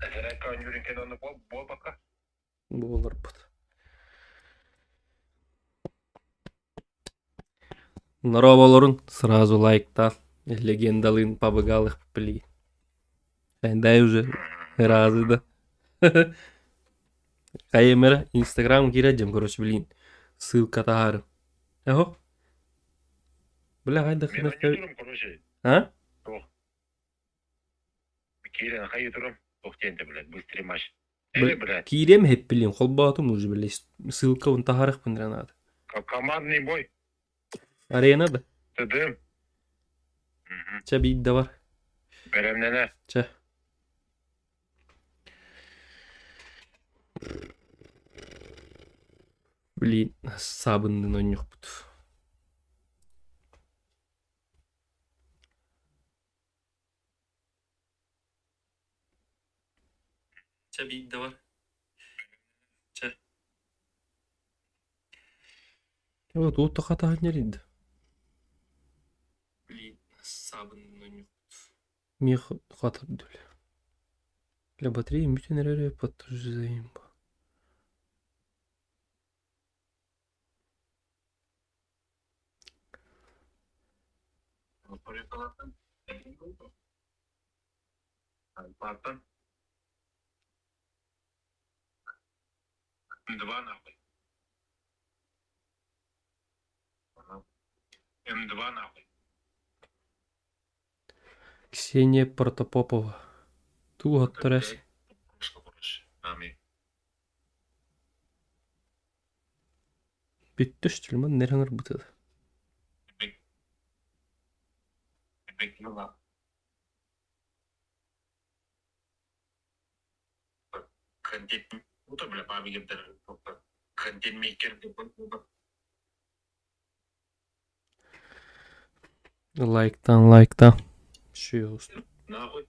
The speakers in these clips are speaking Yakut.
Эсэрээккэ оонньуурун кэннэ онно буолбакка? Буоларбыт. Нороболорун сразу лайктаан, легендалыын пабыгалых пли. Дай уже разы да. Хайымера Инстаграм киирэ короче, блин, ссылка таһаарым. Эхо. Бля, хайдах Мен оонньуурум, короче. А? Туох. Киирэн хайыы турум. Туох диэн блядь, быстрый матч. Э, блядь. Киириэм иһиппилин, холбоотум уже, блядь, ссылка он таһаарыахпын эрэ наада. Командный бой. Арена да? Тыдым. Чэ, биир да бар. Бэлэмнэнэ. Чэ. Блин, саабыннын оонньуохпут. Чэ, биир да бар. Чэ. Вот уотта хатаһан ньэрийдэ. Блин, саабыннын оонньуохпут. Миэхэ хатырдылар. Для батареи бүтэн эрэр подтверждаем. Два нахуй. М2 нахуй. Ксения Протопопова. Туу Бүттэ штурман нэр ыҥырбыта. Лайктан, лайктан. Нахуй.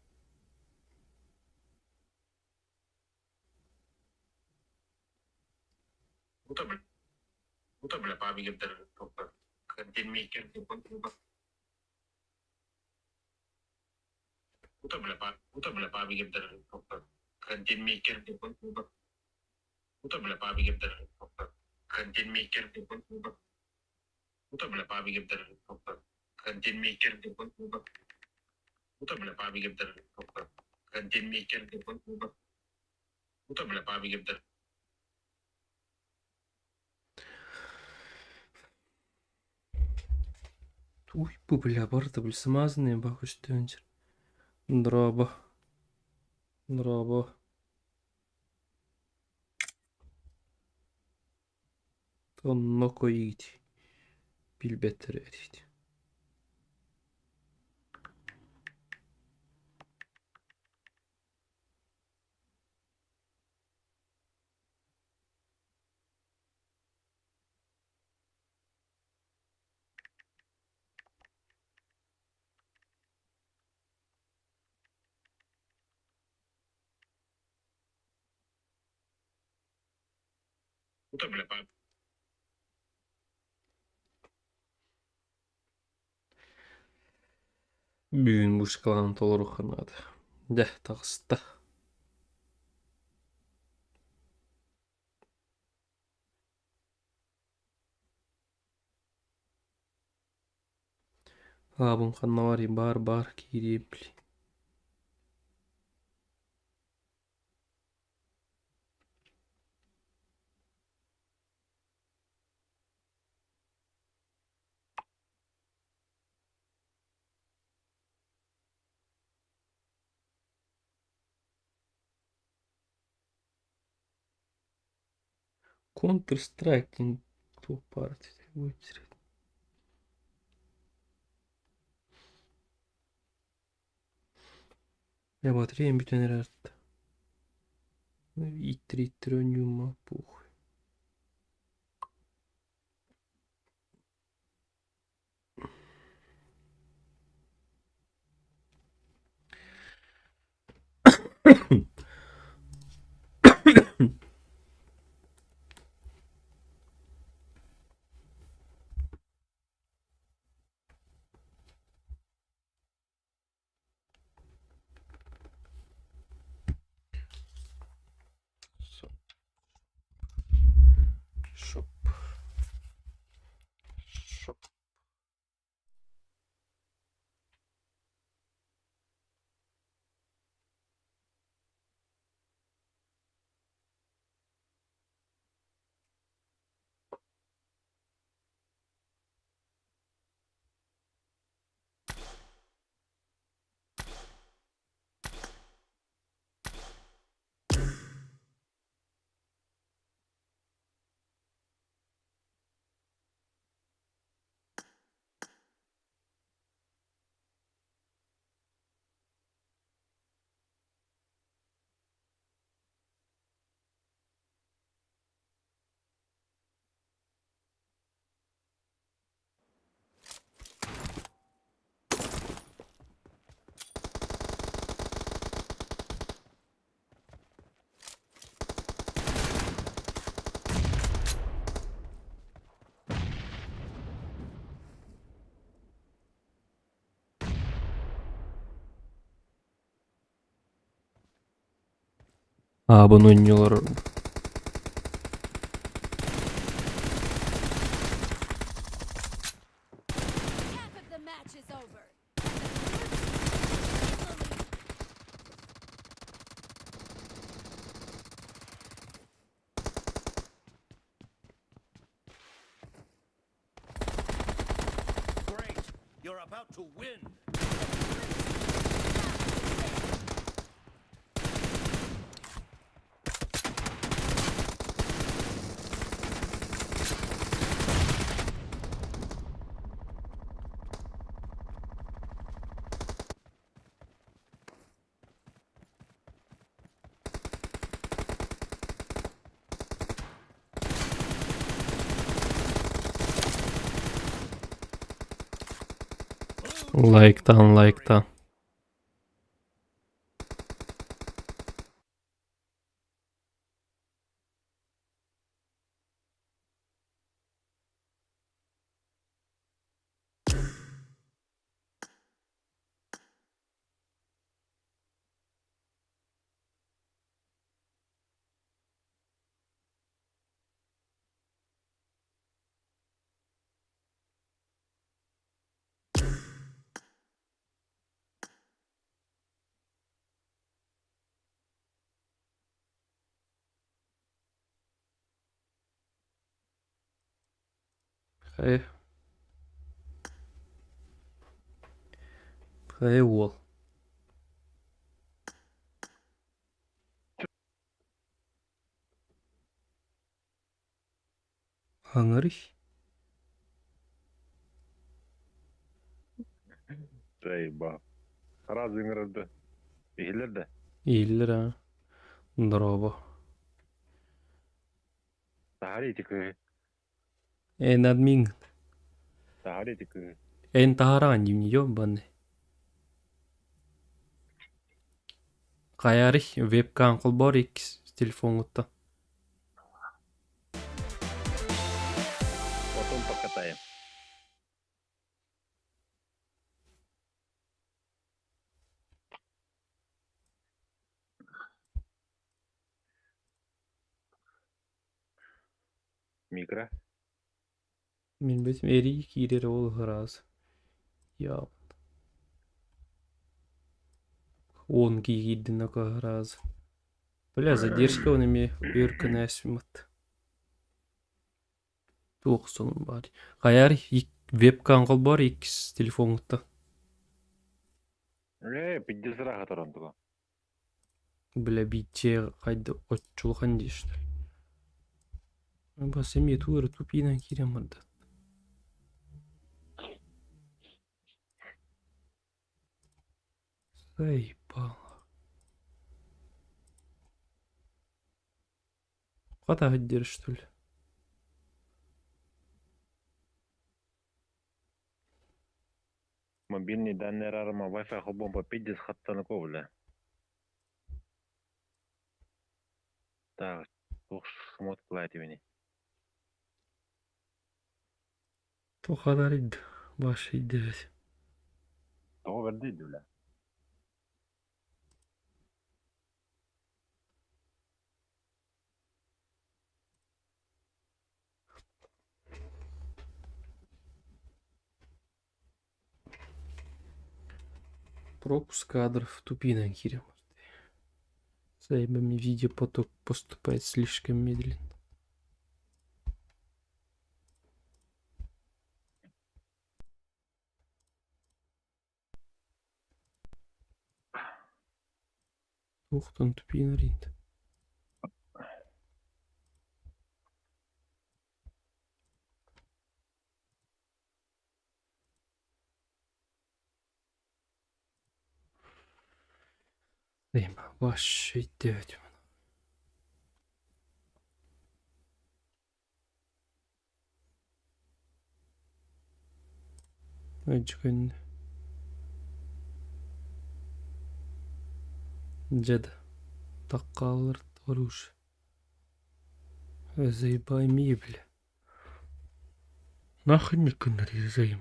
Уй, бу бля барыта били смазанные бахуштыынчыр. Дроба. Дроба. Онно койить. Билбэттэр этит. Бүгүн бушкалаан толоруохха наада. Дьэ, таҕыста. Аабын ханна барый баар-баар киириэм били. Counter Strike диэн туох баар Дьэ батареям бүтэн эрэр Ииттэр-ииттэр оонньуум похуй. Аабын оонньуулар Лайктан, лайктан. Хайа Хайа уол Хаҥарый Заебал. Сразу ыҥырырды. Иһиллэр да? Иһиллэр аа Дорообо Таһаар ити кыыһы. Эн админ Таһаар ити кыыһы. Эн таһаараҕын дии банны Хайаарый вебкам холбоор иккис телефоҥҥуттан Потом покатаем. Микро. Билбэтим эрий киирэр ол ыраас Я Он киирдин ыраас Бля, задержка он эмиэ өр гына эсмат. Туох сонун баар. Хайаар вебкам холбоор иккис телефоҥҥуттан. Ээ, пиздец ыраах туран туга. Бля, бииччэ хайда оччулахан дии что ли. Бас эмиэ туу эрэ тупиынан киирэн барда. Заебало. Хата диир что ли? Мобильный данные араарыма Wi-Fi холбоон пиздец хаттана бля. Так, туох шмоткалаат ибини. Туох баш идебит. Тоҕо бэрдий бля. Пропуск кадров тупинан киирэн Заебами видеопоток поступает слишком медленно. Туохтан тупиин арыйда. Вообще өйдөөтүм. Өдьүкүн Дьэ да, таккааллар оружие. Заебай мебель. Нахуй мне заеб.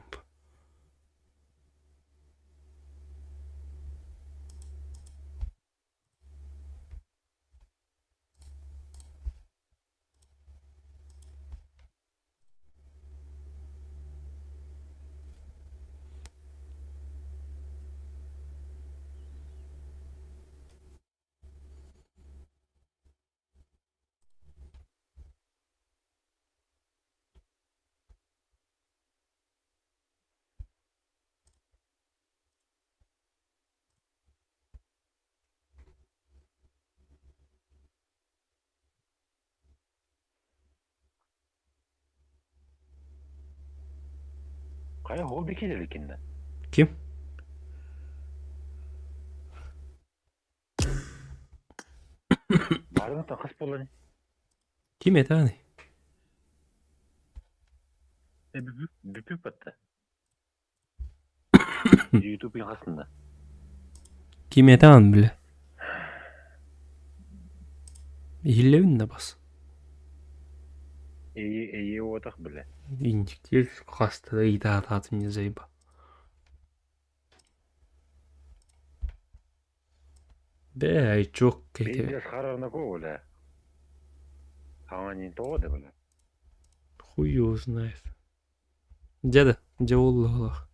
Хайа хобби кэлэрикиннэ? Ким? Баарына тахас буолан Ким этаный? Бүпүп батта. Ютуб яхасында. Ким этаан бile? Иһиллэбин да бас. Эйи эйи уотах биле. Инчиктир хаста да ыйытаатаатым не заеба. Бээ, айчуок кэти. Пиздец харарнако бля. Хаҥа не то да бля. Хуй его знает. Дьэ да, дьэ буолла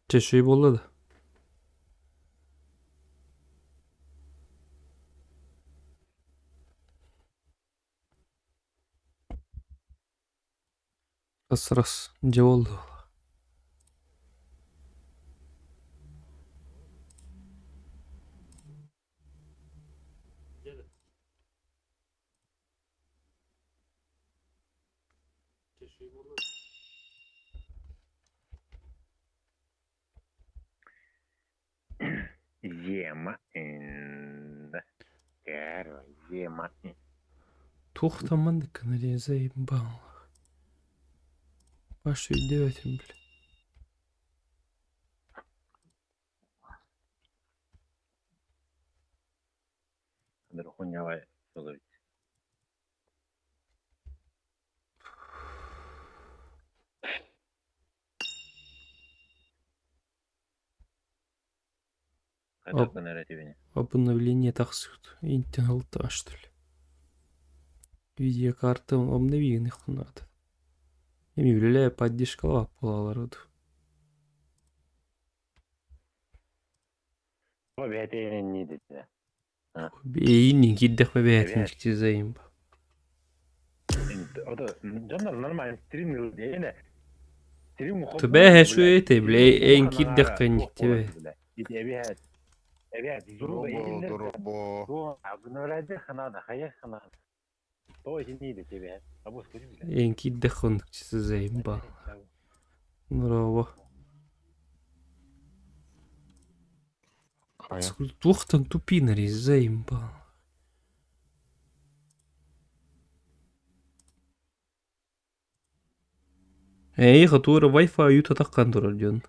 Чэ, үчүгэй буолла да? Раз раз, дьэ буолла. Ема Ема. Туох да маннык гына диэн заебал. Паша өйдөөтүм бile. Хуйнявай ловить. Обновление тахсыбыт. Интен что ли? Видеокарта обнови надо. Эми үлэлээ поддержкалаах буолалар Эйин киирдэхпэ бэйэтин заимба. Тубэһэ шуэтэй бля эйин киирдэххэ инниктибэ. Эйин киирдэххэ оннук заимба. Браво. Туохтан тупинари заимба. Эйиэхэ туора Wi-Fi ойуута турар дьон.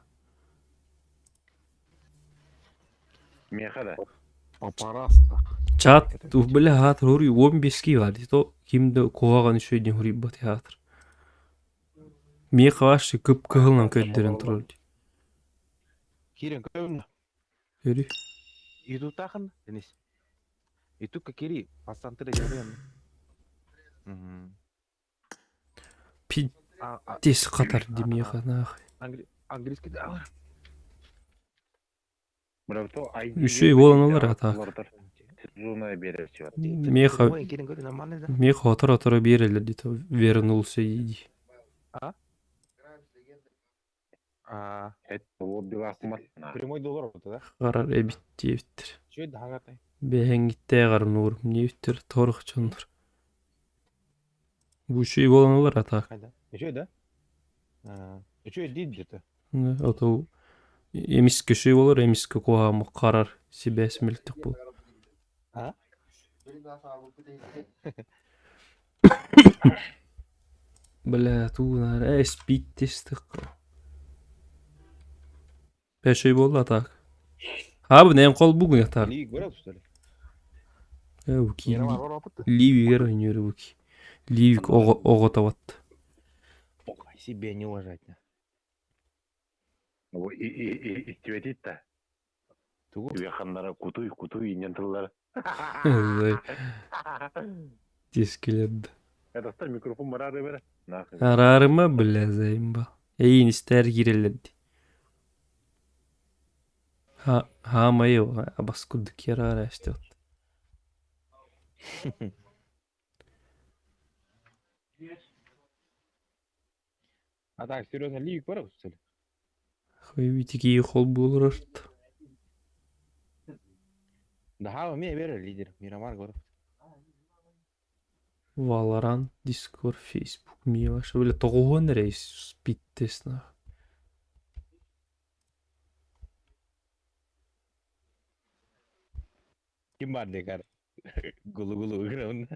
Чат бля хаатыр хоруй 15 бар то ким да куһаҕан үчүгэй диэн хоруйбат хаатыр. Миэхэ вообще кып-кыһылынан көрдөрөн турар дии. Киирэн көрөбүн. Көрү. Ютубтаахын, Денис. Ютубка кири, пассантыра дьарыйан. Пиздец хатар дии миэхэ нахуй. Английский да. Үчүгэй буолан ылар а так. Миэхэ миэхэ оторо-оторо биэрэллэр дии вернулся дии. Прямой доллар да? Харар эбит диэбиттэр. Бэһэҥҥиттээҕэр нуурум диэбиттэр торох дьоннор. Бу үчүгэй буолан ылар а так. Үчүгэй да? Үчүгэй дии где-то. Ото эмискэ үчүгэй буолар, эмискэ куһаҕан харар сибээс мөлтөх буолар. Бля, туунаар ээ спид-тестихха. Пешей буолла так. Хаабын эн холбугун так. Лиг барар что ли? Э буки Ливигер ойнуур буки. Ливик оҕотоват. Себе не уважать. Истибэтит Тугу? Үөханнара кутуй кутуй иннен тыллар. Тискилерд. Это микрофон барары бере. Араарыма бля заимба. Эйин истээр киирэллэр дии. Хаамайы абас курдук киэраара эстиот. А так, серьезно, Ливик барар что ли? Хуй холбуулар Да, ме верю, лидер. Мирамар город. Valorant, Discord, Facebook, Милаш. Бля, тоҕуһуон эрэ спидтест нах. Ким баар декар? Гулу-гулу ыгырабын.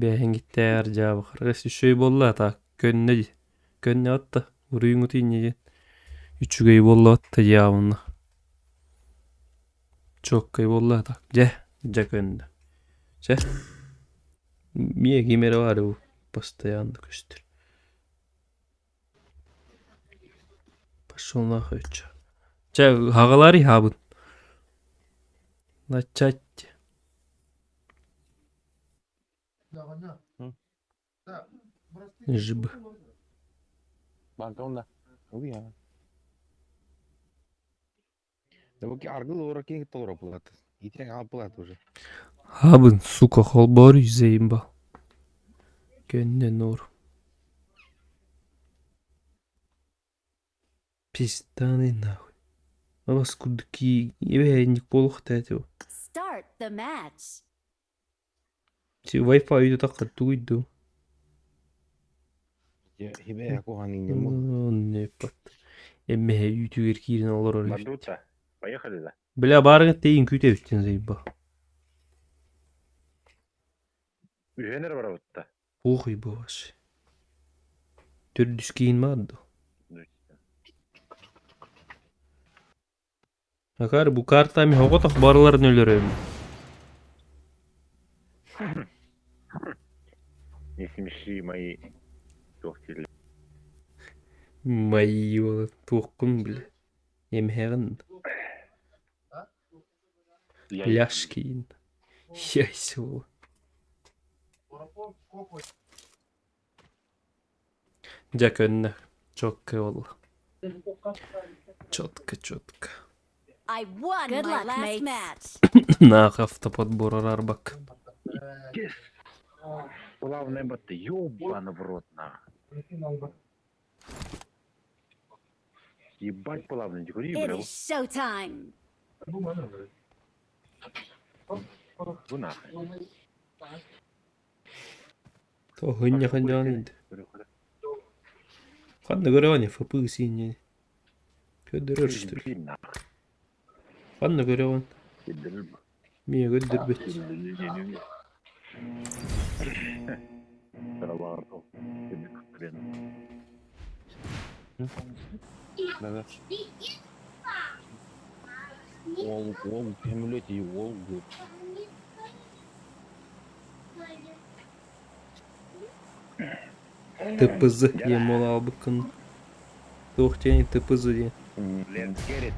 Бэһиҥиттээр дьаабы үчүгэй буолла так көннө дии көннө атта уруйуҥут инньэ диэн үчүгэй буолла атта дьаабынна чуоккай буолла так дьэ дьэ көннө чэ миэ ким эрэ баар бу постоянно көстөр пошел нахуй чё чэ хаҕалаар иһаабын начать. Жиб. Банка Уя. Да бу аргыл олоро киһи толоро булат. Итирэн аалбылат уже. Хабын, сука, холбоор заебал. Көннө нор. Пизда нахуй. Абас курдук эбэһээник буолуохтаа этэ. Start the match. Wi-Fi үйдө тугуй дуу? Хибэ куһаҕан инньэ Неппат. Эммэһэ үүтүгэр киирэн олорор эбит. Бандута. Поехали, да? Бля, баарыҥа тэйин күүтэбиттин заебал. Үһүөн эрэ барабытта. Похуй бываш. Төрдүс киин баар дуо? Акаары бу картами оҕотох барыларын өлөрөм. Не смеши мои туох дииллэр. Мои туоххун бile. Эмһэҕин Я ляшкин. Яйся ол. Дьэ көннө. Чокка буолла. Четко, четко. I won Good my luck, last mates. match. Нах автоподбор арбак. Главное, батты, ёбан в рот, нахуй. Ебать плавно, кури, It бля, is showtime. бу нахуй. Тоһунньа ханньаан Ханна көрөҕүн ФП сиинньэ. Көрдөрөр что ли? Блин, нахуй. Ханна көрөҕүн? Киллэрэр Миэ көрдөрбөт. Хрен. Да-да. Ол ол көмүлөт и ол ТПЗ диэн буола албыккын. Туох диэн ТПЗ диэн. Let's get it.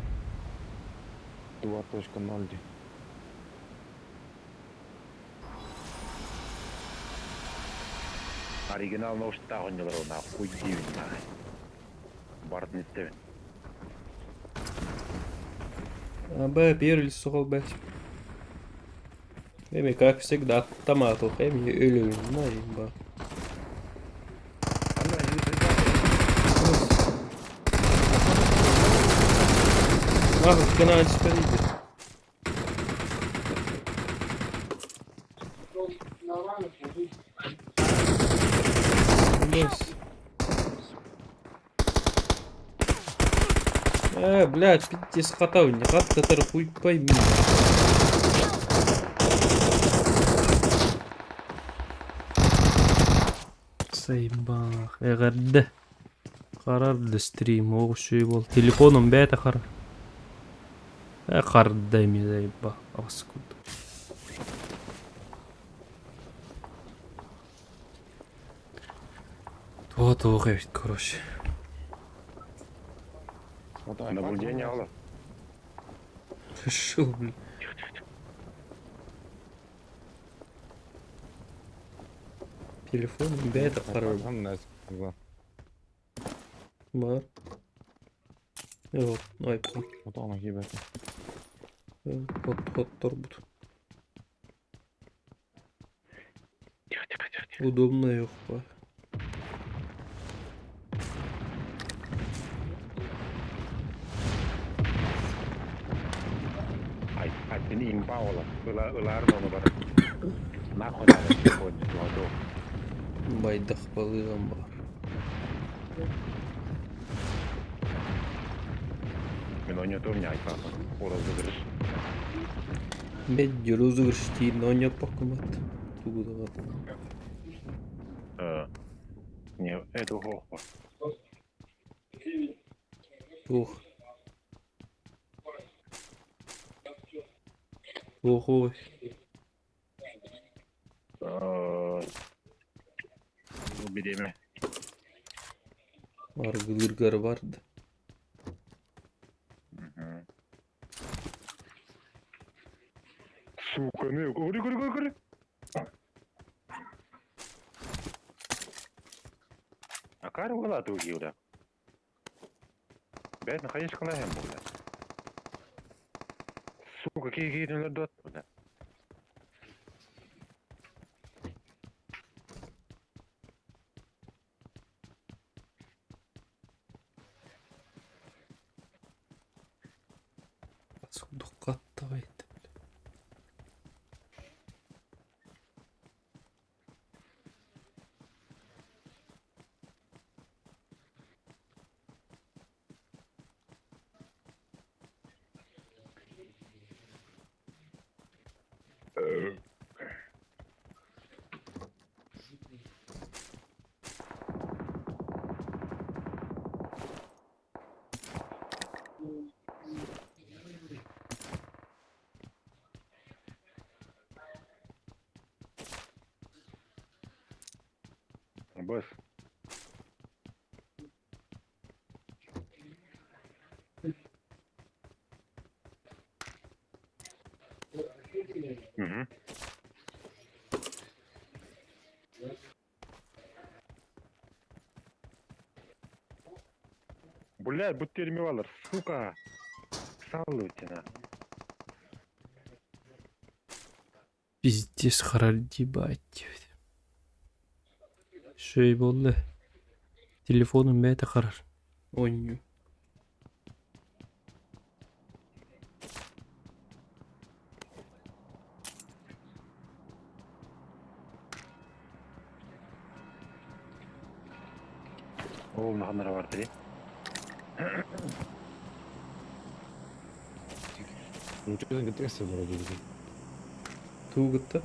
2.0 дии. Оригинал наушниктаах оонньуулар нахуй диибин нахуй. Бардын истэбин. А, Б, первый сухол Б. Эми, как всегда, томатов, эми өлөйүн, наимба. Нахуй, канал спереди. Бс. Блядь, пиздец хатау, не хат татар хуй пойми. Сайбах, эҕэрдэ. Харарды стрим, оҕушуй бол. Телефоном бэйэтэ хар. Харда эми заебал. Аскуд. Туох эбит, короче. Наблюдение алла. Шел, блин. Телефон бэйэтэ харар. Бар. Yok, iPhone. Отоно хибэт. Хот хот торбут. Тихо, тихо, тихо, тихо. Удобно yok бар. Ай, аттини имба ола. Ыла ылаар ону бар. Нахуй надо сегодня, молодой. Байдах балыгам бар. Мен ойнатуом айпапын. Розыгрыш. Медди розыгрыш диин оонньоппоккун бат. Тугу даҕаны. Э, Не, это хохма. Туох. Туох Э, Береме. Аргылыргар бар да. Мгм. Сука, ну, говори, говори, говори, говори. А кар угла ты угил, Блядь, находишь коллегам, бля. Сука, какие какие дот, бля. Каттаҕайт. Босс. Угу. Блядь, будто перемевалар, сука. Салутина. Пиздец харардибать. Шей болды. Телефоным бәйті қарар. Ойню. Ол наханара бар дии. Ну что за трясся вроде бы. Тугытта.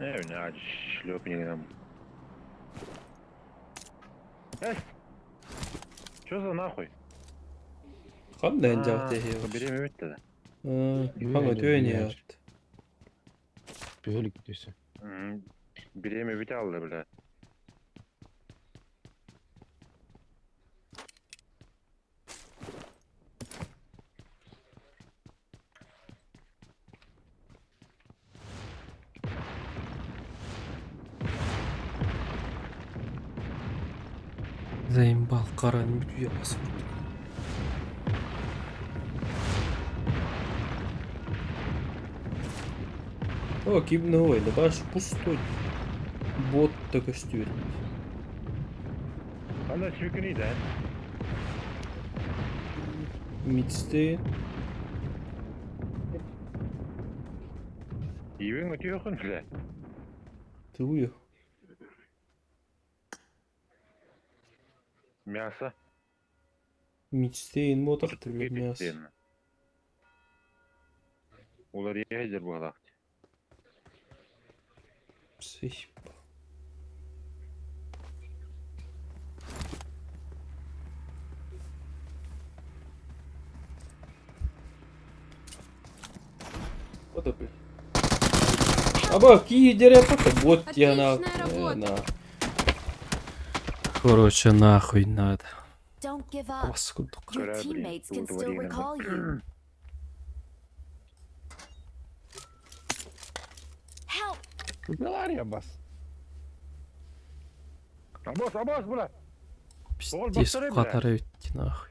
Э, бля, шлепни нам. Э! Чё за нахуй? Қандай жақ Берем өтті да. Қандай түйін ят. Пёлик төсі. Береме бите алды, бля. Заимбал қаран бүтүйе басып. О, кибновой, да баш пустой. Бот так көстүр. Анда сүйкіні да. Митсте. Ибең өте өкін, бля. Тую. Мясо. Митстейн мотор мясо. Олар егер болақ. Психпа. Вот это, блядь. Аба, какие дерева-то? Вот я на... Отличная работа. на. Короче, нахуй надо. Don't give up. Паскудок. Your Корабль, teammates can тут still время. recall you. Help! Лария бас. Абас, абас, бля. Пиздец, бастырай, бля. қатар өтті нахуй.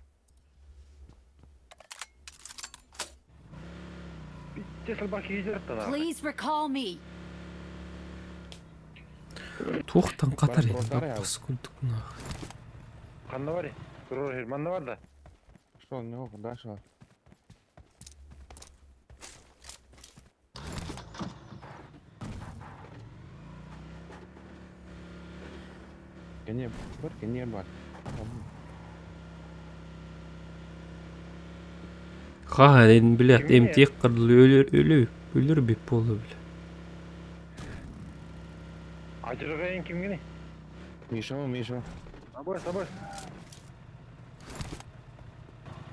Тесл баки егер нахуй. Please recall me. Тоқтан қатар Бар, еді, бронтар, паскудок нахуй. Қанна бар? Тұрыр, манна бар да. Что, не мог, да, что? Кини бар, кини бар. Хаһан, блядь, Кимҥэ? эмтиэх кырдыл өлөр өлө өлөр бит буолла бля. Адьырҕайын кимҥиний? Миша, Миша. Абыс, абыс.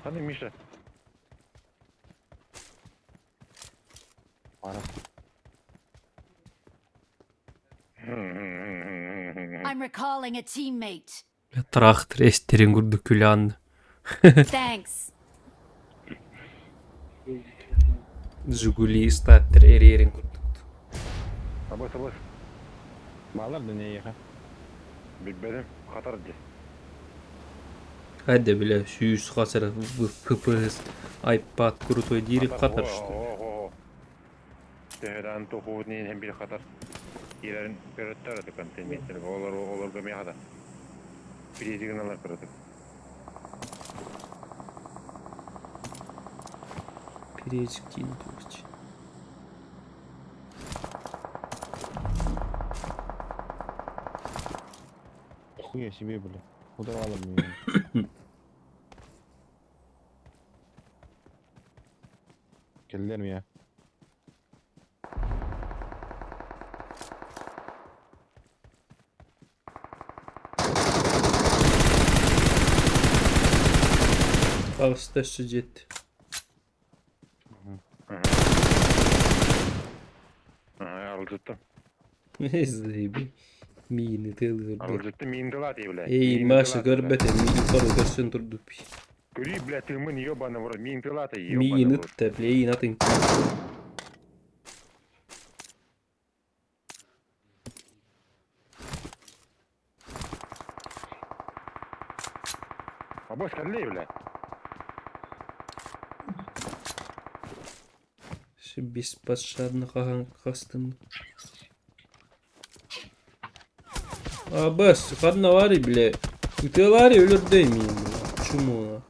Ханна Миша? Пара. I'm recalling a teammate. Трактор эстерин курдук күлээн. Thanks. Жигули статтер эрерин курдук. Абыс, абыс. Баалар да эйиэхэ. Билбэтим. Хатар дии. Хайда бля сүүс хасара ППС iPad крутой диири Хатар, хатар что ли? о, Төһөдаан туохуут иһин бир хатар. Киирэрин көрөттөр этэ контейнер. Олор олорго эмиэ хатар. Бириити гыналар кыратык. Перечик тиин тугуч. Хуя себе, бля. Ударала меня. Кэллэр я. Таҕыста өссө дьиэт. Арылдьыттым. Заеби. Миини тыалыыр. Арылдьыттым миин тылаат бля. Эй, Маша көрбөтө, миин хору көрсөн турдук. Көрүй, бля, тыыммын ебаный в рот. Миин тылаат Миин ебаный в рот. ытта, бля, эйин атын. Абас кэллэй, бля. Беспощадно хаһан хастым. Абас, ханна баарый, бля. Ытыалаары өлөрдөй миин, бля. Чумуна.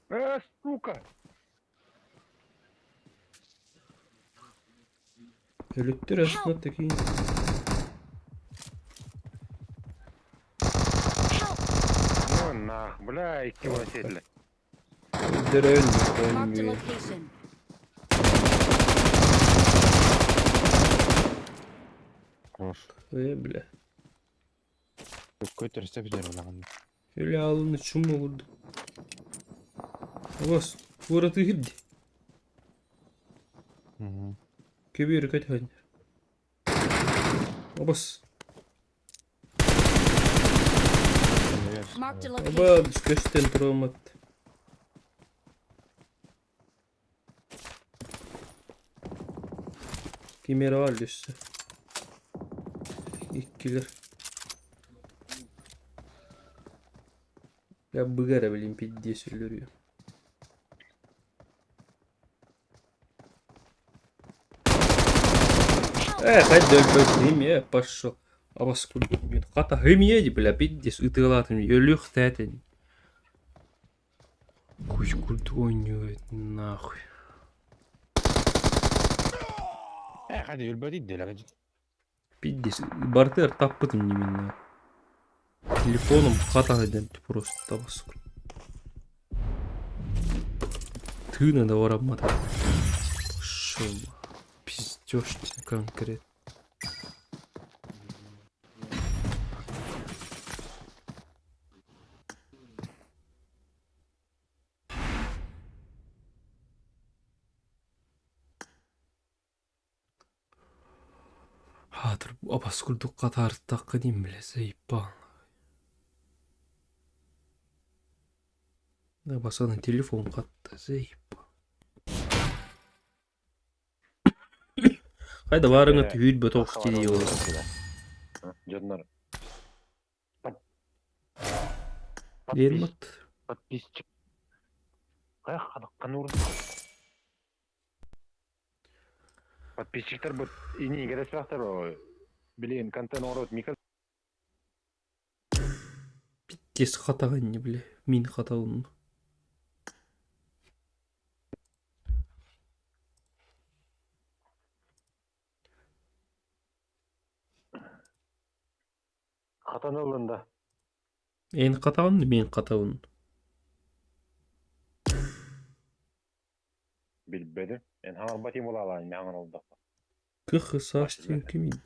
Э, сука! Өлүттэр астына такие. Help! Ну нах, бля, икки сиэтилэр. Өлдөрөн, Marked a өлмүө. location. Хорош. Э, бля. Көтөр степ бля. Өлө алыны чуму курдук. Абас, куораты кирди. Угу. Көбүөр көтөн. Абас. Marked a location. Абас, көстөн турамат. Кимер бар өссө. Иккилер. Я быгара, блин, пиздец өлөрүө. Help! Э, хайда өлбөт я пошел. Абас курдук мен. Хата хымие, бля, пиздец ытыалаатым. Өлүөх тээтин. Куй курдук ойнует нахуй. Э, хadi өлбөт идделер. Пиздец. Бартер таппытым именно. Телефоном хата дем просто абас курдук. Тыына да бараммата. Пошел. Пиздёж конкретно. Хаатыр абас курдук хатаарыттахха диэн билэ заебал. Абасаны телефон хатта заебал. Хайда баарыҥа түһүүр бөтөх дии ол. Дьоннор. Диэн Подписчик. Ханур. Подписчиктар бут ини кереспэхтэр билигин контент оҥорбут Мика Пиздец хатаҕын бля. Мин хатабын. Хатан ыллын да. Эн хатаҕын, мин хатабын. Билбэтим. Эн хаҥарбат им улаалаан мин хаҥар олдохпо. Кых саас диэн кимий?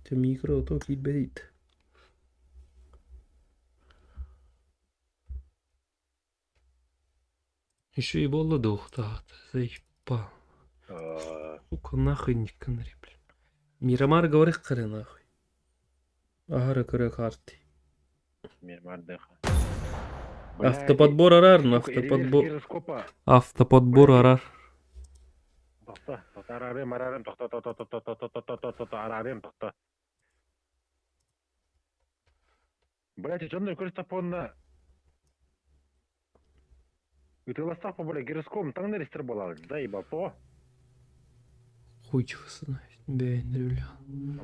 Дьэ микро ото киирбэт. Еще и буолла дуохтаат, заебал. Сука, нахуй не канари, блин. Мирамар говори кыры нахуй. Аһара кыра карты. Мирамар дыха. Автоподбор арар, но автоподбор. Автоподбор арар. Тохто, тохто, арарым, арарым, тохто, тохто, тохто, тохто, тохто, тохто, тохто, арарым, тохто. Блять, дьоннор көрүстаппонна ытыаластахпа, бля, гироскопом таҥнар истэр буолаҕын, заебал, тоҕо? Хуй его знает, бэйэн бля.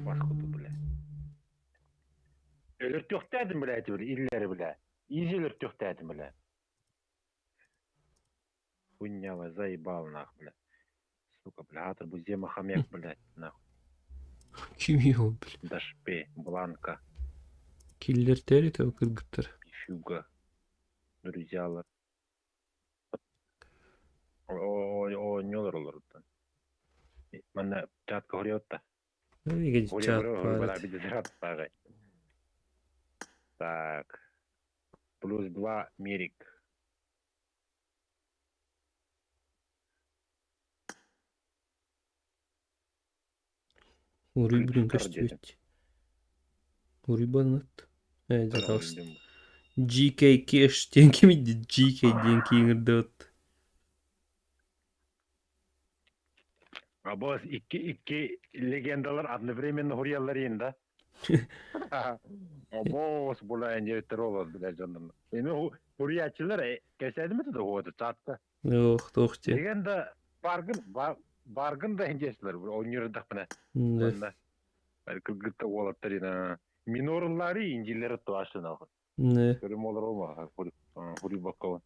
Башкуту, бля. Өлөртүөхтээтим, блядь, бля, иллэри, бля. Изи өлөртүөхтээтим, бля. Хуйня, заебал, нах, бля. Сука, бля, атыр бу зема хомяк, блядь, нахуй. Ким ол, бля? Дашпе, Бланка. Киллэртээри то кыргыттар. Фюга. Друзьялар. Оонньуулар олоруттан. Манна чатка хориотта. Чат баар. Так. Плюс два Мерик. Уруй бүгүн көстүбүт. Уруйбанат. Ээ, дьэ таҕыста. GK Cash диэн кимий GK диэн кииҥирдибит. Абос икки икки легендалар одновременно хуруйаллар иин да. Обос булайын диэбиттэр ол билэр дьоннор. Эми хуруйааччылар кэпсээтим да хуота чатта. Ох, туох диэн. Легенда баргын баргын да индиэчилэр оонньуурдахпына. Онно кыргытта уолаттар минорлары индилери туашын алгын. Көрүм олор олма хури баккабын.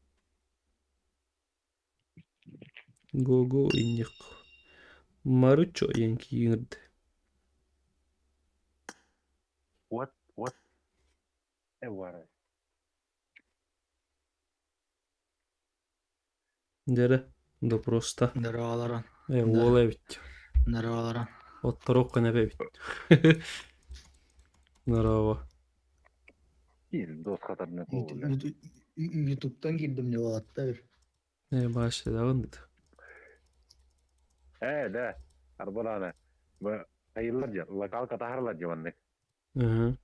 Го-го инник. Маручо диэн кииҥирдэ. What? What? Эвара. Дэрэ, допроста. Здорово, Э, уол эбит. Здорово. Отторуох гына эбит. Здорово. Дос хатарны Ютубтан киирдим не уолаттар. Э, баашыдаҕын дит. Э, да. Арбалаана. Бу айыллар дьэ, локалка таһарлар дьэ маннык. Ыһы.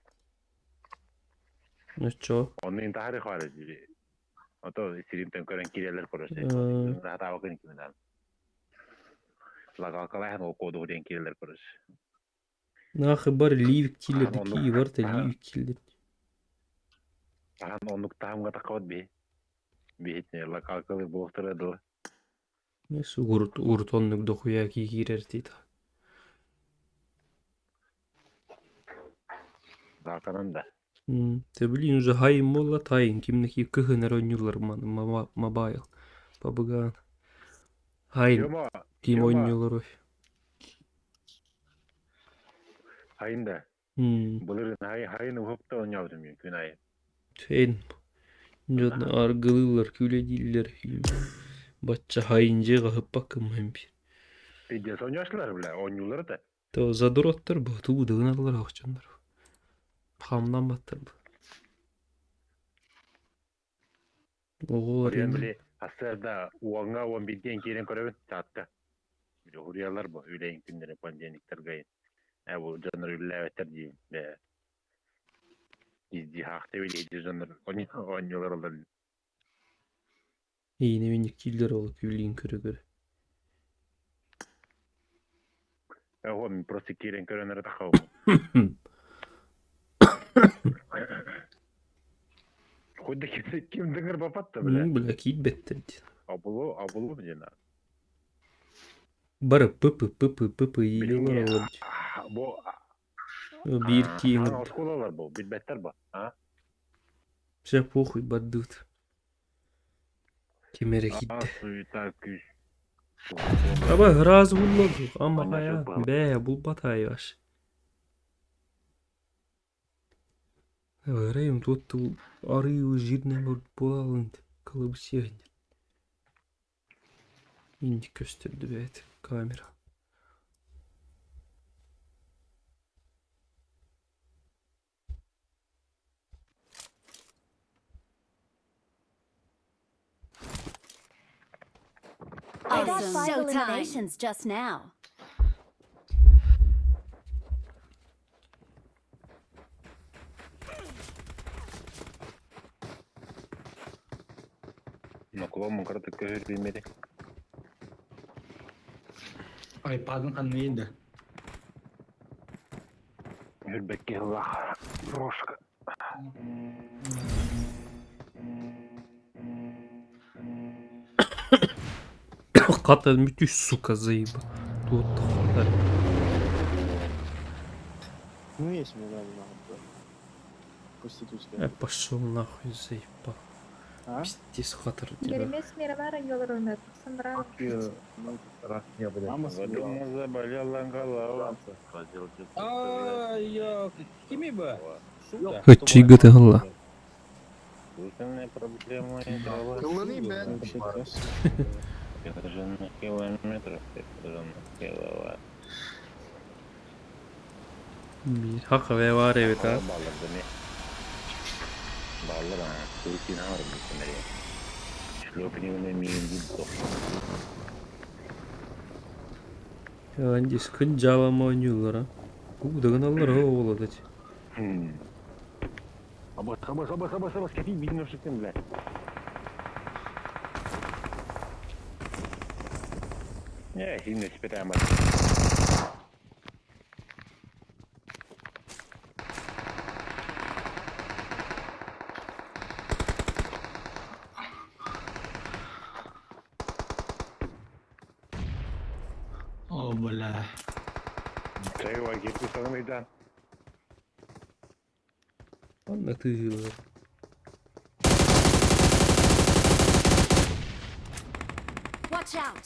Оччо. Онно интахары хаары дии. Ото сиримтен көрөн киирэллэр короче. Хатаабакын киминан. Локалкалааһын ол коду диэн киирэллэр короче. Нахы бар ливик киллерди ки барта ливик киллерди. Тахан оннук таһымга тахабат би. Биһитне локалкалы буолтара дылы. Урут урут оннук дохуя ки киирэр тиит. Дааканан да. Ты блин уже хайым буолла тайын кимники кыһын эрэ оонньуулар мобайл пабыгаан. Хайын ким оонньууларуй? Хайын да. Былырын хайын уһукта оонньообутум күн айы. Эн дьон аргылыыллар, күлэдииллэр. Бачча хайын дьиэ хаһыппаккын биир. Пиздец оонньоочулар бля, оонньуулар да. То задуроттар бу тугу дыгыналлар ахчаннар. Хамнамматтар бу. Оҕолор Орион били сарсыарда уоҥҥа уон биирдиэн киирэн көрөбүн чаатка. Били уһуруйаллар бу үлэйин күннэрэ понедельниктарга ээ бу дьоннор үлэлээбэттэр диибин бээ издии хаахта били дьоннор оонньуулар олор Иини минниктииллэр ол күлүүн көрө-көрө. Оо, мин просто киирэн көрөн эрэ тахабын. Хоть да ким дыңыр бапат да, бля. Бля, киирбэттэр диэн. Абылу, абылу диэн. Бары пы-пы пы-пы пы-пы иилэлэр олор. Бу Биир киин оскуолалар бу, билбэттэр бу. А? Все похуй бардыт. Ким эрэ киирдэ. Суета күүс. Аба ыраас булла ама хайа бээ булбат айваш. Варайым тут арыы жирный буолалын кылыбысиэн. Инди көстөрдү бэйэтэ камера. I got five eliminations just now. Нокулом кыратык көһөр билмеди. Айпадын ханныйын да. Үрбэккэ ыллах. Брошка. Хата бүтүс сука заеба. Тут хата. Ну есть мне надо нахуй. Проститутская. Я пошел нахуй заебал. А? Пиздец хатыр тебя. Керемес Мирамар оҥолор ойнатсаннара Мама Задумал, заболела голова. Ай, кими бы? Шута. Хачига ты гала. Слышанная проблема играла. Кылланayım ben. Вообще красиво. Протяженных километров, протяженных киловатт. Биир хака var evet ha. Баллар не? Баллар а, туркин har bu Шлепневный миин Андис күн жалама ойнуулар а. Удагыналар о болот. Абас, абас, абас, абас, абас, какие видно, что ты, бля. Не, сильно спитаем. О, бля. Чайва, кетті санамайдан. Анна тыгылар. Watch out!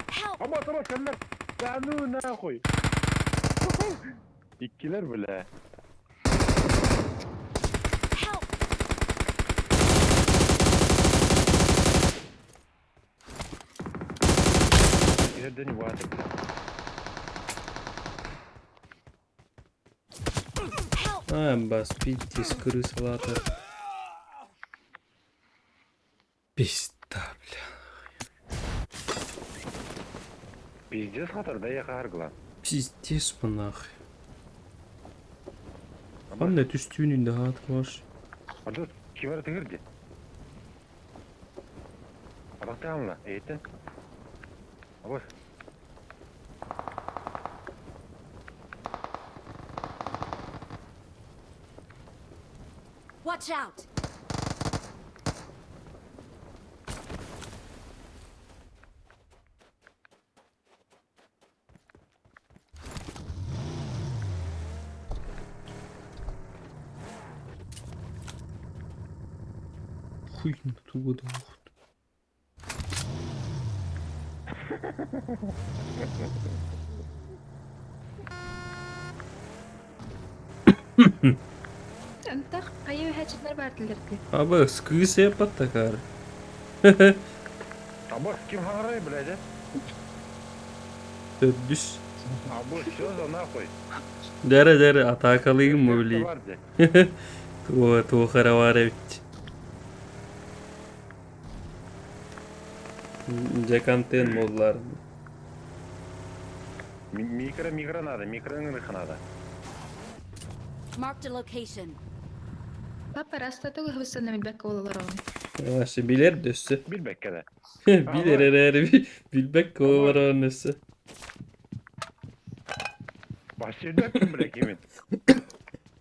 Help! Абас, абас, кәллер. Да ну нахуй. Иккилер, бля. Help! Жерден ватып, бля. Help! А, бас, пиздец, крысалата. Пизда, бля. Пиздец хатар, да я харгла. Пиздец по нахуй. Анна түстүүнүн да хаатылаш. Ардос, ким ара тыгырды? Абакта амла, эйтен. Абас. Watch out! Хуй на тугу да охот. Антах хайа үһэчилэр баардылар дии. Аба, скрыса паттакар. Абас, ким харай, блядь, а? Дүс. Абас, что за нахуй? Дәрі дәрі атакалыйым мөли. Барды. Туа туохара бар эбит. Дьэ контент модулар. Микро, микро надо, микро надо. Marked a location. Папа растатыгы хвысына билбэккэ буолалар оҕон. Вообще билер дөссө. Билбекке да. Билер эрээри билбэк кололар өссө. Башырдакпын, бля, кимин.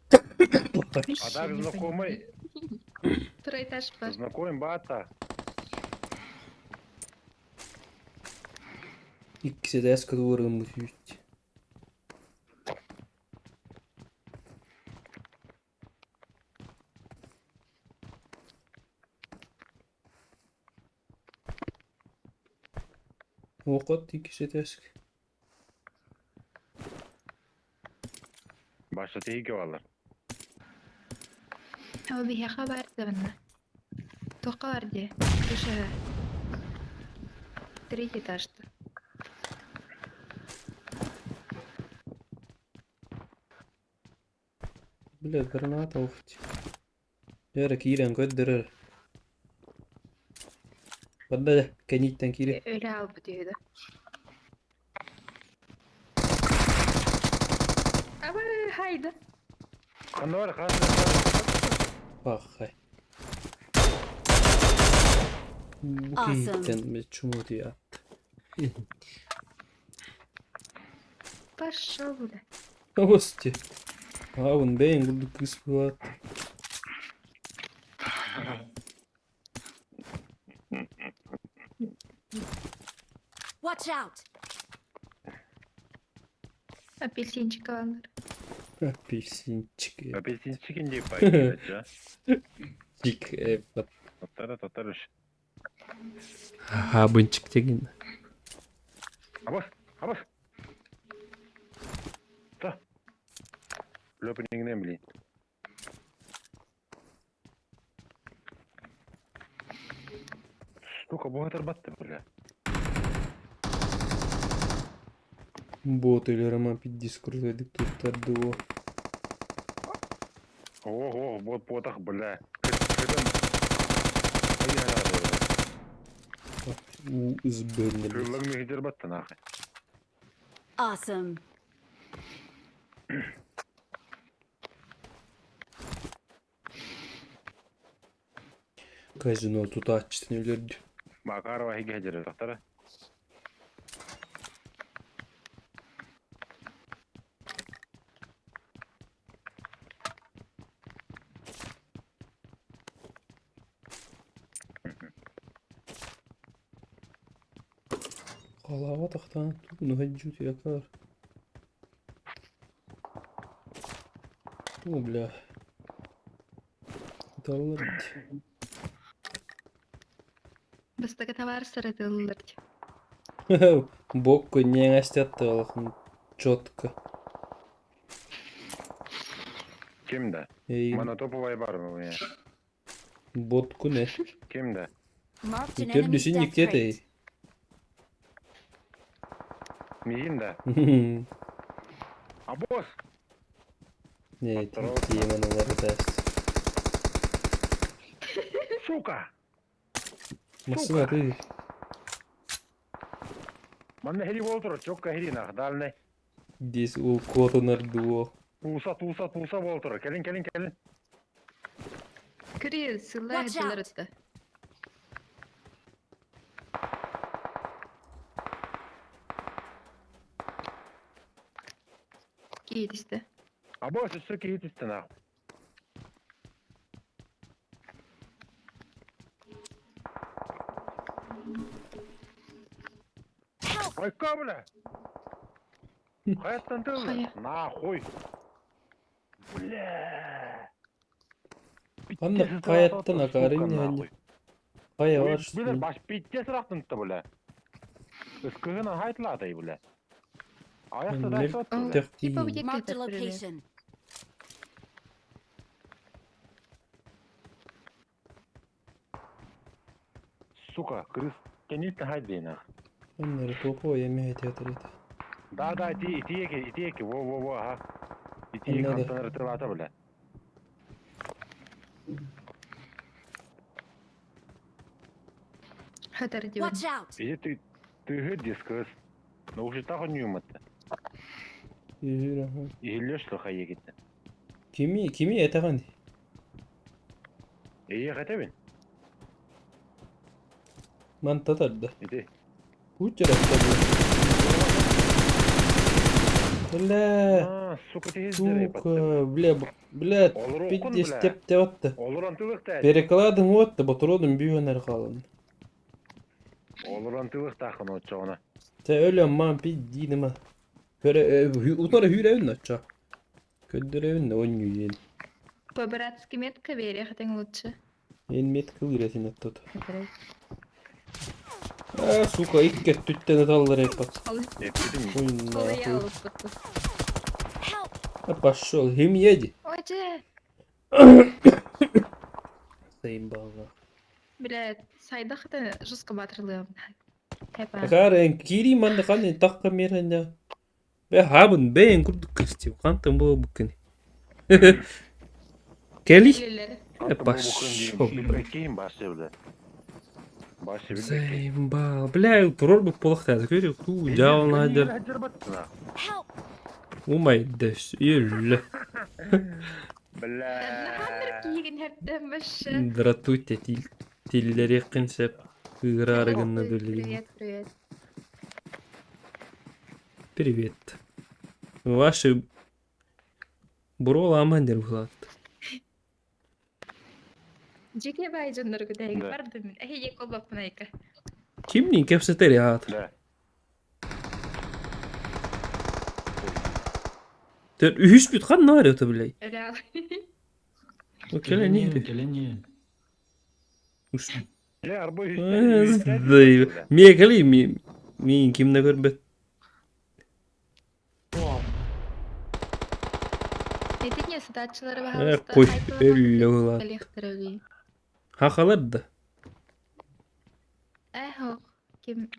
А так знакомый, Второй этаж бар. знакомый бата. Иккисе дээс кодуурун бүтүүт. Уокот иккисэтээск. Башта тиһигэ балар. Ол биһиэхэ баар даҕаны. Туохха баар дии? Крышаҕа. Третий этажта. Бля, граната ухти. Дьэ киирэн көрдөрөр. Барда дьэ, кэнниттэн киирэ. Өлө хаалбыт үһү да. Абы хайда. Ханна бар, ханна бар. Пахай. Бу Awesome. киһиттэн чуму атты. Пошел бля. Гости. Аун бэйэҥ курдук кыыс буолаат. Watch out! Апельсинчик аланнар. Апельсинчик. Апельсинчик инди пайда. Дик Татара татарыш. Хабынчик деген. Абас, абас. Та. Лөпүнүгүнэн билин. Сука, бу батты бля. Бот или Роман пиздец крутой туттардыо. Ох, ох, бот потах, бля. У СБ Крыллаг мехидер батты нахуй. Awesome. Казино тутааччытын өлөрдү. Макарова хиге хедер тахтара. Халава тахтаан тугун уһаджут якар. О, бля. Даллар. Бастакы табаар саратыллар. Бокку не астятты алахын четко. Кимде? Эй, Монотоповай бар у меня. ботку не. Кимде? Marked an enemy's Төрдүсүн death никтет crate. эй. Мигинде. Абос! Не, теманалар даст. Сука! Масына ты. Манна хери болтур, чокка хери нах, дальний. Здесь ол котонар дуо. Туса, туса, туса болтур. Келин, келин, келин. Кири сылла Watch хедилер out. этте. Киитисте. Абос, үсі кейтісті нах. Help! Айка, бля! Хаяттан тылы. Хая. Нахуй. Бля. Анна каяттан акарын не. Кая бар. Бля, баш питте сырақтын бля. Ыскыгына хайтлатай, бля. Аяқта да Мел- бля. Типа Техти. Marked a location. Сука, крыс. Кенеттен хайдейна. Аннары топо эме театр это. Да, да, ити, ити ити еки, во, во, во, ага. Ити Не надо. хантан рытылата, бля. Хатар диэн. Watch out! Ити ты, ты дискыс. Но уже так он юматты. Ага. Ихиллеш лоха егитте. Кими, кими этаган? Ие хатабин. Ман татарда. Ити. Путера Бля, А, сука, ты сука, бля, бля, Олор пиздец бля. теп тепатты. Олор антылык та. Перекладым отты, батыродым бүйөнөр калын. Олор антылык тахын отчоғына. Те өлөм ман пиддинима. Көрө утара хүрөбүн очо. Көддөрөбүн ойнуйен. По-братски метка бере хатың лучше. Эн мет кылыратын оттот. А, сука, икки өттүттэн ыталлар эппат. Эппитим. Ой, Колая нахуй. алыппыт. Help! А пошел, хим еди. Ой, дьэ, Заебал нахуй. бля, сайдах это жестко батырлыам. Хайпа. Акаар кири манна ханна тахха мерanya. Бе хабын бэйэн курдук кыстив. Хантан буо буккын. Кели? Билелер. Э, пошел, бля. Билбеккейм басы бля. Басы билбеккейм. Заебал. Бля, турор бук полохта. Көрү туу жаалын айдар. Help! Умай дэш. Юлле. Бля. Киигин хәртем башы. Дратуйте тил тиллери кынсеп. Ыгыраарыгынна дүллигин. Привет, привет. Привет. Ваши бурола амандер булат. Жеке бай жоннор күтәйге Да. бардым мин. Әһи колбаппын айка. Кимнин кепсетери аат. Да. Тэр үһүс бүт ханна бар өтө билей. Реал. Океле не Келени. Уш. Я арбой. Мекали ми мин кимне көрбөт. Этине садачылары Э, баһалыста. кой өллө булат. Электрови. Хахалар да. Эхо, ким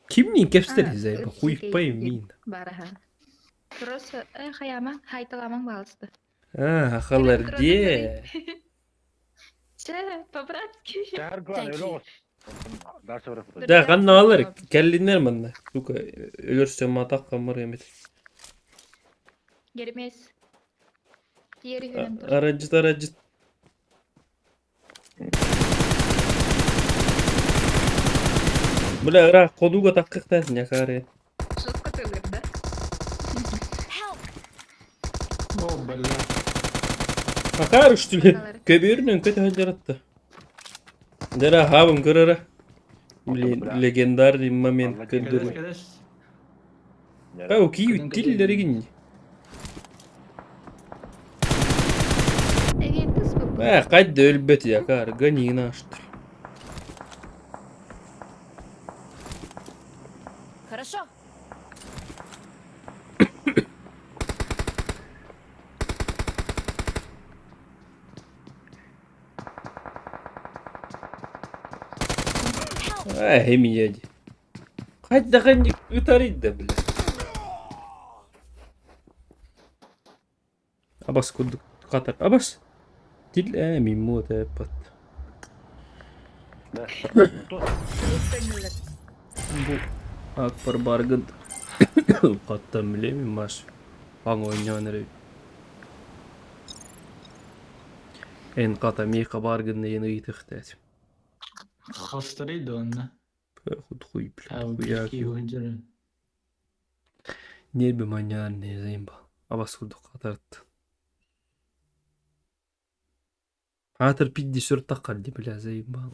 Кимнин кепсетери А, зайба. өтчекей Хуйпай ким. мин. бараха. Просто э хаяма хайталамаң балысты. А, хахалар де. Че, по-братски. Чар глан Thank you. өлө. Дальше бара. Да, канна алар келлинер манна. Сука, өлөрсөм матак камыр эмет. Гермес. Ери хүрен тур. Арajыт арajыт. Бля, ыра ходуга таккыктан якаре. Жестко тылыр, да? Help! О, бля. Акар үштүле. Алар. Көбөрүнөн көтө хаджаратты. Дара хабым көрөрө. Блин, легендарный момент Келес, көндөрү. келес. Кау кийү тиллеригин. Эген тыс бу. Э, кайда өлбөт якар, ганина аштыр. Хорошо. Help! Э, эми яди. Кайда канди ытарыйт да, бля. Абас курдук катар. Абас. Тил э мимо пат. Да. Бу акпар баргын. Каттан билем маш. Аң ойнон эре. Эн ката мейка баргын деген ыйтыктат. Хастырый онна. Худ хуй бля. Ау, Хуяк. ки хунжыры. Нерби маняр не займба. Абас курдук катарт. Атыр пидди таққар деп бля заебал.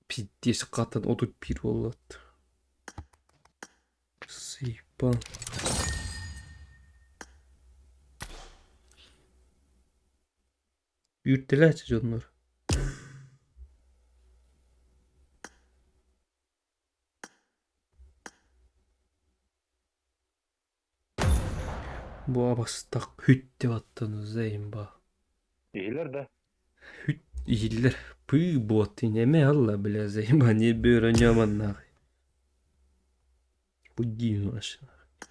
Пиддес қатын отут пир болады. Заебал. Үйрттеләчі жоннор. Бу абастақ хүт деп аттан заебал. Ихилер да. Хүт иһиллэр пыы буоттин эме алла бля заеба не бөр оньоман нахуй. Будин ваш нахуй.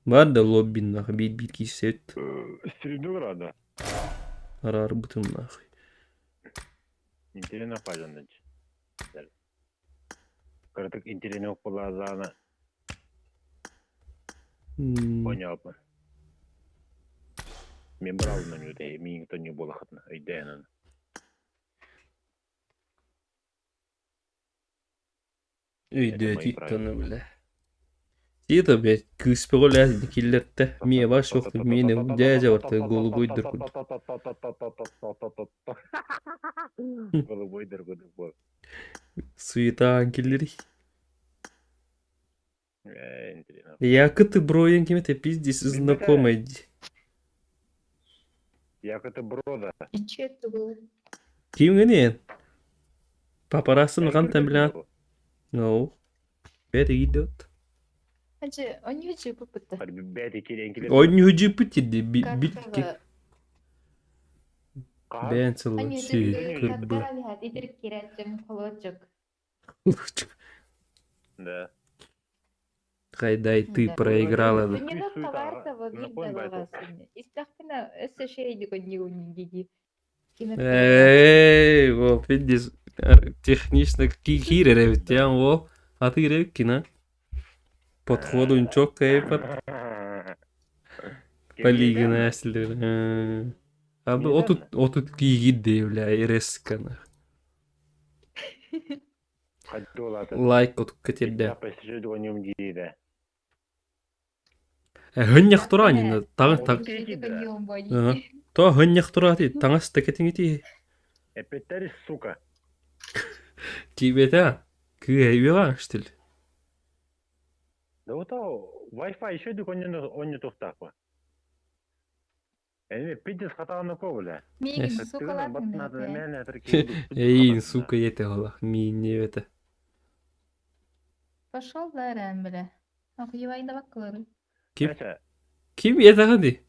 Бар да лоббин нахуй бит бит кисет Стринду града. арар бутым нахуй. Интерена пажандач. Кыртык интерене окулазана понятно. Мен брал на ню, да, ми никто не было хатна. Идея Өйдө Это мои титтаны бля. Тита блядь кыспы лязди киллерте. Мие баш жоқты мени дядя барты голубой дыркут. Голубой дыркут. Суета киллери. Интересно. Якы броен кемете пиздец знакомый. Як это брода. И че это было? Ким генен? Папараццины хантан билэҕин? No. Бэт идиот. Анчы, онньу пуппутта. Онньу дьыппыт дии битки. Бэйэн сылы сүй кырбы. Да. Хайдай ты проиграла. Эй, во, видишь, технично киирэр эбит диэн во, атыыр эбиккин а. Подходун чокко эпат. Полигина силер. Абы отут отут киигидде бля резко нах. Лайк отукка тиэрдэ. Хынньах тураанина таҥ таҥ То хынньах тураати таҥас да кэтиҥитии. Эппиттэр сука. Тиибэтэ кыыһа үөҕэ что ли? Да вот Wi-Fi еще дик онньо тухтаахпа. Эми пиздец хатаҕына ко бля. Миигин сукалаатыҥ Эй, сука ете олах, мииннебете. Пошел да бля. Охуевай давай кылары. Ким? Ким етэҕиний?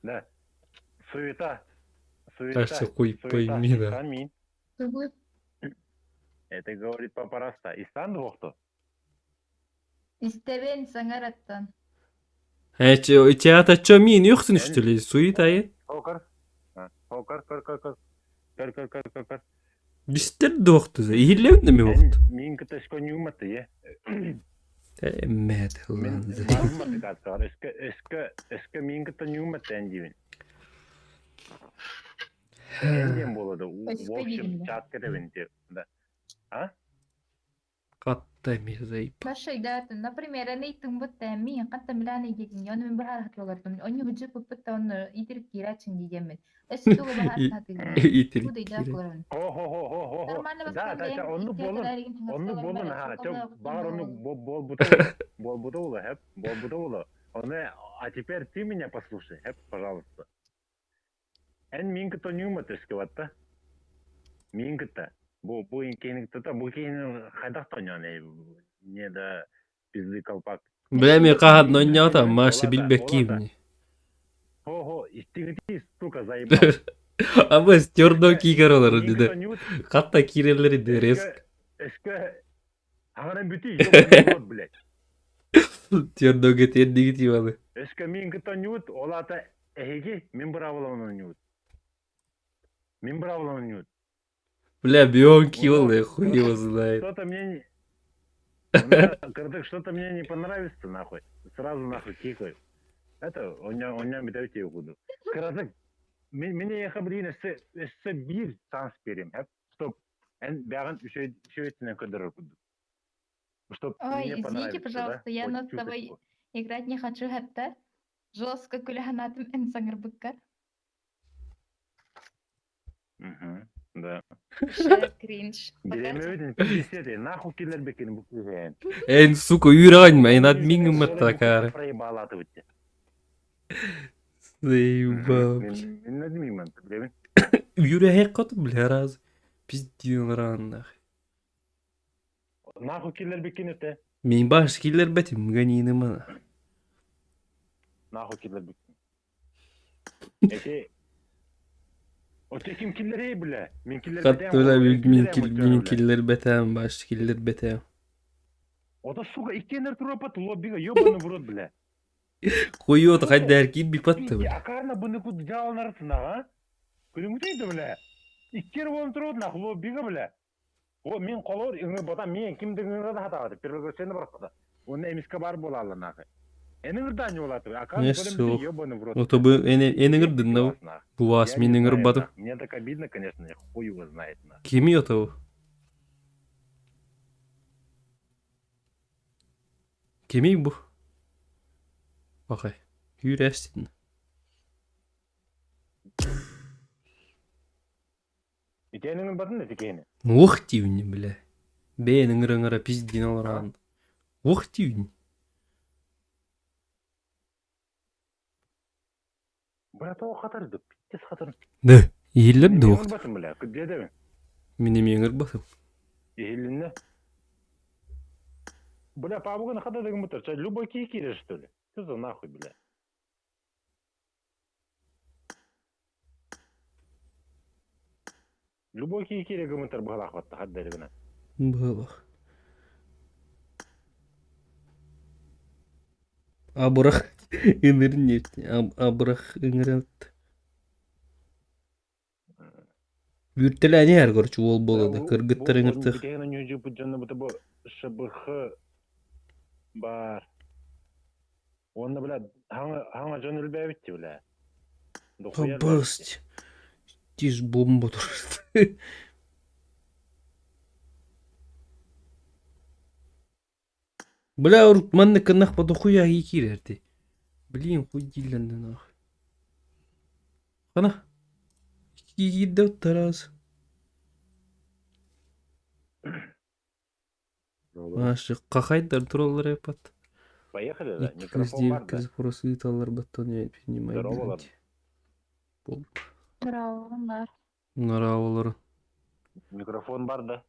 Да. Суета. Суета. Кажется, хуй пойми, да. Аминь. Это говорит папараста. Истан двохто? Истэбин саҥараттан. Театр чё мин юхсын что ли? Суета е? Хокар. Хокар, кар, кар, кар. Кар, кар, кар, кар, кар. Бистер дуохтуза. Иһиллэбит ми уохту. Мин кыташко ньууматы е. Мээт Өскө өскө өскө мин кытта ньууматы эн диибин. Эн диэн буолады. В общем, чат кэтэбин да. А? Хатта эмиэ заебал. Башайдаатын, например, эн ыйытыҥбыт мин ханта милаан ыйдетин, ону мин быһаарахтылартым, онньу быдьыппыппыт онно итирик киирээчин диэммин. Өссө тугу быһаарсаатыгын? Итирик Бу дойдаа куларын. Хо хо хо хо хо хо. Нормально Да, да, бастан онну бэйэм буолун. икки Онну буолун аха. Чэ, баҕар онну буолбута буолбута буолуо, хэп, буолбута буолуо. Ону, а теперь ты меня послушай, хэп, пожалуйста. Эн мин кытта ньума төскөбатта. Мин кытта. Бу бу киһини кытта бу киһини хайдах тоньон не да пизды колпак. Бля, мен хаһан нонньоото, Маша билбэккиим. Хо-хо, истигити сука заебал. Абы стердо кигер олар диде. Хатта кирелери де резко. Өскө ағаран бүтүй, ёбаный рот, блядь. Тердо кетер дигити балы. Өскө мин кытта ньуут, ол ата эһиги мин быраабыламан ньуут. Мин быраабыламан ньуут. Бля, бион килл, я хуй его знает. Что-то мне... Кырдык, что-то мне не понравится, нахуй. Сразу нахуй кикаю. Это у меня, у меня метавите буду. Кырдык, меня я хабрин өссө биир шанс берем, чтоб эн бягын үшөйтүнен көдөрөр курдук. Чтоб Ой, мне извините, понравится, пожалуйста, да? я Хоть над тобой чуточку. играть не хочу, хатта. Жестко күлэханатым эн саҥарбыккар. Мгм, да. Вообще кринж. Биремебитин пиздец, нахуй киллер бекин бу киһи. Эн, сука, үйрәнмә, эн админгім такары. Проебала ты Заебал. Мин админ билебин. Үйрәһе каты, бля, раз. Пиздин ран, нахуй. Нахуй киллер бекин өтө. Мин баш киллер бетим, ганины мана. Нахуй киллер бекин. Эти Оте ким киллери бля? Мин киллер Хатта бля, мин кил- мин киллер бетем, баш киллер бетем. Ото сука иккенер туропат лоббига ёбаный в рот бля. Хуёт хайдар кит бипатты, бля. Акарна буны кут жалнарсына, а? Күлүмүтейді бля. Иккер болон турот нах лоббига бля. О мен колор иңи бота мен кимдик ыңырда хатабады. Первый барпада. Оны эмиске бар бола ала нахы. Эни ырдан жолаты. Акарна Не көрөмүтей ёбаный в рот. Ото бу эне эне ырдын Бу вас Я не мин знаю, ырбады. нах. Мне так обидно, конечно, я хуй его знает. Нах. Кими ото? Кими бу? Бакай. Үйрәстин. Итенин батын да тикени. Ух тивни, бля. Бен ыңыр-ыңыра пиздин аларан. Ух тивни. Брат, о хатар да, пиздец хатар. Да, иһиллэр да Мен уох. батын бля, күддеде. Мин эмиэ ыҥырбатым. Иһилиннэ. Бля, пабыгын хата дыгыммытар. Ча, любой киһи киирэр, что ли? Что за нахуй, бля? Любой киһи киирэ гыммытар быһалаах батта хадда гына. Быһалаах. Абырах ыныр нет. Абырах ыҥырат. Үүртэлээн иһэр короче уол буола да кыргыттар ыҥыртых. Бүтэһин онньуу дьонно бу бу ШБХ баар. Уонна бля хаҥа хаҥа дьон өлбөөбүт бля. Дохуя өлбөөбүт. Пабасть. Тиш бомба турар. Бля урут маннык гыннахпа дохуя киирэрди. Блин хуй дииллэннэ нахуй. Хана киирдэ тараас. Наши хахайдар тураллар эпат. Поехали, да? Икки Микрофон бар да? кыз просто ыыталлар баттан я принимай Здорово, блядь. Болп. Здорово, Нараалары. Микрофон бар да?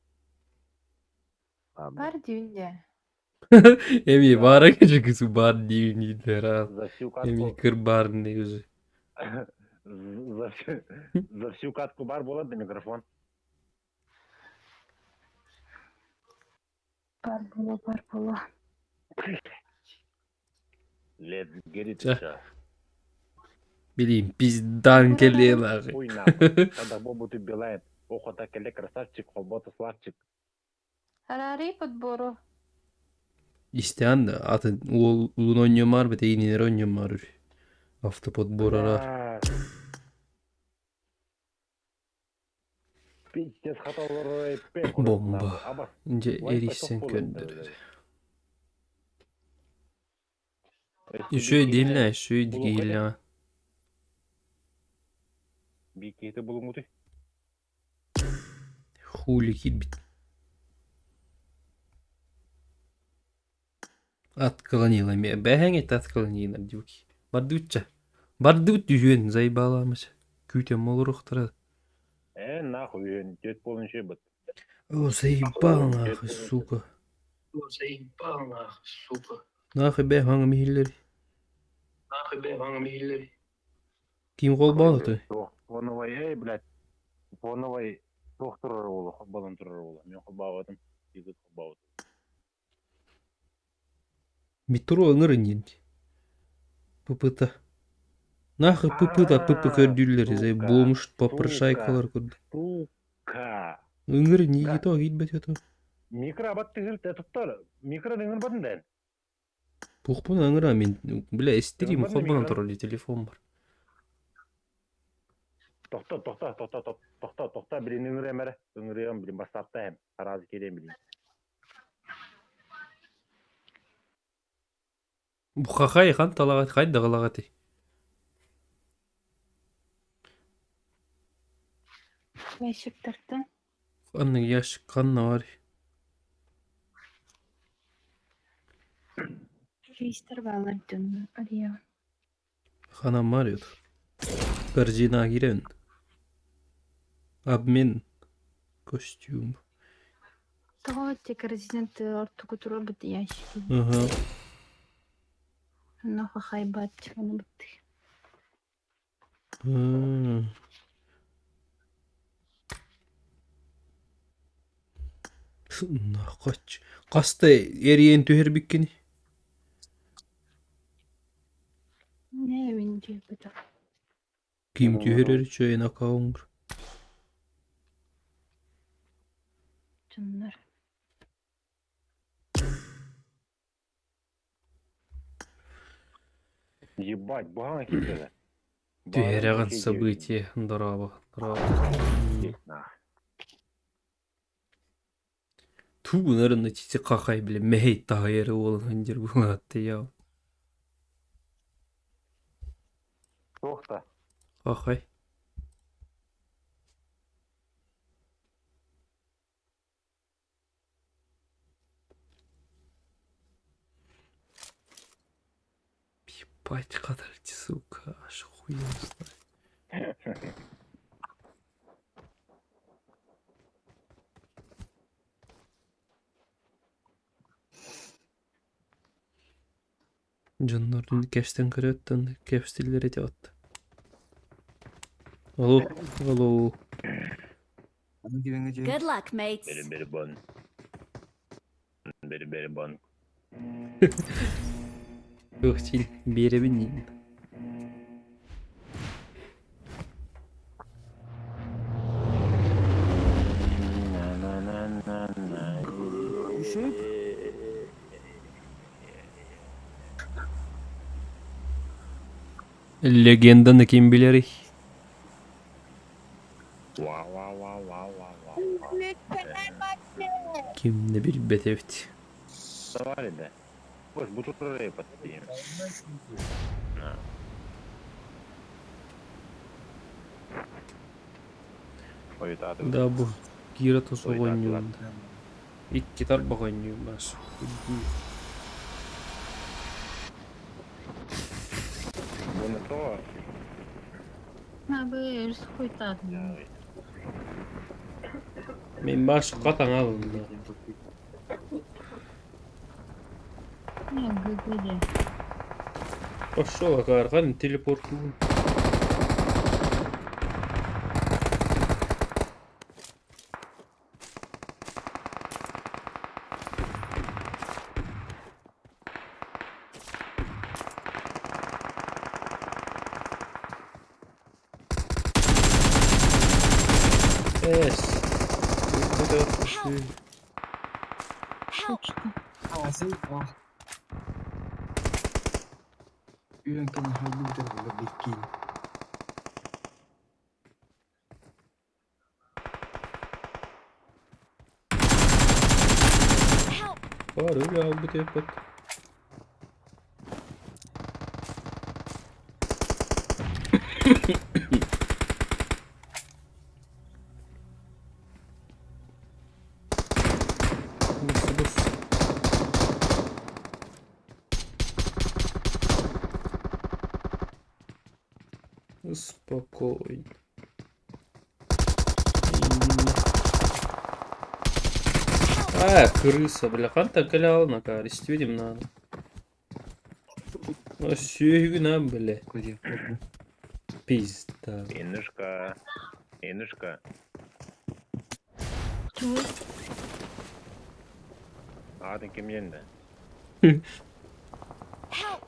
Ладно. Бар дивинде. Эми баара кече бар диибин а. За всю Эми катку кыр баар өзү. за всю, за всю катку бар болады да микрофон. Бар боло, бар боло. Let's get it. Чэ. ча. Билим пиздан келиэн аҕай. Хуй нахуй. Когда бобу ты билайн. Охота келе красавчик, холбота славчик. Харари подбору. Истээн да атын уол улун онньомаар бит эйининер онньомаар үр. Автоподбор араар. Бля. Пиздец хаталары Бомба. Аба. Дьэ Вай, эрийсэн потоп көрдөрөр. буолар. Үчүгэй дииллээ, үчүгэй Булуҥ дииллээ. Бикети булуҥутуй. Хули киирбит. Отклонила эмиэ. Бэһэҥ это отклонила дьуки. Бардыбытча. Бардыбыт түһүөн заебаламыш. Күүтэн олоруохтара. Э, нахуй, үйөн, тет полночи быт. О, заебал нахуй, сука. Заебал нахуй, сука. Нахуй бэ хаҥа миһиллери. Нахуй бля, ваҥа миһиллери. Ким холбоон отой? Туох, фоновай, эй, блядь. Фоновай туох турар уолу, холболон турар уолу. Мен холбообатым, Игорь холбообут. Метро ыҥырын диэн. Ппта. Нахуй ппта пп көрдүүллэр Сука, бомж попрошайкалар курдук. Сука. Ыҥырын иги то киирбэт ото. Микро абат тыгыр туттар. Микро дыңыр батын дэн. Туохпун ыҥыра мин бля стрим Ыҥырбатын холбонон микро. турар телефон бар. Тохто, тохто, тохто, тохто, тохто, тохто, блин, ыҥырыам эрэ. Ыҥырыам, блин, бастаапта эм. Аразы кириэм, блин. Бу хахай хан талаҕат хайдаҕалаҕатый? Ящиктартан. Ханнык ящик ханна бар? Рейстер баалар дьонно. Ария. Ханан бар ют. Корзина киирэн. Обмен костюм. Тоҕо те корзина ортуку турар ящик. Ага. Онно хахайбат чыганы бытты. А. Нахач. Хаста эрийэн түһэрбиккиний? Не мин диэбэтэх. Ким түһэрэр үчүгэй аккаунт? Дьоннор. Ебать, баҕана киирдэ. Түһэрэҕин событие дорообо дорообо. Тугунарын иччи хахай бile мэһэй таһайары уолан дьэр буолаатты яа. Туох та? Хахай. Ебать, хатарти, сука, аж хуй его знает. Дьоннорун кэпсэтэн көрөөт кэпсэтиллэр этэ от. Алло, алло. Good luck, mates. Бери бери бон. Бери бери бон. Ох, биэрэбин диин. Легенданы ким билэрий? Ким да билбэт эбит. Давай, да. Бу турар подстим. Да бу Кира тосоҕонньуун икки тарбаҕонньуун бас. Мин башка таҥалынна. Пошел, акаархан телепортуун. Эс. Help! Help! Бар өлө албыт эппит. Бус, бус. Спокойно. А, крыса, бля, ханта калял на каре, видим надо. Ну, на, бля. Пизда. Иннушка. Иннушка. Аатын ким диэн Help!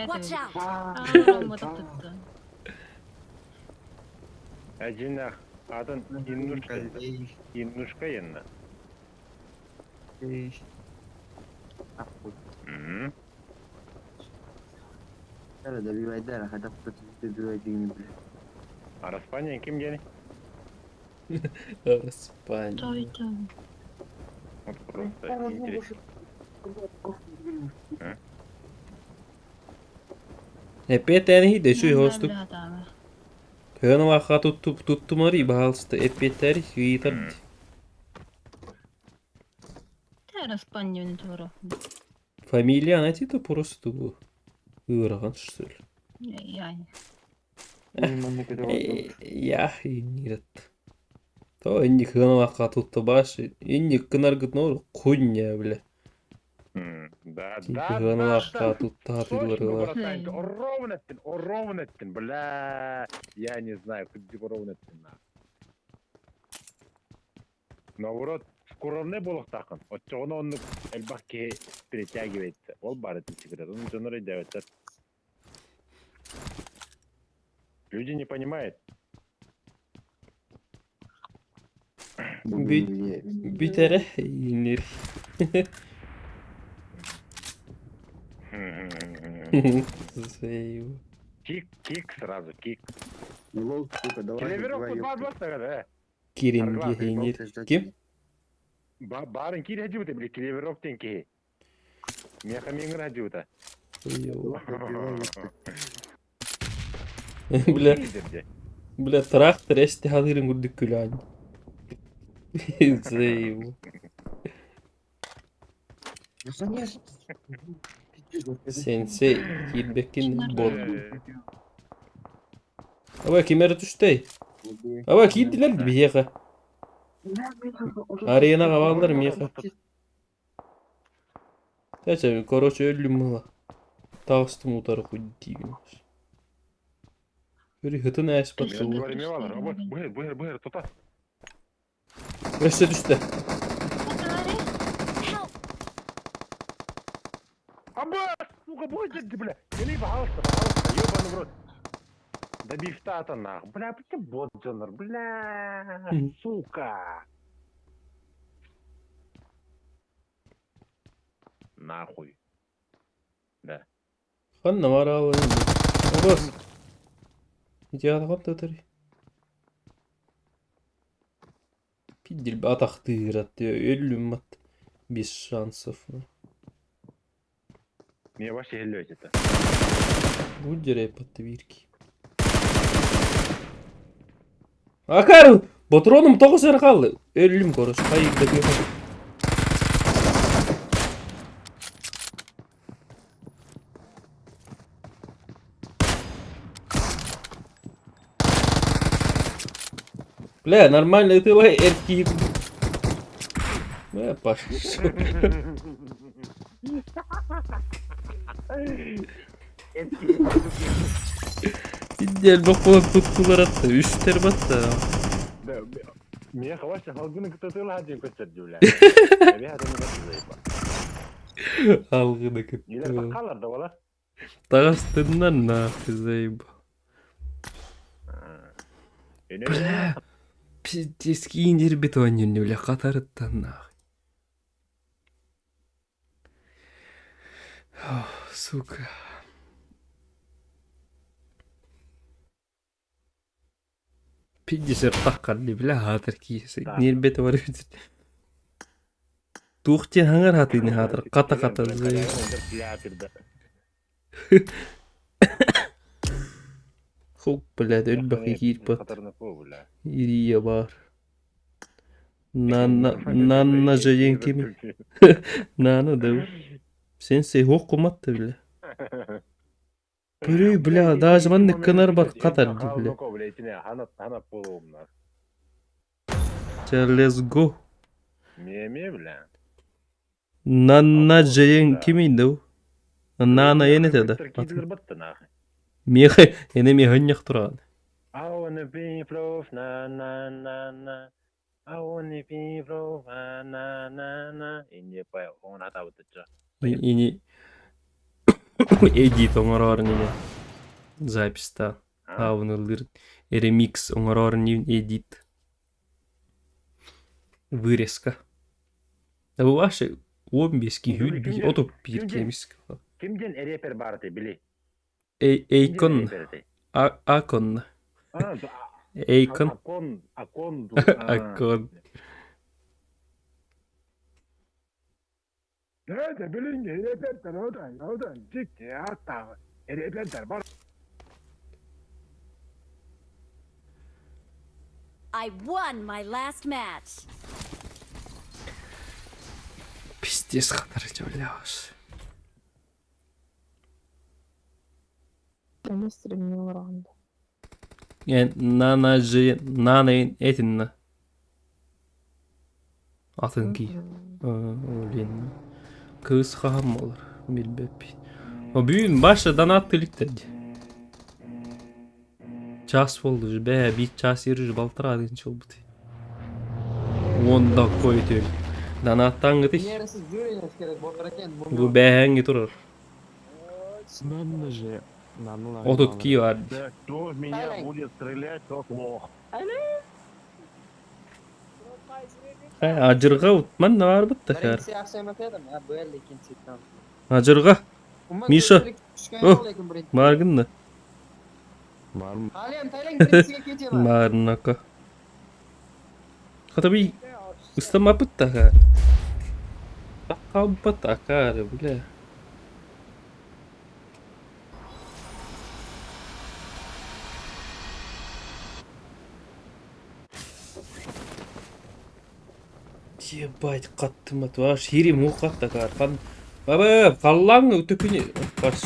Watch out! Эдьиннэх аатын Иннушка. Иннушка инна. М. Араспаанньа ким диэний? Распань. Вот просто интересно. Эппиэттээн иһийдэ үчүгэй хоостук. Кыһын туттумари баһаалыста эппиэттэри ыйытар Фамилия она типа просто бу ыарахан что ли? Я иннирет. То инник кыһын туттубаш, инник кынаргыт хуйня, бля. Да, Типа да, кыһын да, да. тутта Точно, братан, ровно эттин, ровно эттин, бля. Я не знаю, кырдьык ровно эттин, на. Наоборот, скоровне буолуохтааххын. Оччоҕуна оннук элбэх киһи притягивается. Ол баар этин секрет. Оны дьоннор өйдөөбөттөр. Люди не понимают. Бүтере иннир. Заебал. Кик, кик сразу, кик. Лол, сука, давай. Клеверок тут бар бастагада, э. Киринге иннир. Ким? Баарын киир хадьыбыта, били, клеверок диэн киһи. Миэхэ миҥэр хадьыбыта. Заебал. Бля, бля, трактор эсти хадырын курдук күлээн. Заебал. Сенсей, киирбэккин бот. Аба ким эрэ түстэй? Аба киирдилэр биһиэхэ. Арена хабаллар миэхэ. Тэчэ, короче, өллүм мыла. Таҕыстым утары куйдиибин. Бiri hытын ээспэт Мен говорим бар. Быһыр, быһыр, быһыр, тута. Өссө түстэ. Help! Аба, сука, бойся, бля. Кели, пожалуйста, пожалуйста, ёбаный в рот. Да бифтата нах. Бля, ты бот, Джонар, бля, сука. Нахуй. Да. Ханна мараалы. Обос. Идеал ханта Пиддил атахтыырат өллүм мат. Без шансов. Мне вообще хеллёть это. Бу дерей бирки. Акар! Ботроным тоғыз эр қалды. Өллүм короче. Хайда бир. Бля, нормально ты лай эрки. Бля, Паш. Идел бокула туттулар атты. Үстер батты. Да, мне хватит халгыны кытатыла один көстөр бля. Я это не заеба. Алгыны Нилер кытты. таккалар да бала. Тагастыннан нахуй заеба. Бля. Пиздец, киндер бетонин, бля, катарыттан нахуй. Ох, сука. Пиздец, таққалли, бля, хатыр киесі. Нербеті бар бит. Тух те хаңар хатыны хатыр, қата қата заеб. Хук, блядь, өлбәхи киир бат. Ирия бар. Нанна, нанна жайын кеми. Нана да. Сенсей хоқ куматты, бля. Бүрүй, бля, даже манны кынар бар катар, бля. Ча, let's go. Меме, бля. Нанна жайын кеми да. Нана ене да. Кидер батты нахуй. Мехе, эне мехыннях туран. I wanna be proof, na na na na. I wanna be proof, na na na na. Инде па, он атабытыча. Ини эдит оҥороор нине записта аавынылыр ремикс оҥороор эдит вырезка. А бу ваше 15 хүл отуп бир кемис. Кимден репер бар ты били? Эйкон Акон. Эйкон. Акон, Акон. Акон. Да, билинге репертер одан, одан, жикти аттагы. Репертер бар. I won my last match. Пиздец хатар бля. Нана же нана этинна. Атын ки. Олин. Кыз хахам олар. Билбеп. О бүгүн башы донат тиликтерди. Час болду бе, бир час ери балтыра деген болбут. Онда кой төл. Донаттан гыты. Бу бәһәңги турар. Нанна же. Отут ки бар. Да, кто в меня будет стрелять, тот лох. Ажырга утман бар бытты хәр. Ажырга. Миша. О, Маргынны. Барм. Марнака. Хатаби ыстамапытта хәр. Такаббат акары, бля. Ебать, каттымат. Ваш хири муқатта кар. Қан Баба, қаллаң өтөкүнө баш.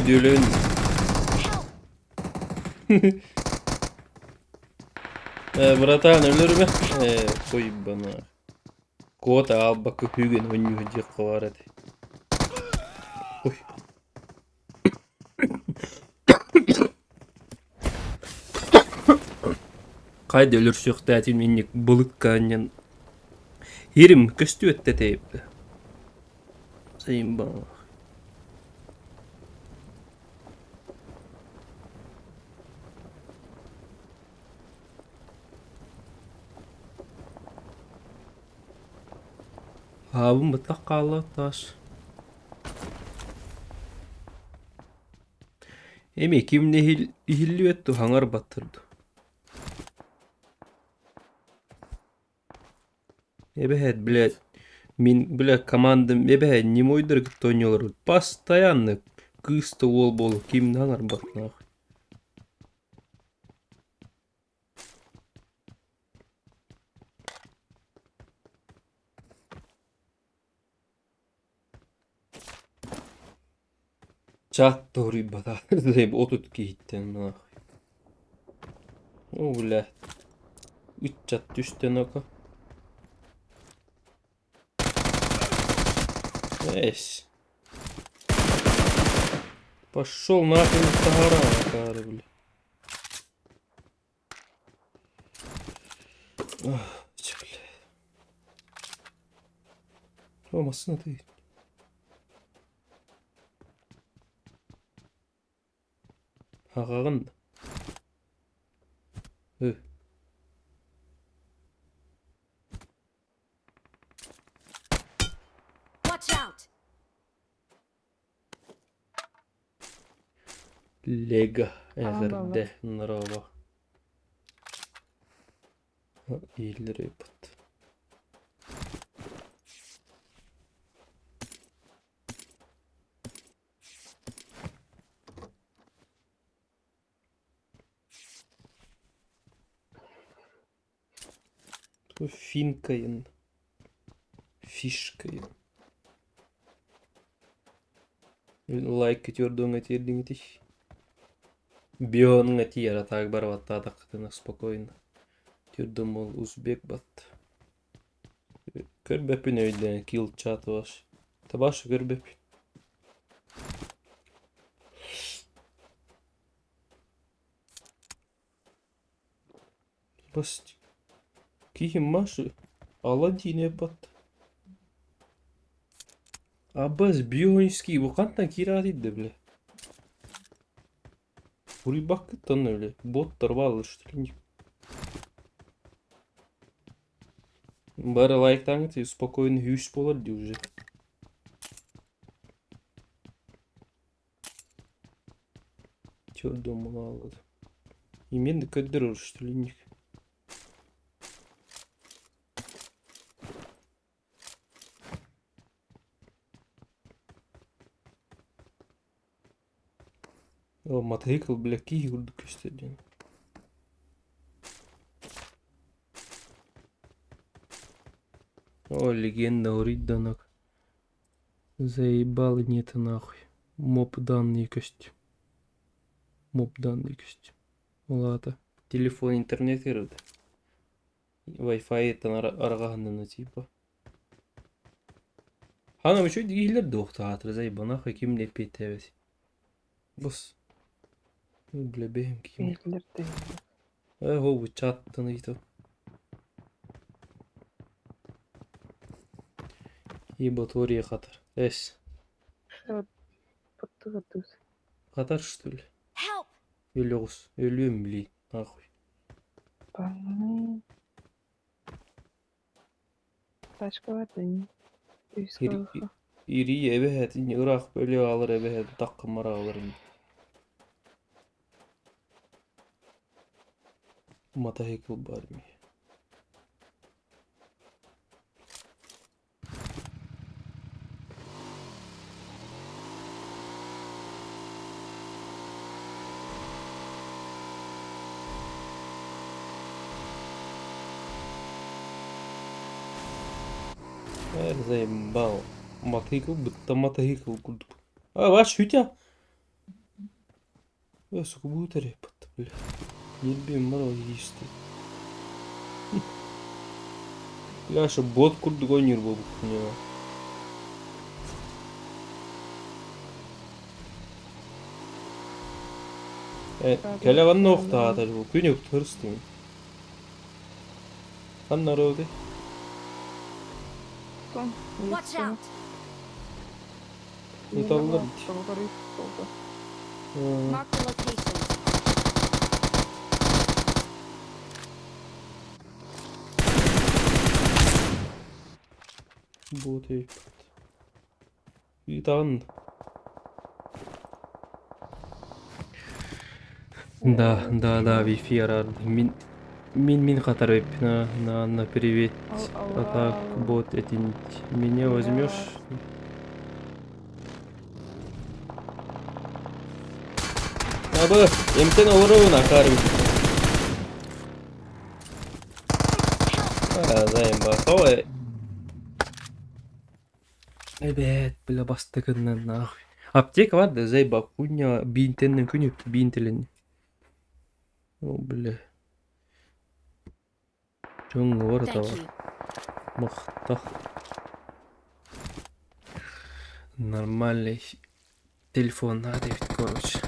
Бүдүөлөөн. Э, братан, өлөрүмэ. Э, хуйбана. Куота аалбакка күүгэн онньуһу диэххэ баар этэ. Ой. Хайда өлөрсүөхтээтим инник былыкка анньан Ирим көстүөт тэтэйиппэ. Сайын Аабын быттах хаалла таас. Эми ким иһиллибэт туһаҥар баттырды. Эбэһээт, блядь, мин, бля, командам эбэһээт немойдары кытта оонньууларбыт постоянно кыыс да уол буолу ким да аҥарбат нахуй. Чат торуйбатах отут киһиттэн нахуй. О, бля. Ыччат түстэ ноко. Эс. Пошел нахуй таһара, акары, бля. Ах, чё, бля. О, массыына ты. Аҕаҕын Ы Watch out! Лего Аҕам эҕэрдэ буолла. Норово Иһиллэр ыыппыт. Финкайын, фишкайын. Лайк твердоҥҥа тиэрдиҥитий. Бионҥа тиийэр а так барбаттаатаххытына спокойно. Тюрдум ол узбек бат. Көрбөппүн өйдөөн килл чат ваш. Табашы көрбөппүн. Баст. Киһим Машы Аладдин бат. Аббас бионический бу хантан киирээт да бля. Уруйбаккыттан өлө. Боттар бааллар что ли? Бары лайктааҥҥыт спокойно үс буолар дии уже. Чё думала? Именно көрдөрөр что ли них. О, мотоцикл, бля, киһи курдук көстөр диэн. О, легенда уруйданок. Заебал нет нахуй. Моп данные көстүү. Моп данные көстүү. Ол аата телефон интернет кирбит. Wi-Fi-тан арҕаһыннана типа. Хана үчүгэй дииллэр дуохтаатыр заеба нахуй ким да эппиэттээбэт. Бус. Бля бэйэм ким. Иһиллэр да Э, хоо чаттан ыйытап. Ебатория хатар. Эс. Хатар что ли? Help! Өлө оҕус. Өлүөм блин, нахуй. Ирии эбэһээт ыраах өлө аалар эбэһээт таккымар ааларым. Мотоцикл баар эмиэ. Эр заебал. Мотоцикл бытта мотоцикл курдук. А, ваш шутя? Сука, будет репот, бля. Нельбим морозисты. Бля, бот курдук ойнуур буолбут. Кэлэ ханна охтаатар бу күн өктөрстүм. Ханна роды? Watch out! Ыталлар. Mark the location. Бот өйпөт. Ытаҕын. Да, да, да, Wi-Fi араар. Мин мин мин хатар на на на привет. А так бот этин меня возьмешь? Абы, эмтен олоробун акарым. А, заебал. Ой. Эбэт, бля, бастыкыннан нахуй. Аптека бар да, заебал, хуйня, бинтеннен күнү бинтелен. О, бля. Дьоҥҥо Thank барыта you. Махтах. Нормальный телефон надо ведь, короче.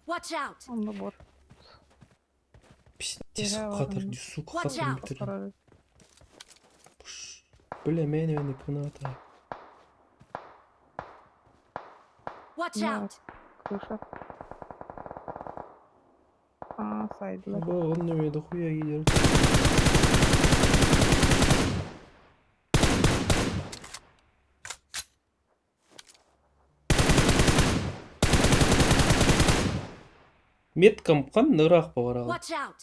Watch out! Онно бор. Пиздец, Тиһэ хатар, баран. сука, Watch хатар out. бүтүрэн. Барар. Бля, мени мени кыната. Watch На. out! Крыша. А, сайдлар. Бо, онно мен дохуя киирэр. Меткам ханна ыраах баҕараҕын. Watch out!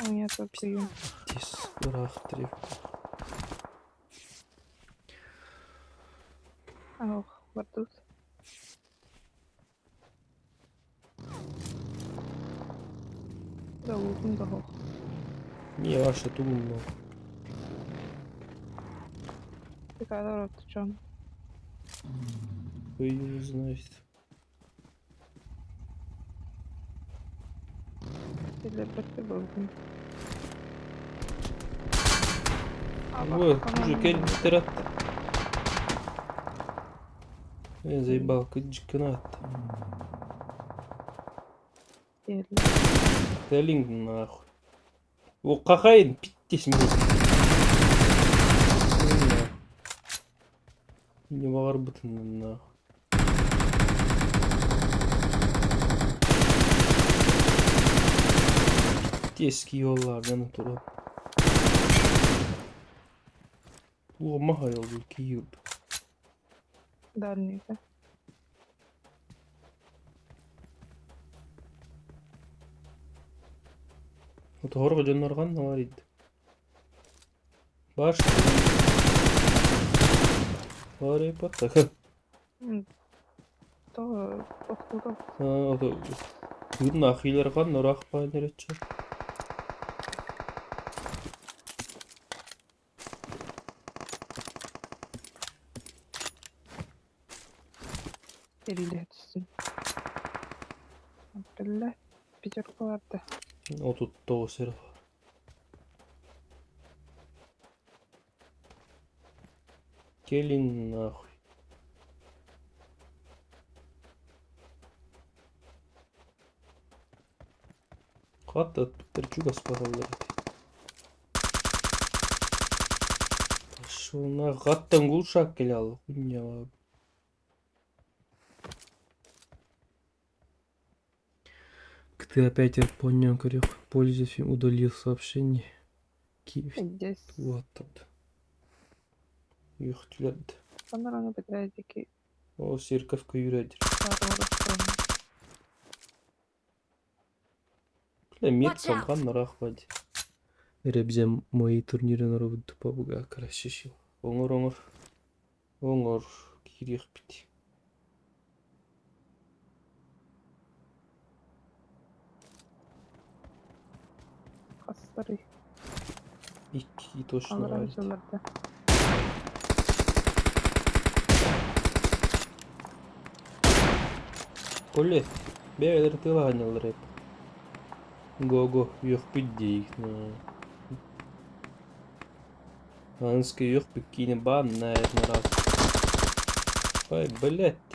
У меня только ее. Пиздец, ыраах трев. Ох, бардут. Да, лутун да ох. Не, ваша тумно. Ты когда рот чон? Хуй его знает. Ты для брата был. Ой, уже кэлбиттэр атта. Э, заебал, кыджыккын атта. Кэлиҥ нахуй. О, хахайын, пиздец мин. Не баҕарбытын нахуй. Пиздец киоллаа гана туран. Туох маһа киир. Дальний, да? Оторго дьонноргон бар ид. Баш. Бар патта. То, тохтута. А, ото күн ахилерган норах панерече. Эрилетсин. Биллэ. Пятеркаларда. 39 эрэ. Келин нахуй. Хатта чугас бараллар эти. Пошел на хаттан глушак келял. Хуйня. Ты опять понял, корюх. Пользователь удалил сообщение. Киев. Здесь. Вот тут. Юхтүлэрд. Панорама бэдэрээдики О, церковка юрядер. Бля, Watch меткам out. хан нарахвади. Ребзем мои турниры на робот тупа красишил. Оңор оңор. Оңор. Кирих бит. Хастары. Икки точно Алар бар. җылларда. Коли бэйэлэр тыалаһанньаллар эбит. Го-го, үөхпүт дии. Анскай үөхпүт киинэ баан наверное раз. Ой, блядь.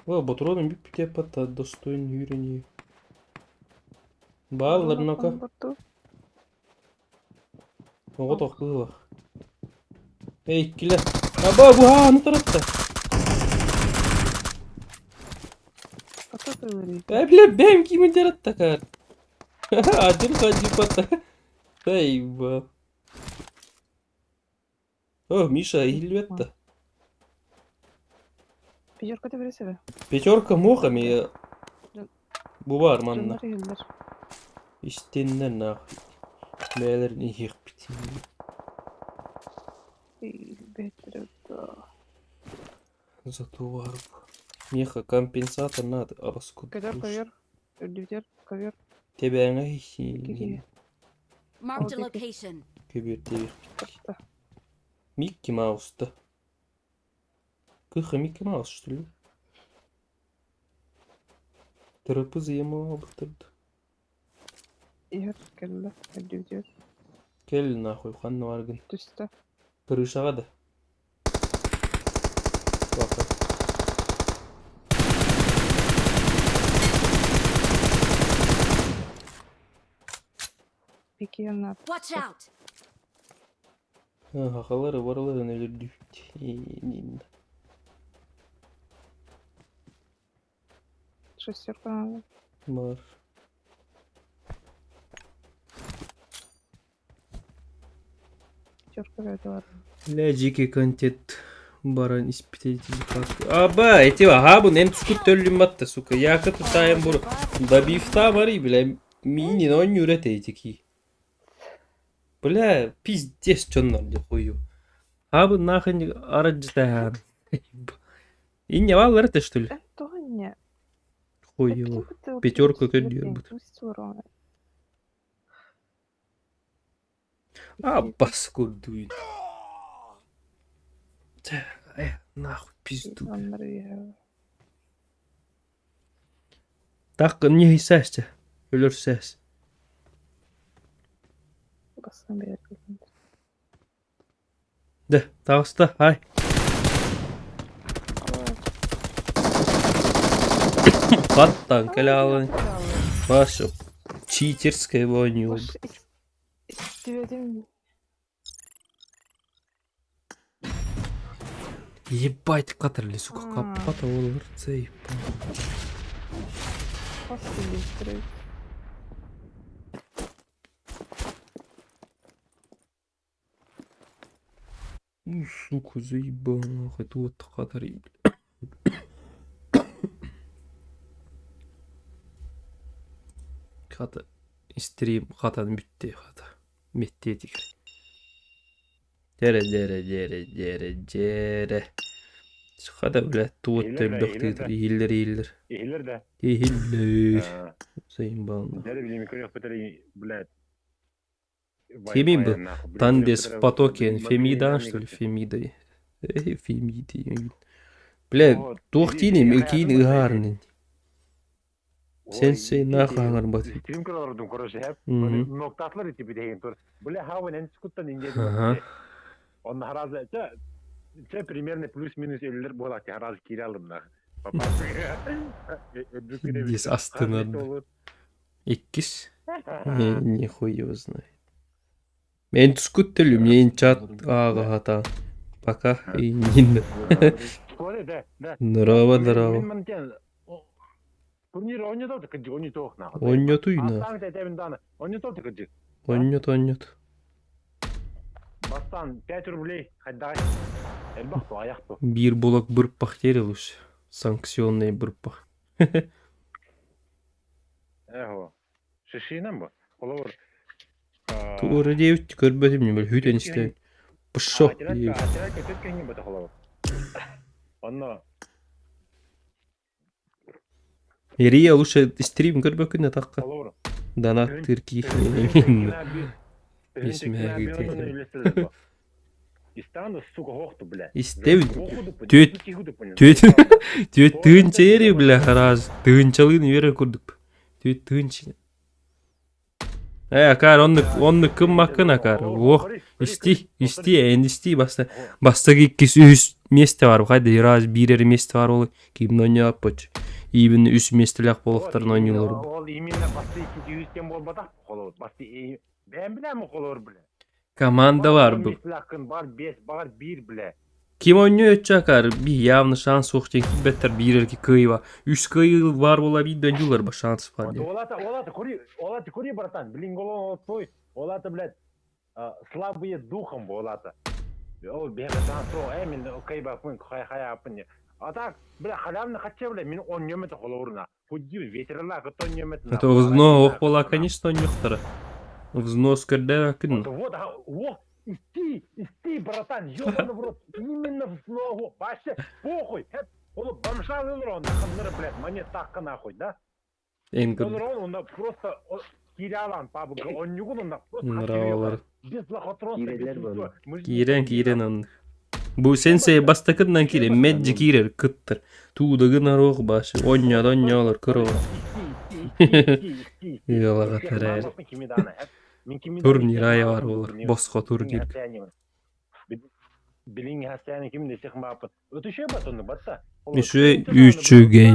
О, ботуруонум бүппүтэ пата достоин үүрэнии. Бааллар ну-ка. Оҕо тохтуулах. Эй, иккилэр. Аба, буһааны таратта. Э, бля, бэм кимин таратта кар. Один ходи пата. Эй, ба. О, Миша, иһиллибэт Пятерка бересебе. Пятерка муха ми бу баар манна. Дьоннор иһиллэр. Истиннэр нахуй. Бэйэлэрин иһиэхпит. Бэттэрэ Зато баар. Миэхэ компенсатор надо, абаскут. Ковер, ковер. Үрдүбүтэр, ковер. Тэбээҥэ Киһи. Marked a Окей. location. Көбүөр тэбиэхпит. Таста. Микки Мауста. Кыха Микки Маус, что ли? Тырыпыз емалабыттырды. Иһэр кэллэ. Үрдүбүтэр. Кэл нахуй, ханна баргын. Түстэ. Крышаға да. Бака. Пикиянна. Watch out! Хахалары барыларын өлөрдү. Шестерка надо. Бар. Пятерка бэйэтэ бар. Бля, дикий контент баран испитеть Аба, эти ага, эн тускут төллүм батта, сука. Яка тутаем бур. Добивта бари, бля. Мини, но не урете эти Бля, пиздец, чё надо, хую. Абы нахрен араджтахан. И не валар ты, что ли? Э, Тоня. Хуево. Пятерка көрдүөр бут. А, паскудуй. Э, нахуй пизду. Так, не хисәсте. Өлөрсәс. Бастан бер. Да, таҕыста, хай. Хаттан кэлэ Ваша читерская воню. Истибетим. Ебать, катырли, сука, каппата олор цей. Бас билдирет. Ну, сука, заебал, нахуй, тут катари. Хата стрим хатан бүтте хата. Метте тигр. Дере дере дере дере дере. Хата бля туот Иһиллэр да, төлбөх иһиллэр да. тыытыр иһиллэр иһиллэр. Иһиллэр да. Иһиллэр. Заебал нахуй. Дьэ билими көрүөхпүт блядь. Феми был. Тандес в потоке. Фемида, что ли? Фемида. Эй, Фемида. Бля, туох тииним, киин ыһаарнын. Сенсей нахуй аҥарбат. Стрим көрөрдүм, короче, хэп. Мгм. Ноктатлар ити битеген тур. Бля, хавын эн скуттан инде. Ага. Он харазы, те, те примерно плюс-минус өлүлөр буолак, харазы кире алдым нах. Здесь астына. Иккис. Не, нихуй его знает. Мен тускут төлүм, мен чат ага хата. Пока и не. Да, да. Здорово, здорово. Турнир ойнотот кыдьык, ойнотуох нах. Ойнотуй на. Астан тэтебин даны. Ойнотот кыдьык. Ойнот, ойнот. Бастан 5 рублей хайдай. Элбах ту аяк ту. Бир булак бырпах терилус. Санкционный бырпах. Эхо. Шишинен бу. Холовор. Тура девять көрбөтүм не бил хүтен истен. Пшо. Онно Ирия лучше стрим көрбөкүн атаққа. холовор. Донат тырки. Бисмилләһи. Истану, сука, хохту, бля. Истэбин. Түөт түөт түөт тыынча ери бля раз тыынчалыын үөрэ курдук. Түөт тыынча. Э, акаар оннук оннук кыммаккын акаар. Ох, исти, исти, эн исти баста. Бастакы иккис үһүс месте бар. Хайда раз биир эрэ месте бар ол ким оонньооппут. Иибин үс миэстэлээх буолуохтарын оонньуулар. Ол именно басты икки үһүс кем буолбатах холобур. Басты бэйэм билэм холобур бля. Команда бар бу. Бар бес, бар биир бля. Ким оонньуу өччө акаар би явно шанс суох диэн киирбэттэр биир эрки кыайыба. Үс кыайыы баар буола биир да оонньуулар ба шанс бар диэн. Олата, олата, кури, олата, кури, братан, блин, голон твой, олата, блядь, слабые духом, олата. Ол бэйэ шанс суох, э, мин кайбаппын, хай хайааппын. А так, бля, халявно хотя, бля, мин оонньуом это холоурна. Худди, ветерана, кытта оонньуом это. Это взнос ох буола, конечно, оонньуохтара. Взнос көрдөөкүн. Вот, вот, Исти, исти, братан, ёбаный в рот, именно в ногу, вообще, похуй, ол бомжа ылыр он, блядь, монет такка нахуй, да? Эн Он он просто кирялан пабы, он не он просто Нравалар. без лохотронства, без ничего. Киирэн киирэн оннук. Бу сенсей бастакытынан киирэн, меджи киирэр кыттар. Туудагын аруох башы, онньоот онньоолор кыруо. Ыалаҕа тэрээр. Турнир айа бар буолар, босхо турнир. Үчүгэй үчүгэй.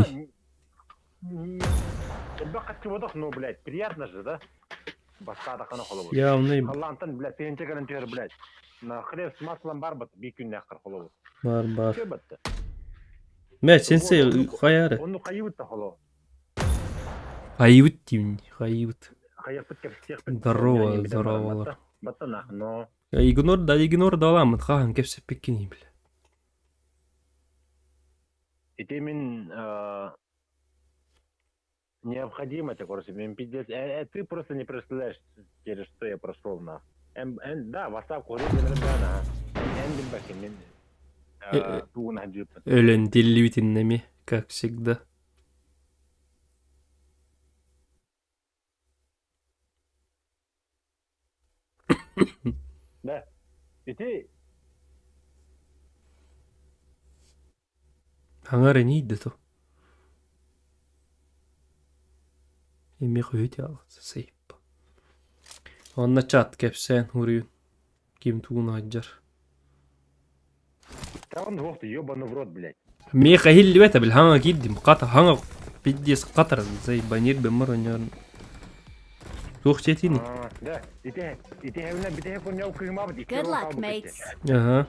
Явный бар бар. Мэ сенсей хайары. Хайыбыт диибин, хайыбыт. Здорово, здороволор. Игнор да игнор даламмыт хаһан кэпсэппиккиний бile. Ити мин необходимо это, короче, мен пиздец. Ты просто не представляешь, через что я прошел, на. Да, WhatsApp да, Эн билбэккин, мин тугун хадьыппын. Өлөн тиллибитиннэми, как всегда. Да. Ити Аҥар эниийдэ то. Эмиэ хөһүтэ сейп. Онно чат кэпсээн уруйун. Ким тугун сылдьар. Там вот ебаный в рот, блядь. Миэхэ иһиллибэтэ били хаҥа киирдим хата хаҥа пиздец хатар заебанир бэммэр онньоон туох дьиэтиний Да, ити ити хэвнэ бите куньяу кыымабыт икки Good luck, mates. Аха.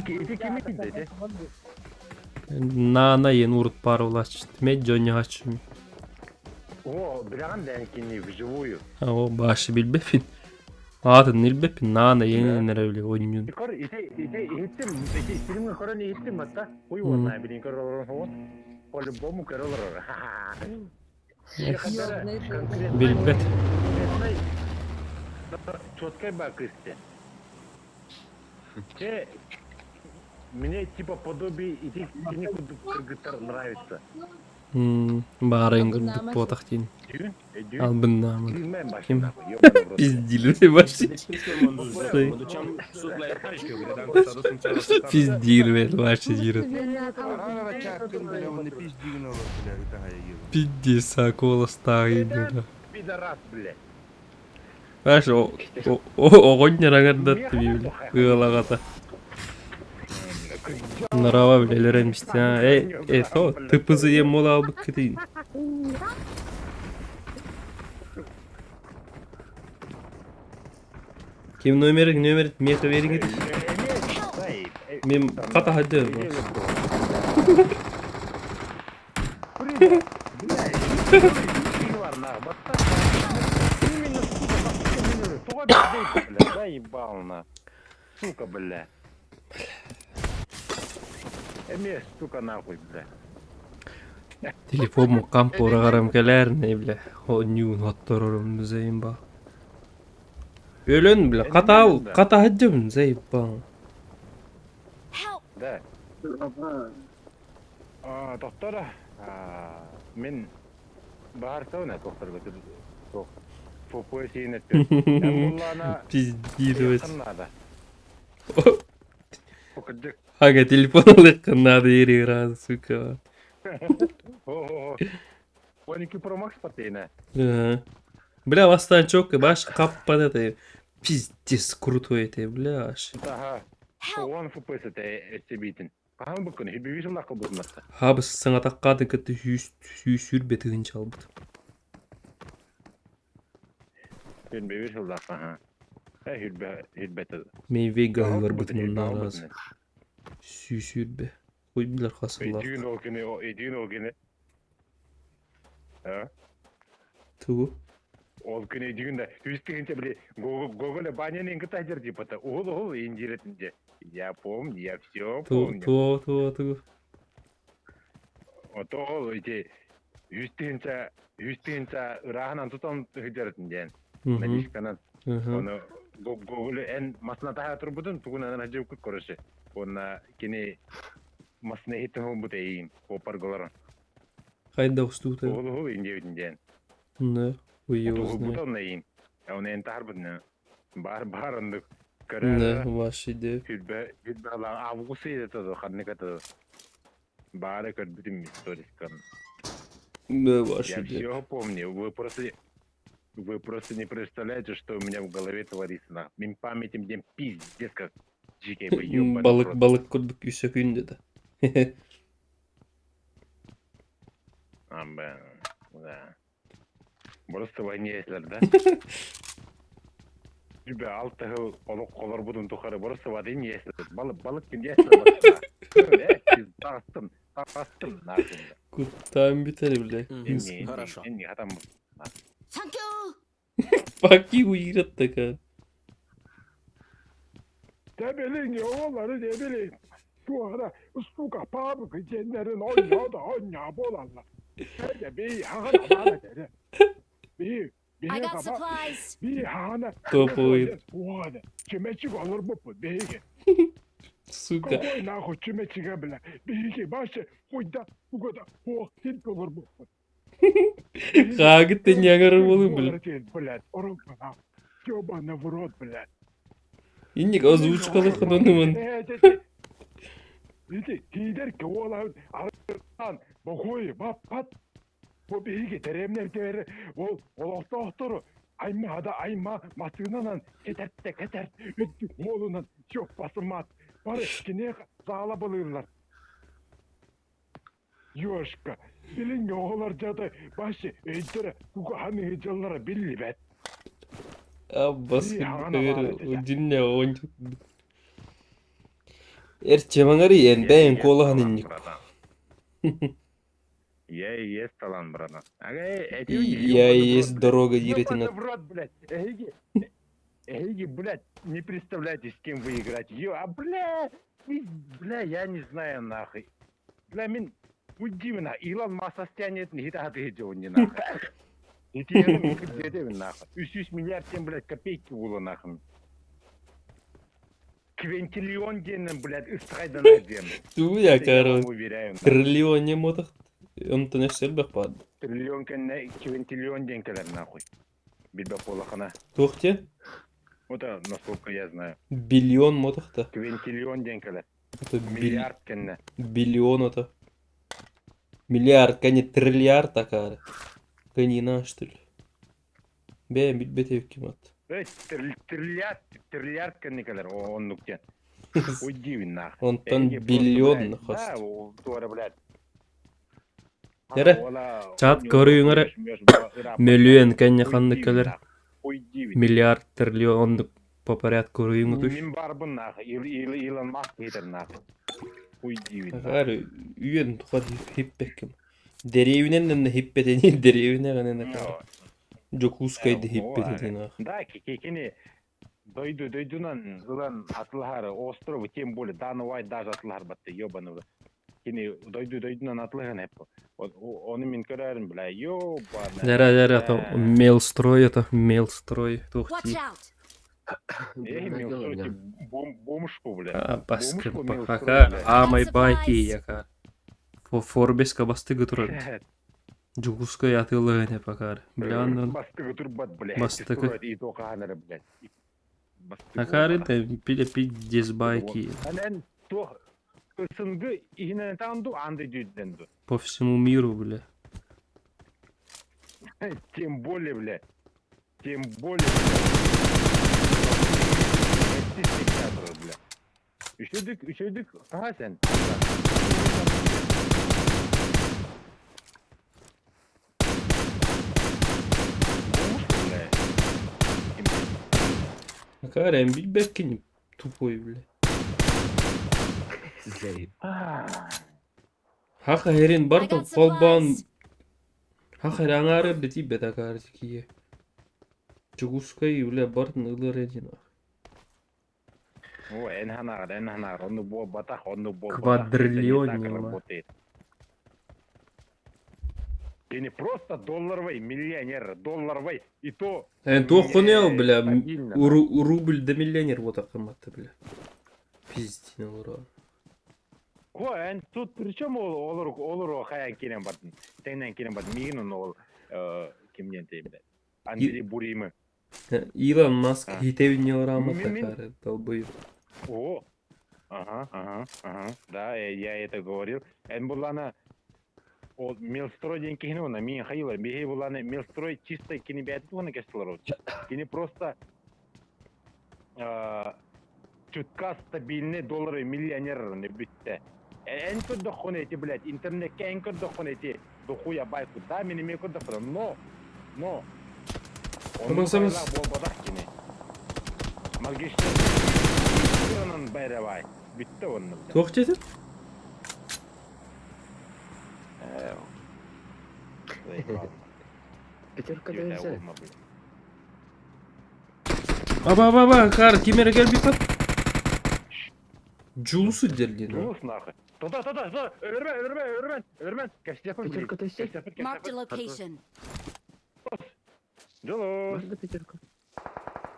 Ити кими кидде Наана иэн урут паар улааччыт медь дьонньоһооччум. О, билэҕин да кини вживую. О, башы билбэппин. Аатын билбэппин, наана иэнин эрэ били ойньуун. Көр, ити ити иһиттим, ити стримҥэ көрөн иһиттим батта. Хуй уонна билин көрөр олорон хоҕун. По-любому көрө олорор. Билбэт. Четкай ба кысте. Те мне типа подобие ити кини курдук кыргыттар нравится. Баарайын курдук буотах диин. Албыннаамын. Ким? Ким? Пиздили вообще. Пиздили вообще диир. Пиздец, акула стаи. Пидорас, блядь. Знаешь, оҕонньор аҥардатты били ыалаҕата. Норава билэлэрэ мистэ э э то тыпызы ем буолаабыккытын. Ким номер номер миэхэ биэриҥит? Мин хата хадьа Заебал на. Сука, бля. Эмиэ, сука, нахуй, бля. Телефон муккам порагарам кэлээр не бля. Онньуун хотторорум заебал. Өлөн бля хата хата хадьабын заебал. Help! Да. А, доктора, мин баарсабын докторга суох. Фупуэ сиин эттим. Эн буллаана Пиздировать. надо. Кырдьык. Ага, телефон ылыаххын наада ири сука. О-о-о. 12 Pro Max патейна. Ага. Бля, бастаан чокка, баш хаппат это. Пиздец крутой это, бля, аж. Ага. Help! 10 FPS это эстебитин. Хаһан буккун хибиби сыллаахха бутуннарта. Хабыс саҥатаххаатын кытта сүүс сүүс сүүрбэ тыһыынча албыт. Хүрбэбир сыллаахха аха. Э хүрбэ хүрбэтэ. Мейвей гаһыгар Бутун бутуннараас сүүс сүүрбэ. Хуй билэр хас сыллаах. Өйдүүн ол күнү, өйдүүн ол күнү. А? Тугу? Ол күн өйдүүн да үс тыһыынча били Гоголя баняны кыта дер типа уһул уһул индиретинде. Я помню, я все Ту помню. ту ту тугу. Ото ол ити үс тыһыынча үс тыһыынча ырааһынан тутан сылдьарытын диэн. Наличканан. Оны Гоголь эн масына таһа турбутун тугунан ажыбыккыт короче. Уонна кини масына иһиттен холбут эйиин куоппаргаларын. Хайда устуута. Уһул уһул индиэбитин диэн. Да, хуй его Уһулбута знает. онно эйиин. Оны эн таһарбытын бар бар ондук Да, көрө ваша идея. хүрбэ хүрбэ август это ханнык это баара көрбүтүм историкан. Да, ваша Я идея. все помню. Вы просто не представляете, что у меня в голове творится. Нах. Мин памятим дем пиздец как GK бы ёбаный в Балык рот. балык курдук үсөкүн dedi. А, бля, да. Просто войне да? Түбэ алта жыл олорбутун тухары просто воды не если балык балык ким если тастым тастым нахуй. Куттаан бүтэр бile. Мгм, Хорошо. Энни хатам Thank you! Fuck you уйраттака. Тебелин oğulları ne bileyim. Şu ara сука пабык сеннерин ойна да ойна болалар. Эде би хагана бара деди. Би би I got хаба supplies! би хагана Топовый. Уады. Чемечик olur bu биги. Сука. Какой нахуй чемечиге бля. Биги башы куйда угода о син olur bu. Хагы ты не болу бля. Блядь, орон Ёбана в рот, блядь. Инник озвучкалык хананымын. Ити тиидер куолаһын арыан бохуй баппат бу биһиги тэрээмнэрдээри ол олохтоохтору аймаада айма масыынанан кетертте кетерт өттүк уолунан сёппасымаат бары киниэхэ саала былыыллар Ёшка, билиҥҥи оҕолор дьата башы өйдөрө кугаһан дьыллара биллибэт. Аббас И хаҕана баар этэ. Динне ончук. Эрчемаңари эн бэйэн куолаһан инник. Я и есть талант, братан. Ага, Я и есть дорога диретина. в рот, блядь. Эйги, эйги, блядь, не представляете, с кем вы играете. Ё, а, бля, бля, я не знаю, нахуй. Бля, мин, уйди на, Илон Маск стянет, не хита хаты не нахуй. И нахуй. Үс миллиард тем, блядь, копейки было нахуй. Квинтиллион денем, блядь, ыстайдан один. Туу я Я короче. вам уверяю, нахуй. Триллион не мотах. Онтон өссөлбөх баар. Триллион кэннэ квинтиллион диэн кэлэр нахуй. Билбэт буоллахына. Туох те? Вот насколько я знаю. Биллион мотахта. Квинтиллион диэн кэлэр. Это бил... Миллиард кэннэ. Биллион это. Миллиард, кани триллиард такая. Канина, что ли? Бэ, билбет кимат. Эй, триллиард, триллиард кэннэ кэлэр. Оннук диэн. Уйди нахуй. Онтон Эйги просто, биллион блядь, хост. Да, туора, блядь. Эрэ, чат көрүүҥ эрэ. Мөлүөн кэннэ ханнык кэлэр. Уйди. Миллиард, триллион оннук по порядку көрүүҥ утуш. Мин барбын нахуй. Илон Маск хейтер нахуй. Уйди. Хары үйен тухар хиппекким. Деревинен хиппетени деревине гана Жокускайды хиппетени. Да, кини дойду дойдунан ылан атылахар остров, тем более Дана Уайт даже атылахар батты, ёбаный. Кини дойду дойдунан атылахан эп. Оны мен көрәрім, бля, ёбаный. Дара дара то мелстрой это мелстрой Watch тухти. out! Эй, мелстрой, бомжку, бля. А баскы Бомжку мелстрой, пахака бля. амай байки яка. Форбеска бастыгы турар. Жукускай атылыгын эп акар. Бля андан Бастыгы турбат, бля. Бастыгы. И тоқаныры, блядь. Бастык Акары буолбатах. да пиле пиздец байки Эн туох СНГ иһинэн таан ду аан дойду үрдүнэн ду. по всему миру, бля. Тем более, бля. Тем более, бля. Бля. Үчүгдүк, үчүгдүк хаһа сен. Бомж, бля. Акары эн билбэккин тупой, бля. Хаха эрин I бартын got холбоон supplies. хаха эрэ аҥаары эрдэ тиийбэт акаары киһи. Чугускай бля бартын ылар этин. О, эн ханаар, эн ханаар, онну буолбатах, онну буолбатах. Это не Квадриллион так нема. работает. Ты не просто долларовый миллионер, долларовый, и то Эн туох хонуо, не бля, стабильно. рубль да миллионер вот акыматты, бля. Пиздин олорон. Ко, эн тут при чем ол олор олор хаян кирен бардын. Теннен кирен бардын. Мигин ол кимнен тей, бля. Андрей Буримы. Илон Маск А. хитебин орамат Мин- мин- акары, долбоеб. О, ага, ага, ага, да, я это говорил. Эн булана ол Мелстрой ден кихини она мин хайыла, бихи булана Мелстрой чисто кини бәтит уна кестилер. Кини просто чутка стабильный доллары миллионер не битте. Эн көрдөххүн эти, блядь, интернетке эн көрдөххүн эти, дохуя байку, да, мин эме көрдөххүн, но, Tamam, Onun tamam. буолбатах кини. Моргенштерн байрабай. Бүтті оны. Туох дедин? Пятерка дэнсэ. Аба аба аба акары ким эрэ кэлбит бат? Джулусу дерлин. Джулус нахуй. Туда, туда, туда. Өлөрмө, өлөрмө, өлөрмө, өлөрмө. Кәстепін, Пятерка дэнсэ. Marked a location. Джулус. Бар да пятерка.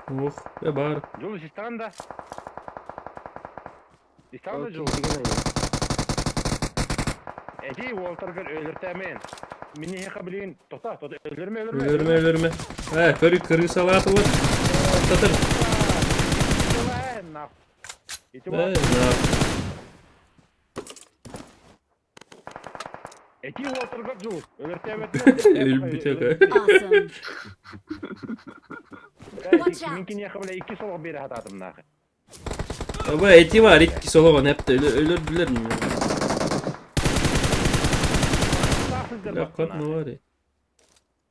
Ох, э бар. Джулус истан да. Истан да Джулус. Эти Уолтергер өлөртәмен. Мини хеха билин. Тота, тота, өлөрмө, өлөрмө. Өлөрмө өлөрмө. Э, көрү крысалаатылар. Татыр. Нахуй. Эти Э, Уолтер. на. Эти Уолтергер Джулус. Өлөртәмен. Өлбүт ака. Awesome. Watch out. Минки не хабла икки солох бере хататым нахуй. Аба эти бар икки сологон эпте өлөрдүлөр. Лакат бар.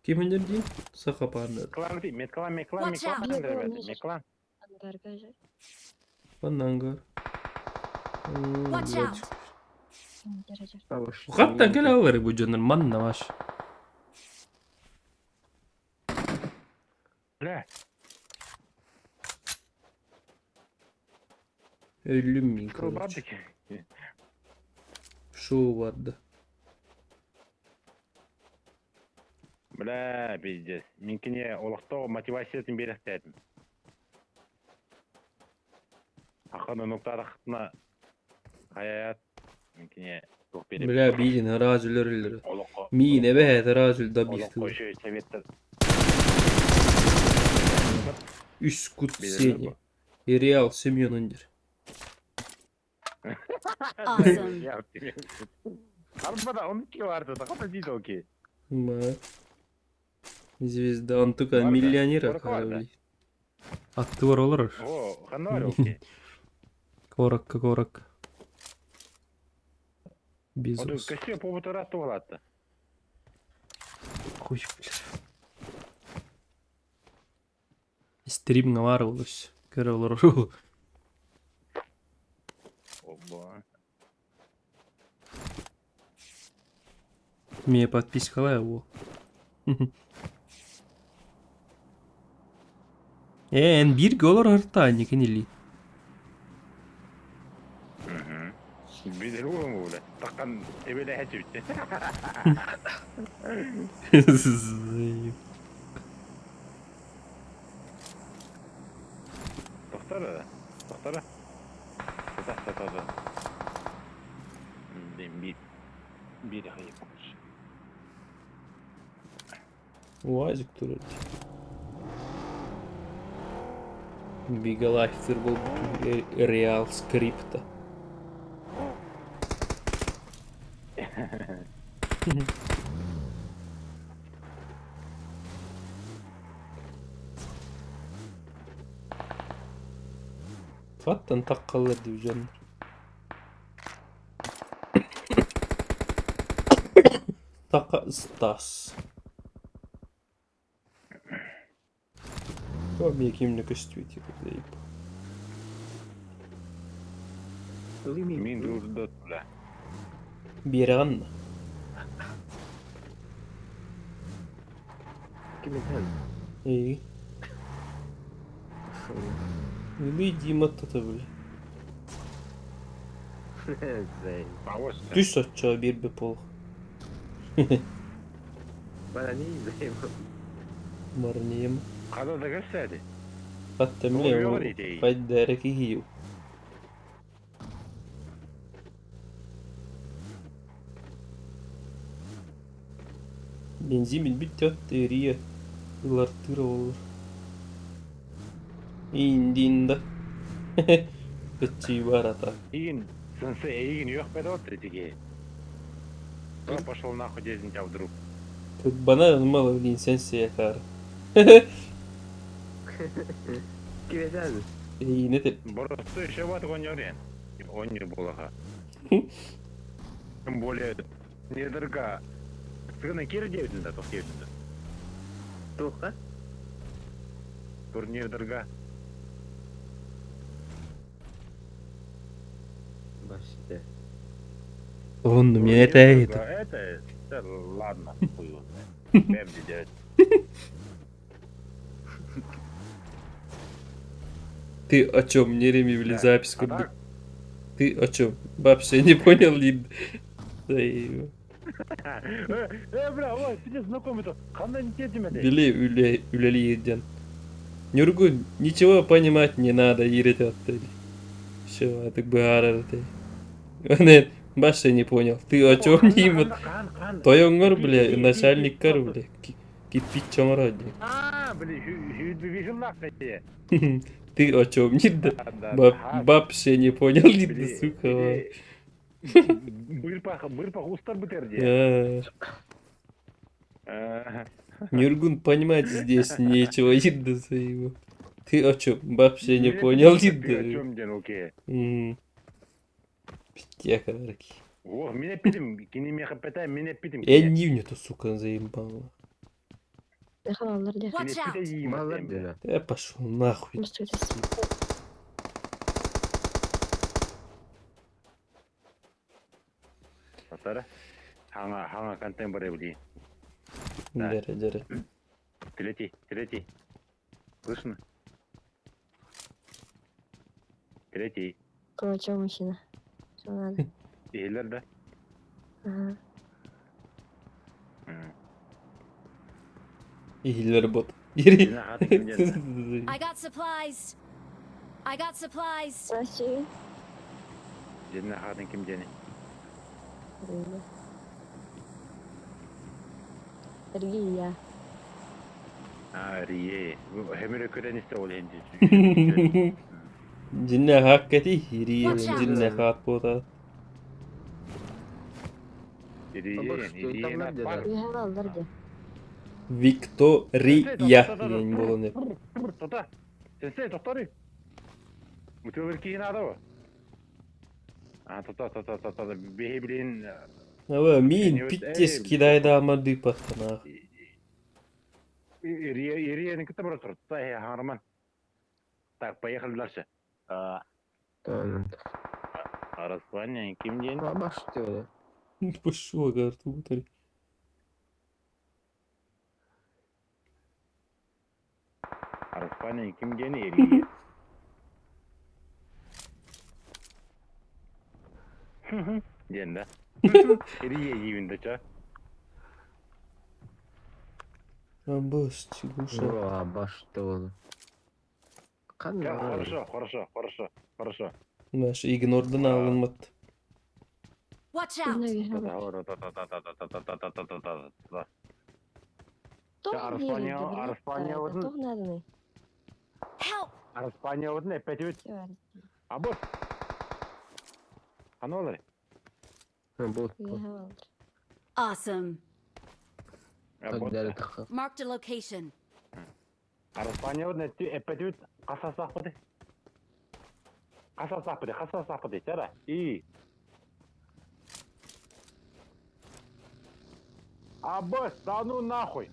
Ким дии? Саха паандар. Клан ти, метклан, метклан, Watch метклан, out. метклан. Ангарга же. Панангар. Watch out. Хаттан келе алар бу жонор манна баш. Бля, Өлүм мин короче. бардык. Шоу барды. Бля, пиздец. Минкине олохто мотивациятын берехтетим. Аханы нуктарахтына хаят минкине тух береп. Бля билин разүлөр өлөр. Олохко. Мин эбэт разүл Олохко дабихты. еще советтер. Үс кут Билер сени. И Реал Семен Awesome. Арбада он ки барды, таката дейт оки. Ма. Звезда, он только Барда, миллионер барда, барда. акары. Атты бар олар. О, ханар оки. Коракка корак. Оду Безос. көсө побутара тугалатты. Хуй, бля. Стрим бар олус. Көрө олор. Оба. Мне подпискалай его. Э, эн бир голор арта никин или. Билер угун бля. Таккан эбеле хечибит. Токтор, токтор. Токтор, токтор. Бир бир хайып. Уазик турат. Бигалайфтыр буолбут Реал скрипта. Фаттан таққаллар дии дьоннор. Така ыстаас. Томи кимне көстүбүт Мин дурдот бля. Биэрэҕин да? Кимитен? Эйи. Или Дима тата бля. Түс оччо биэрбит буолуох. Марнием. Хада да кэпсээти. Хатта миле хайдара киһи. Бензин бүттөт эрия ылартыыр олор. Индинда. Көччүй бар ата. Игин, сенсей, эйигин үөх бэдэ третиге. Кто пошел нахуй дезин тебя вдруг? Тут банан мало блин сенсей акар. Кимитен? Эйин этеп. Просто еще вот он Он не было. Тем более, недорого. Сына кир девятында, тоқ девятында. Туха? Турнир дорога. Баште. Он у меня это это. Это, это ладно, хуй его знает. Бэм делать. Ты о чем? Мне Реми, блин, запись А так, Ты о чем? Вообще не понял, Лид. Да и... Бля, ой, ты знакомый-то. Ханда не те тебе. Били үле үлелиирден. Нюргун, ничего понимать не надо, ирет оттели. Все, а ты баарар ты. Он вообще не понял. Ты о чем им? Тойонгор, бля, начальник кар, бля. Кипит чоңородни. А, бля, вижу нахуй. Ты о чем? Не да. Вообще не понял, да, сука. Бырпах, бырпах устар бытерди. Нюргун понимать здесь нечего, да за его. Ты о чем? Вообще не понял, Ты о чем, ден, окей. Пиздец, О, меня питим, кини меха пятай, меня питим. Я не внету, сука, заебала. Watch out! Я пошел нахуй. Ханга, ханга контент баребли. Дере, дере. Третий, третий. Слышно? Третий. Короче, мужчина. Что надо? Иһилер да? Ага. Иһиллэр бот. I got supplies. I got supplies. Дьиэнэ хаатын ким диэни? Сергей, я. А, Рие. Хемире көрен исте ол хенди. Дьиннэ хаккати хири, дьиннэ хат бота. Рие, Рие на пар. Виктория диэн буолан эп. Тота. Сенсей, тохтори. Утылыр киин адабы. А, тота, тота, тота, бехи билин. Аба, мин питтес кидайдаама дыпаттана. Рие, Рие, не кытта бара Та, Харман. Так, поехали дальше. Арасваня, ким день? Баште. Пошел, говорит, утри. Арасваня, ким день? Рие. День, да? Рие, дивин, да, ча? Абас, чигуша. Баште ол. Хорошо, хорошо, хорошо, хорошо. Наш игнордан алынмат. Watch out! Арыспания, Арыспания Тоқ надо. Help! Араспаанньабытын эппэтибит. Абы! Хана олар? Бот. Awesome. Marked a location. Араспаанньабытын эппэтибит хас састаахпытый? Хас састаахпытый? Хас састаахпытый? Чара. И. Абы, да ну нахуй!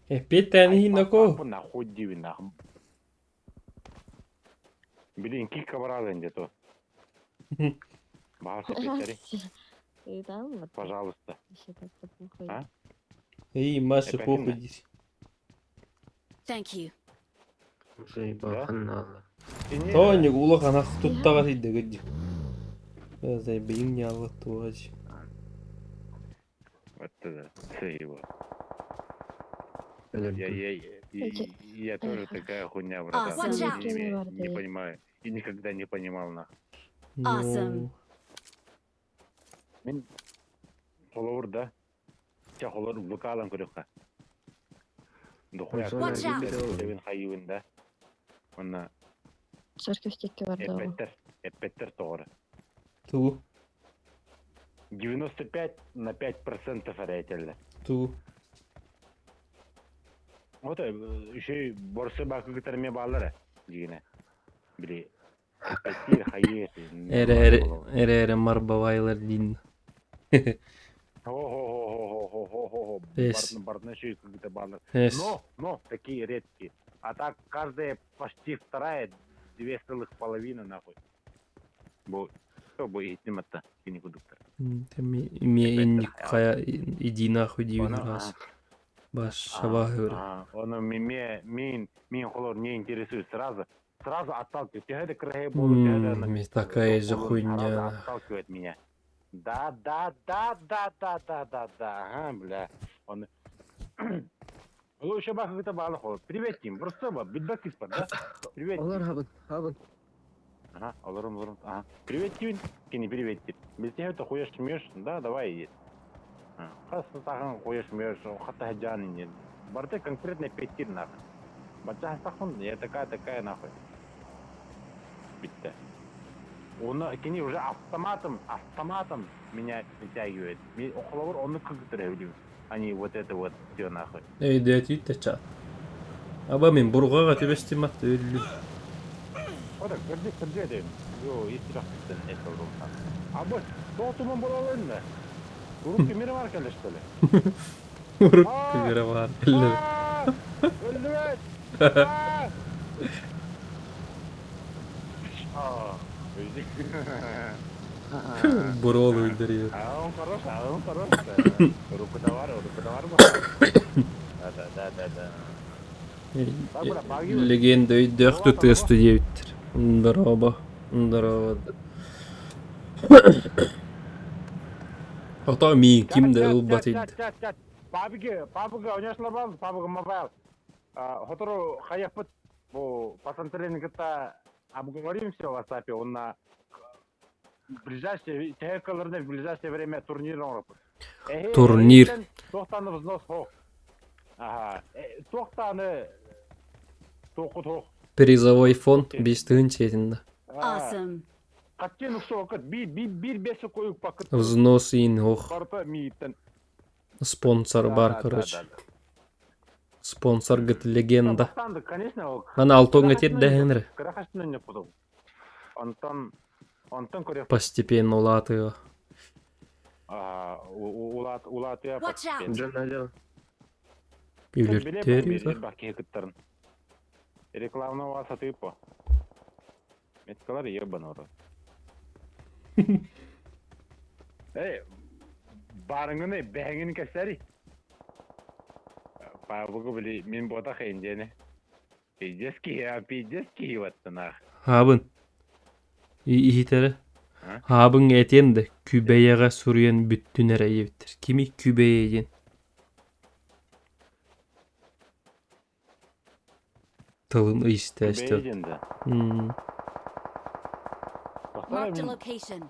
Эппиэттээн иһин доко. Нахуй диибин нахуй. Блин, кикка баралын где-то. Баҕар эппиэттэри. Пожалуйста. А? Эй, Маша, похуй здесь. Thank you. Заебахан алла. Тоонньук улахан ах туттаҕа сыйдыгыт дии. Заебейим не алла туач. Вот это его. Я, я, я, я тоже такая хуйня, братан. Не, не понимаю. И никогда не понимал, нах. Awesome. Мин холобур да. Ча холор выкалан көрөххө. Дохуя Watch out. Эбин хайыбын да. Онна Церковь барда. эппеттер, эппеттер тоҕор. Тугу? 95 на 5% эрэйтэллэр. Тугу? Вот еще борсы бакы кытары ме баалар дигине. Били эппеттир хайы. Эрэ эрэ марбавайлар дин. Хо-хо-хо-хо-хо-хо-хо. Эс. Бардына еще какие-то баллы. Эс. Но, такие редкие. А так каждая почти вторая, две целых половина нахуй. Бу, что бу иһиттим атта, кини кудуктар. Ме инник хая иди нахуй диюн Она- раз. Баш шабахыр. А, он ме, мин, мин холор не интересует сразу. Сразу отталкивает. Ты это крае болу, ты это М, Такая же хуйня. Сразу отталкивает меня. Да, да, да, да, да, да, да, да, ага, бля. Он... Ну, еще бах это бала холод. Привет, Тим. Просто ба, битбак испар, да? Привет. Олар хабын, хабын. Ага, олорум, олорум, ага. Привет, Тим. Кини, привет, Тим. Без тебя это хуешь смеешь, да, давай иди. Хас тахын хуешь смеешь, хата хаджан не. Барты конкретно петир нахуй. Бача хастахун, я такая, такая нахуй. Битте. Он кини уже автоматом, автоматом меня притягивает. Холовор, он как Они вот это вот все нахуй. Өйдөөтүүт да чаат. Аба мин бурҕаҕа түбэстим ат өллүм. Вот так, кырдьык, кырдьык этим. Йо, есть рахтын это урумтан. А вот, тоотуман болалын да. Урук кемере бар кэлэ, что ли? Урук кемере бар кэллэ. Өллүбэт! Буруол өлдөрүөр. А он хороший, а он хороший. Руку товар, руку товар. Да, да, да, да, да. Легенда өйдөөх тутуосту диэбиттэр. Здорово. Здорово. Ото миин ким да ылбат иди. Пабги, пабга, ойнашлар бар, пабга мобайл. Хотору хаяппыт бу пацантрени кытта обговорим все в WhatsApp, он на ближайшее, в ближайшее время турнир оҥороппут. Турнир. Туохтаны взнос хох. Ага. Туохтаны туохут хох. Призовой фонд биэс тыһыынча этиннэ. Awesome. Хаттен уксуокут би би бир бес койук пакыт. Взнос иин ох. Барта мииттен. Спонсор бар, короче. Спонсор гыт легенда. Конечно, Мана алтоҥҥа тиэрдэһинэрэ. Кырахастын потом. Онтон онтон көрө Постепенно улаатыа. улаат улаатыа Watch out. Дьон надел. Үлүртэр бакке кыттарын. Рекламного сатыпо. Меткалар ебаный рот. Эй, барыңыны бэһэҥин кэсэри. Пабыгы били мин ботах эндене. Пиздец киһи, пиздец киһи ваттанах. Хаабын. Иһитэрэ. Хаабын этиэн да Күбэйэҕэ суруйан бүттүн эрэ диэбиттэр. Кими Күбэйэ диэн? Тылын ыйыстээстэ. Күбэйэ диэн да. Marked a location.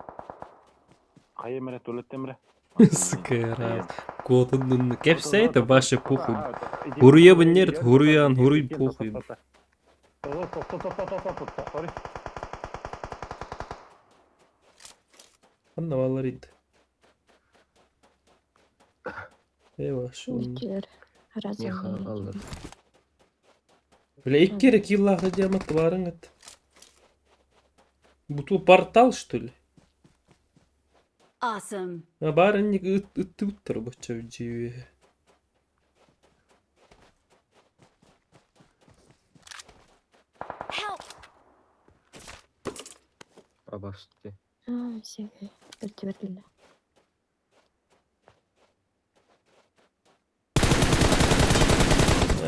Хайа мэрэ, туалеттемрэ. Сыкыра. Куотун кэпсэ это ваше похуй. Хуруя быннер, хуруян, хуруй похуй. Ханна баллар ид. Эва, шун. Бүтүөр. Меха Разумный. алыр. Бля, икки эрэ киллаах диамат баарыҥ эт. Буту портал, что ли? Awesome. А баар инник ыттыбыттар бачча дьиэ. Help! Абасты. Аа, сиги. Өттүбэрдиле.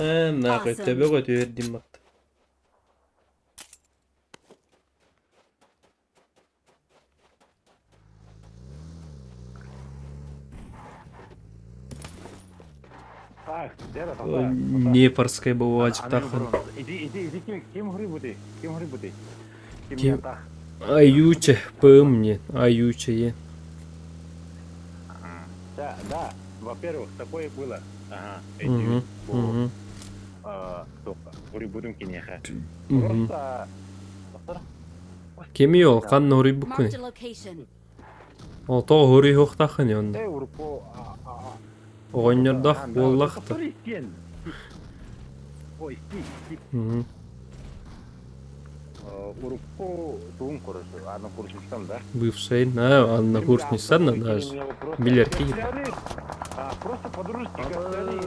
Ээ, нахуй, Awesome. төбөҕө түһэрдим матта. Так, где-то тота. Непорская бывает тахын. Иди, иди, иди, ким, ким грибути? Ким грибути? Ким Ким- я тах? Аютче, пымне, аютче е. Да, да, во-первых, такое было. Ага, эти, Мгм, по, мгм, а, тока, грибутым кинеха. мгм. Просто... Кеми ол, ханна хуруй Marked буккуни. a location. Ол тоҕо хуруй хуохтааххын онно. Эй, урукку, а, а, а. Оҕонньордоох буоллахта. Повтори, стен. Ой, сти, сти. Мгм. Урукку туун курсу, аны курсуштан да. Бывший, а, однокурсница даже. Билер киһи. Просто по-дружески капсали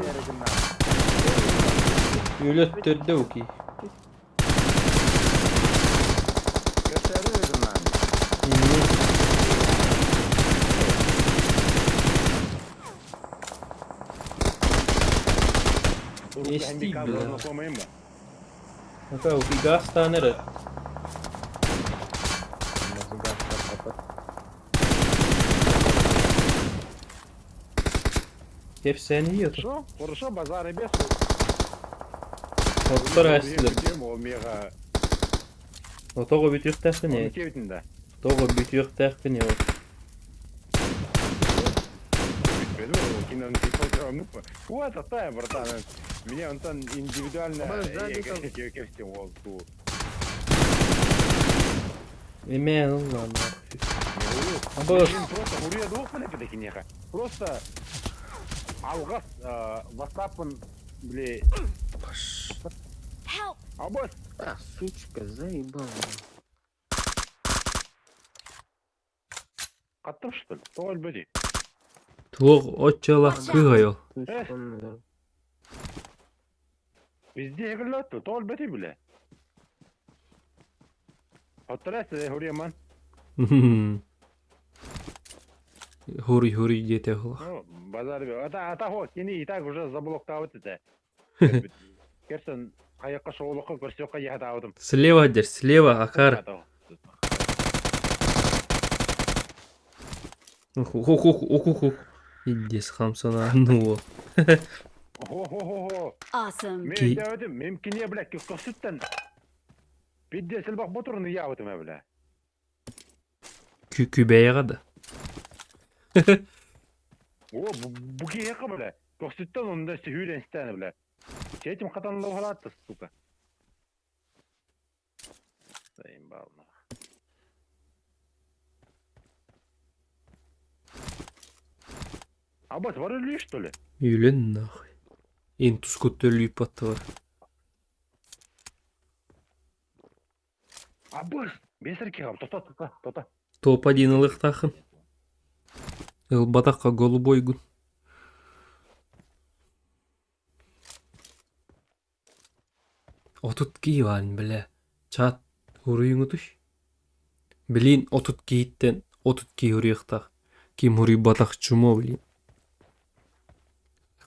Өлөттөрдө уки. Ести, бля. Ака уки газ танер. Кепсени ото. Хорошо, хорошо, базар и без. Оттор астылар. Омега. Отого бүтүөхтээхпин ээ. Кебитин да. Того бүтүөхтээхпин ээ. Вот, оставим, братан. Меня он там индивидуально кепсин ол ту. Эмээ ылла нахуй. Абы Просто хуруя двух бля Просто алгас WhatsApp бля. Help! Абас. А, сучка, заебала. Каттым что ли? Тоғыл бөди. туох оччолах кыһайол. Везде играют, тоғыл бөди бля. Оттарайся, хуруя ман. Хуруй хуруй диэтэ хула. Ну, базар Ата ата хо, кини и так уже заблоктават это. Керсен каяққа шоулыққа көрсөккө яхатаабытым. Слева дер, слева акар. Ух ух ух ух ух ух. Индес хамсана ну. Хо-хо-хо-хо. Awesome. Мен Ки- дәвәдим, мен кине бля көсүттен. Бидде силбак ботурун яабытым бля. Күбэйэҕэ да. О, бу кияка бля. Көсүттен онда сүйүрен станы бля. Четим катанлы халатты, сука. Заебал нах. Абас, варили что ли? Үлен нахуй. Ин тускут өлүйп аттылар. Абас, бесер кигам, тота, тота, тота. Топ-1 ылыктахын. Ылбатакка голубой гун. Отут кииван бля. Чат хуруйуңутуш. Блин, отут кииттен отут ки хуруйуктах. Ким хуруй батах чумо, блин.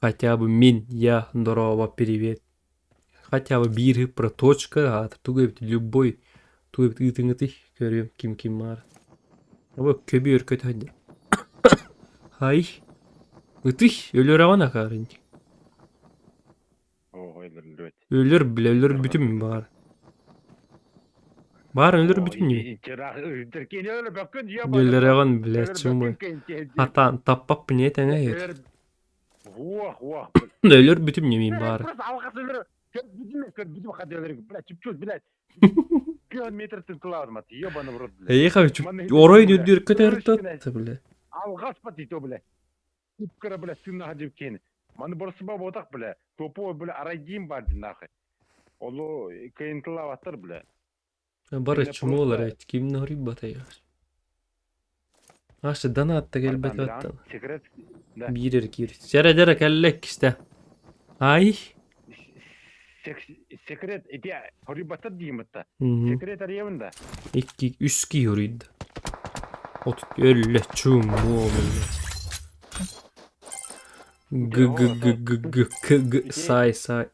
Хотя бы мин, я, здорово, привет. Хотя бы бир про точка, а тугай любой тугай ытыңытых көрүм ким ким бар. Абы көбү өркөт хадды. Хай. Ытых өлөр аван акарын. О, өлөр Өлөр бile өлөр бүтүм бар. Бар өлөр бүтүм не? Өлөр аван биле чумы. Атан таппап не теңе ет. Уох, уох. Өлөр бүтүм немин баар. Просто алҕас өлөр. Көрбүтүм, көрбүтүм хадыалары, блядь, чүпчүл, блядь. Километр тынкылаабытым, ебаный в рот, блядь. Эйиэхэ оройун үрдүр көтөртөт, бля. Алҕас пат ито, бля. Кыра, бля, сыннаха деп кени. Маны борсуба ботак, бля. Топо, бля, арайдиим бар нахуй. Олу кыйынтылаабаттар, бля. Бары чумолар эт, ким норибата я. Ашы донат келбет аттан. Секрет. Бирер кир. Сәрә дәрә кәллек кисте. Ай. Секрет, ити хорибаттар деймитта. Секрет арыйабын да. Икки, үс ки хоруйда. От өллө чумо Г Г Г Г Г К Г Сай Сай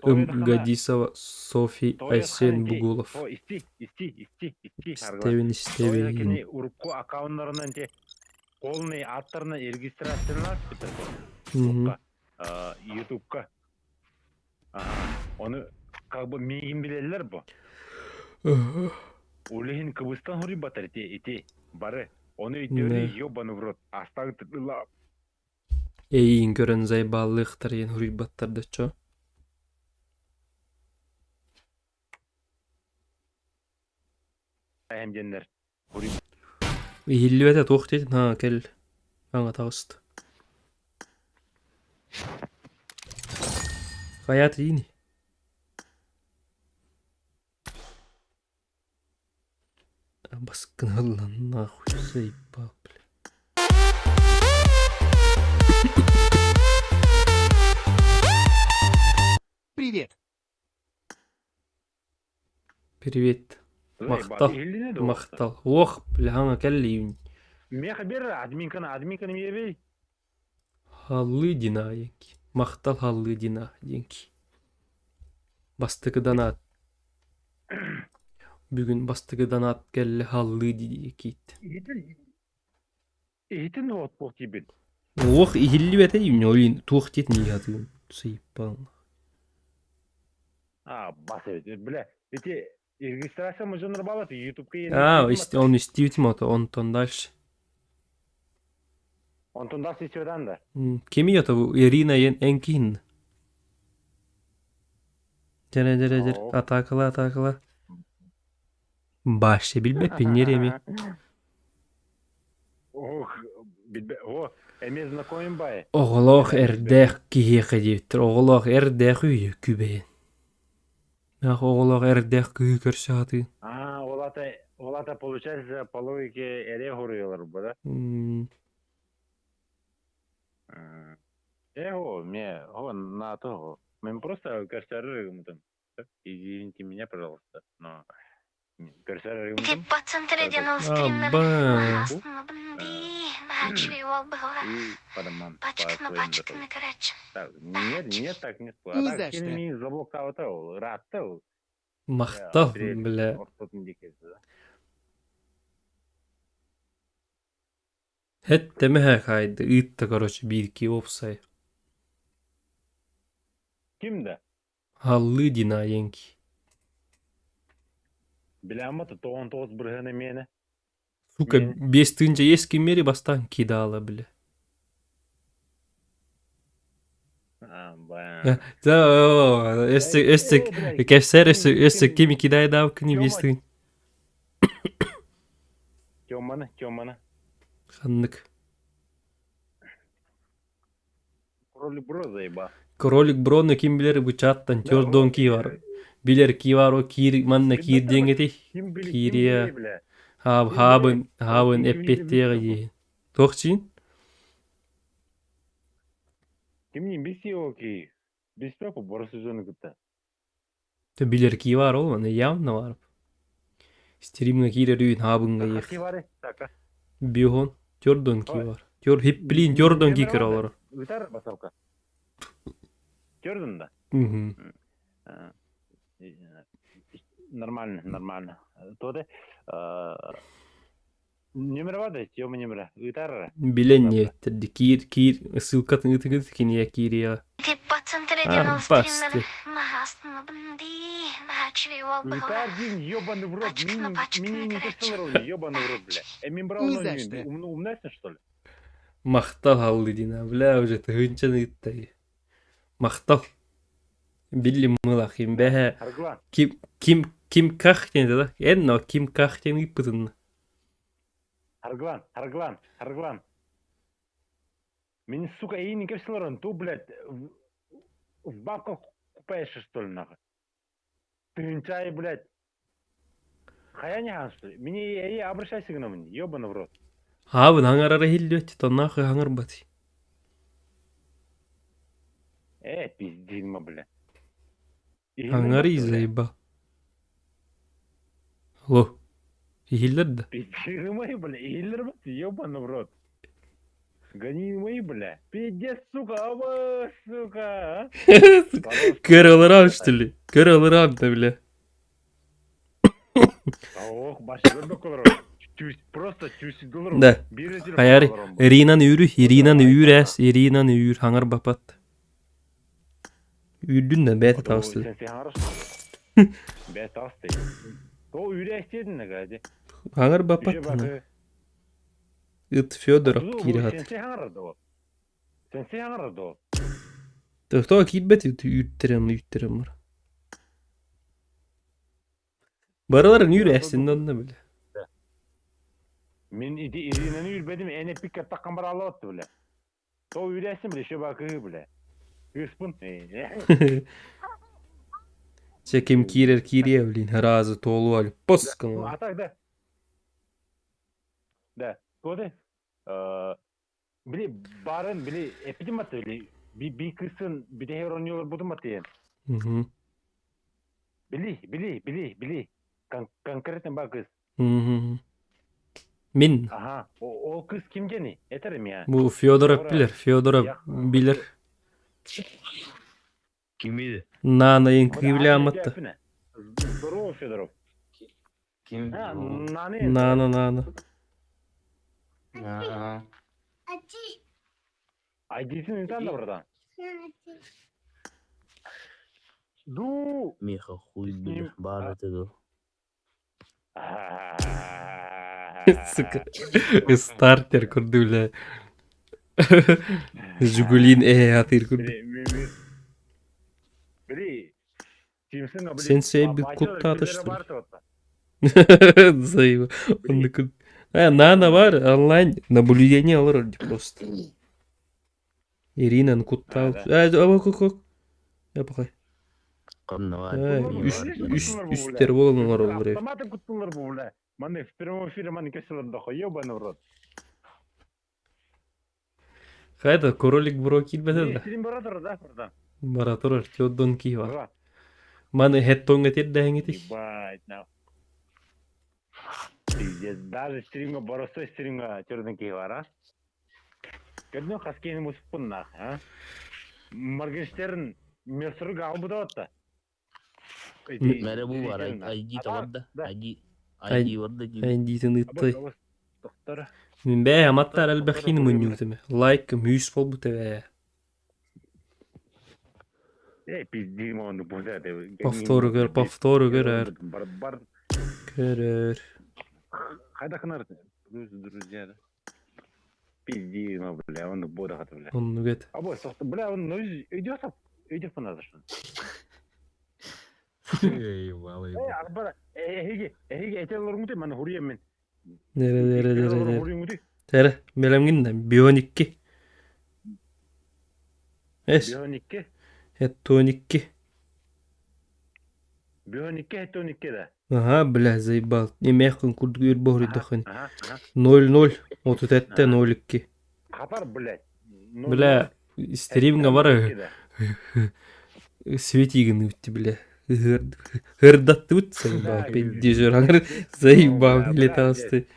М Гадисова Софи Айсен Бугулов. О, исти, исти, исти, исти. Стевен Стевен. Урукку аккаунттарынан те полный аттарына регистрациялар Ютубка. Оны как бы миигин билэллэр бу. Ол иһин кыбыстан хоруйбатар ити ити бары. Ону өйдөөрү ебаный в рот. Астаң тытыла. Эйиин көрөн зайбааллыахтар диэн суруйбаттар да чо. Эһэм диэннэр. Иһиллибэтэ туох диэтин haa кэл аҥа таҕыста. Хайаат иини. Баскын ыллан нахуй заебал, бля. Привет. Привет. Махтал. Махтал. Ох, бля, хаҥа кэллиибин. Меха бер админканы, админканы миэбей. Халлыы дина диэнки. Махтал халлыы дина диэнки. Бастакы донат. Бүгүн бастакы донат кэллэ халлыы дии киит. Иһитин уот буох тиийбит. Уох иһиллибэтэ олин туох диэтин иһатыым сыйпаан. А, бас эбит. Бля, ити регистрация мужунар балат ютубка А, он истибитим ото, онтон дальше. Онтон дальше истибетан да. Кими ото бу Ирина ен энкин. Дьэрэ дьэрэ дьэр атаакала атаакала. Баще билбэппин нереми. Ох, билбэ, о, эмиэ знакомым бай. Оҕолоох эрдээх киһиэхэ диэбиттэр. Оҕолоох эрдээх үйэ күбэйэн. Ах, оҕолоох эрдээх кыыһы көрсө сатыын. А, ол ата, ол ата получается по логике эре хоруйалар бу да? Э, о, мне, о, на то, мен просто көрсөрөр гымытым. Извините меня, пожалуйста, но көрсөрөр гымытым. Аба. И по домам, по своим готовым. Так, нет, нет, так не Ни Так, за что. кини заблоккаабата ол, ыраатта ол. Махтал, бля. Ортотун диэки да. Хэттэмэһэ хаайды ыытта короче биир опсай. Ким да? Халлыы дина енки. Билэммат 99% эмиэнэ. Сука, без тынча есть киммери бастан кидала, бля. А, ба. Да, өссө өссө кэпсээр өссө өссө кими кидайдаабыккыный биэс тыын. Тёманы, Тёманы. Ханнык. Кролик бро заеба. Кролик броны ким билэр бу чаттан Тёрдон ки бар. Билэр ки бар о киир манна киир диэҥэтий. Ким били, ким Киириэ. били, бля. Хааб хаабын хаабын эппиэттиэҕэ дии. Туох чиин? Кимниин билсиэ ки. Билсиппэт бу сезону кытта. Тэ билэр ки бар ол маны явно бар. Стримҥа киирэр үүн хаабыҥҥа иэх. Ки бары? Так. Бихон Тёрдон ки бар. Тёр хипплин Тёрдон ки көр олорор. Ыытар басалка. Тёрдун да? Мгм. Нормально, нормально. Тоде Нөмір бар да, Тёма нөмірі. Ыытар. Билэн ниэттерди киир киир ссылкатын ыытыгыт киниэ киириэ. А, басты. Ыытар дин, ебаный в рот. Меня не то что ебаный в рот, бля. Э, мен брал Ни за что. Умнайсың, что ли? Махтал Халлыдина, бля, уже тыһыынчаны ыытта Махтал. Биллим мылах имбэһэ Аргылан. ким ким ким ках диэн да эн но ким ках диэн ыыппытынна. Аргылан, Аргылан, Аргылан. Мин, сука, эйиин кэпсэлэрин ту, блядь, в бабках купаешься, что ли, нахуй? Тыһыынчай, блядь. Хайа не что ли? Мне эй, обращайся к нам, ебаный в рот. Аабын хаҥарара иһиллибэт, тоннаах хаҥарбат. Э, пиздильма, бля. Хаҥарый заебал. Алло. Иһиллэр да? Пиздильма, бля, иһиллэр бат, ебаный в рот. Гони мои, бля. Пиздец, сука, аба, сука, а? Көр олорам, что ли? Көр олорам да, бля. Ох, башыгыр да Просто түс доллар. Да. Хайар Иринан үүрү, Иринан үүр эс, Иринан үүр хаҥар бапат. Үүрдүн да бэйэтэ таҕыстыы. Бэйэ таҕысты. То үүрэ эстиэдин нагади. Хаҥар бапат. Ыт Федоров киирэ хат. Сенсей хаҥар до. Сенсей хаҥар до. Тоҕо киирбэт үүртэрем үүртэрем бар. Барыларын үүр эстин онно бile. Мин ити Иринаны үүрбэтим эн эппиккэ таххан барааллабатты бile. То үүрээсин бile, еще бакыһы бile. Кыыспын. Чэ ким киирэр киириэ блин разы туолуо пос А так да. Да. Коды. Били барын били эпитим атты били би кысын битэһэр оонньуулар бутум атты Били, били, били, били. Конкретно ба кыз. Мин. Ага. Ол кыз ким дени? Этер ми? Бу Федоров билер, Федоров билер. Кими? Нана кривляматты. Здорово, Федоров. Ким? Нана, Нана. Ага. Айдисин инсан да, братан. Ду! Миха хуй, бля, бар это ду. Сука. Стартер курду, бля. Жигулин атыр курду. Сенсей bir куттаата что ли? Заеба. Он такой... А, Нана бар, онлайн наблюдение алар просто. Ирина куттау. А, ок, Я пока. Үс үс үстер болон олар ол бре. Автоматы куттулар бу, бля. Маны в прямом эфире маны кесилер дохо, ебаный в рот. Хайда, кролик бро килбете да. Стрим бара турар да, братан? Бара турар, Теодон ки бар. Маны хеттонга тирдээҥити. Ебать, нахуй. Пиздец, даже стримга боростой стримга терден ки бар, а? Көрдүн хаскейни муспун нах, а? Моргенштерн мерсурга албыда отта. Мэре бу бар, ID табарда, ID ID барда ди. ID-тин ытты. Мин бээ аматтар элбэхин мунньуутуме. Лайк мүүс болбут эбээ. Эй, пиздим он буза. Повтору көр, повтору көрөр. Бар бар. Көрөр. Хайда ханар. Плюс друзья, да. Пиздим, бля, он бода хат, бля. Он нугет. А бой, бля, он идет, идет по надо что. Эй, валы. Эй, арбара, эһиги, эһиги этел ман хурием мен. Нере, нере, нере, нере. Тере, мелемгин бионикки. Эс. Бионикки. Хеттоникки. Бионикки, хеттоникки да. Ага, бля, заебал. Немехкин курдук бохри дохын. 0-0, 37 0-2. Хапар, блядь. Бля, стримга бар. Светигин үтті, бля. Хырдатты үт, заебал. Пиздежер, заебал, летасты.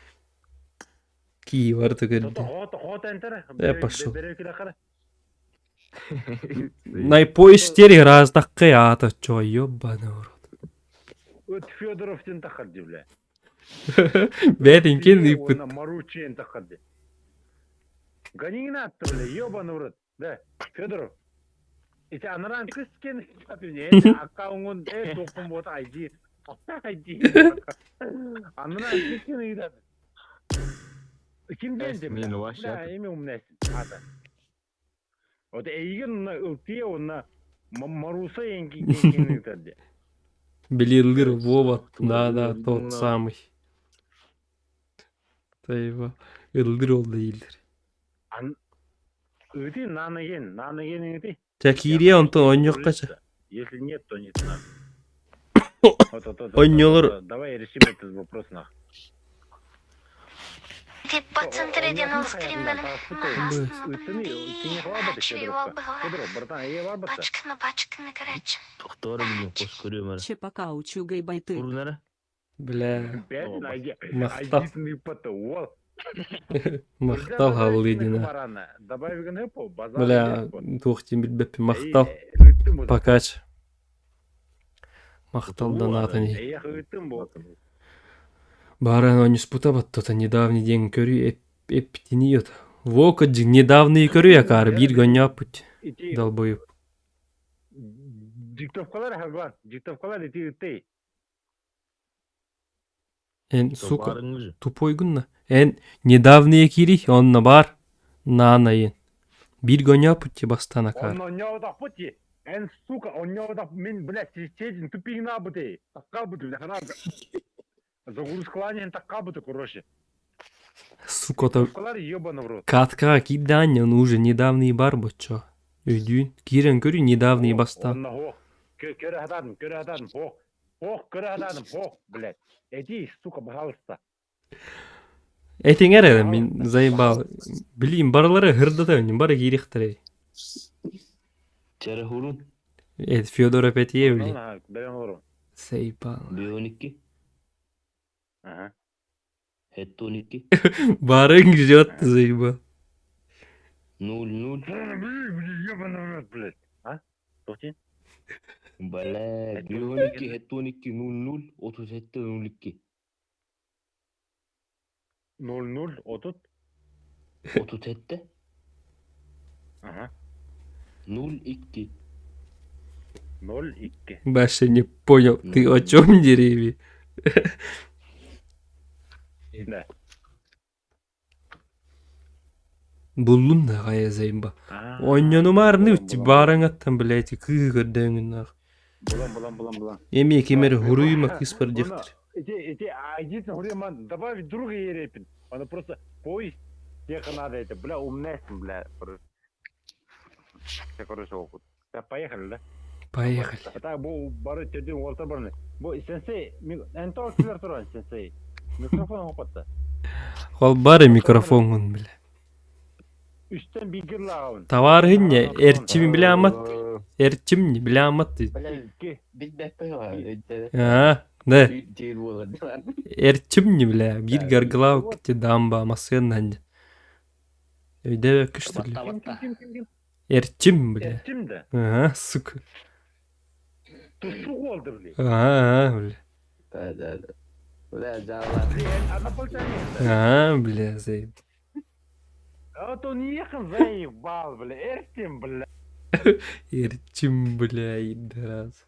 Ки бар түгірді. Э, пошел. Найпоистери раздаққы ата чо, ёбаный в рот. Өт Федоров сен тақырды, бля. Бәрін кен ыппыт. Маручен тақырды. Ганигин атты, бля, ёбаный в рот. Да, Федоров. Ити анаран кыз кен аккаунтун э токун бот ID. ID. Анаран кыз кен ыйдады. Ким диэн Мин бля? вообще Бля, имя умная ата. Вот эйигин онно ылтыйа уонна Маруса эҥкин ыытар дии. Билирлир Вова, да, да, тот самый. Тайба. Ыллыр ол да иилдер. Ыты наныген, наныген ыты. Чэ киириэ онтон онньуохха чэ. Если нет, то нет надо. Онньолор Давай решим этот вопрос нах. Чепака учугай байты. Бля. Махтал. Махтал Халлыдина. Бля, туох диэн билбэппин. Махтал. Покач. Махтал донатын Баран онньуспута баттата недавний день көрүү эппитини ото. Вока недавний көрүү акаары биир гонньооппут долбоюп. Диктовкалар хаглан, диктовкалар ити ыттей. Эн, сука, тупойгунна. Эн недавний кири, онно бар. Наанайын. Биир гонньооппут бастан акаары. Онньоотохпут Эн, сука, онньоотох мин, блядь, сетин тупигна бутей. Такка буту, бля, хана. Загрузкаланиен такка буту, короче. Сука, то Калар ебана в рот. катка кидаанньа, он уже недавний бар боччо. Өйдүүн. Киирэн көрүү недавний бастаан. Онно хоох. Көрө хатадым, көрө хатадым, хоох. Хоох, көрө хатадым, хоох, блядь. Эти, сука, пожалуйста. Этиҥэр эрэ мин заебал. Билиим барылары һырдата өннүм бары киириэхтэрэй. Чэрэ хурун. Э, Федор Петье били. Бэрэн олору. Заебал. 12. Ага. Хетто 12. Барың ждет, заебал. 0 0. Ебаный в рот, блядь. А? Тоқтин? Бля, 12, хетто 12, 0 0, 37 02. 0 0 30. 37. Ага. 02. 0 2. Баша не понял, ты о чем деревья? Да. Буллун да хайа заебал. Онньонумаарны баарыҥаттан, блядь, кыы көрдөөҥүннаах. Булан, булан, булан, булан. Эмиэ ким эрэ хуруйума кыыс бар диэхтэр. Эти, эти, а единственное, хуруйма, добавить друга ерепин. Он просто поиск тех надо это, бля, умнесин, бля. Все, короче, опыт. Так, поехали, да? Поехали. Так, бу бары төдүн уолта барны. Бу сенсей, энтор килер туран сенсей. Микрофон опатта. Ол бары микрофоҥҥун, бля. Үстен бигир лагын. Товарыһын эрчими билээмат. Эрчим билээмат. Аа, да. Эрчим не бля. Биир гаргылау кити дамба масыан Өйдөбө күштүрлү. Эрчим, бля. Эрчим да. Ага, сука. Тусу oldu бля. Ага, бля. Да, да, да. Бля, жаалар. Ага, бля, заеб. А то не ехал заебал, бля. Эрчим, бля. Эрчим, бля, раз.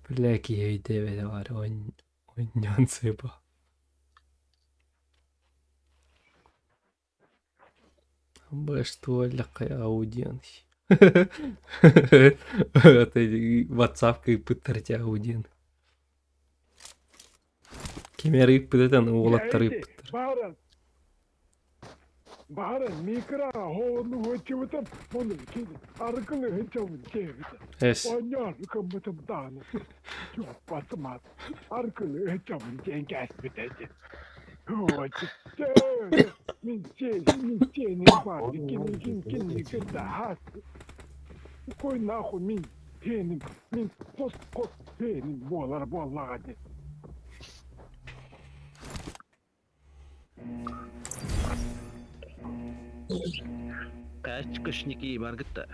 Бля, киһи өйдөбөтө бар, онньон сыпа. Бля, что лякай аудиен. Это WhatsApp ыыппыттар аудиен. Кимэр ыыппыт уолаттар ыыппыттар. Бааран. Бааран микро хону хочубутам, ону кини аргылы хычабын чебите. Эс. Оньор кыммытым дааны. Чуппатымат. Аргылы хычабын чен кәспитети. Хочи. Мин сен, мин сени бар. Кини кин кини кытта хас. Кой нахуй мин теним, мин кос кос теним буолар буоллаҕа дии. Качкышники баргытта.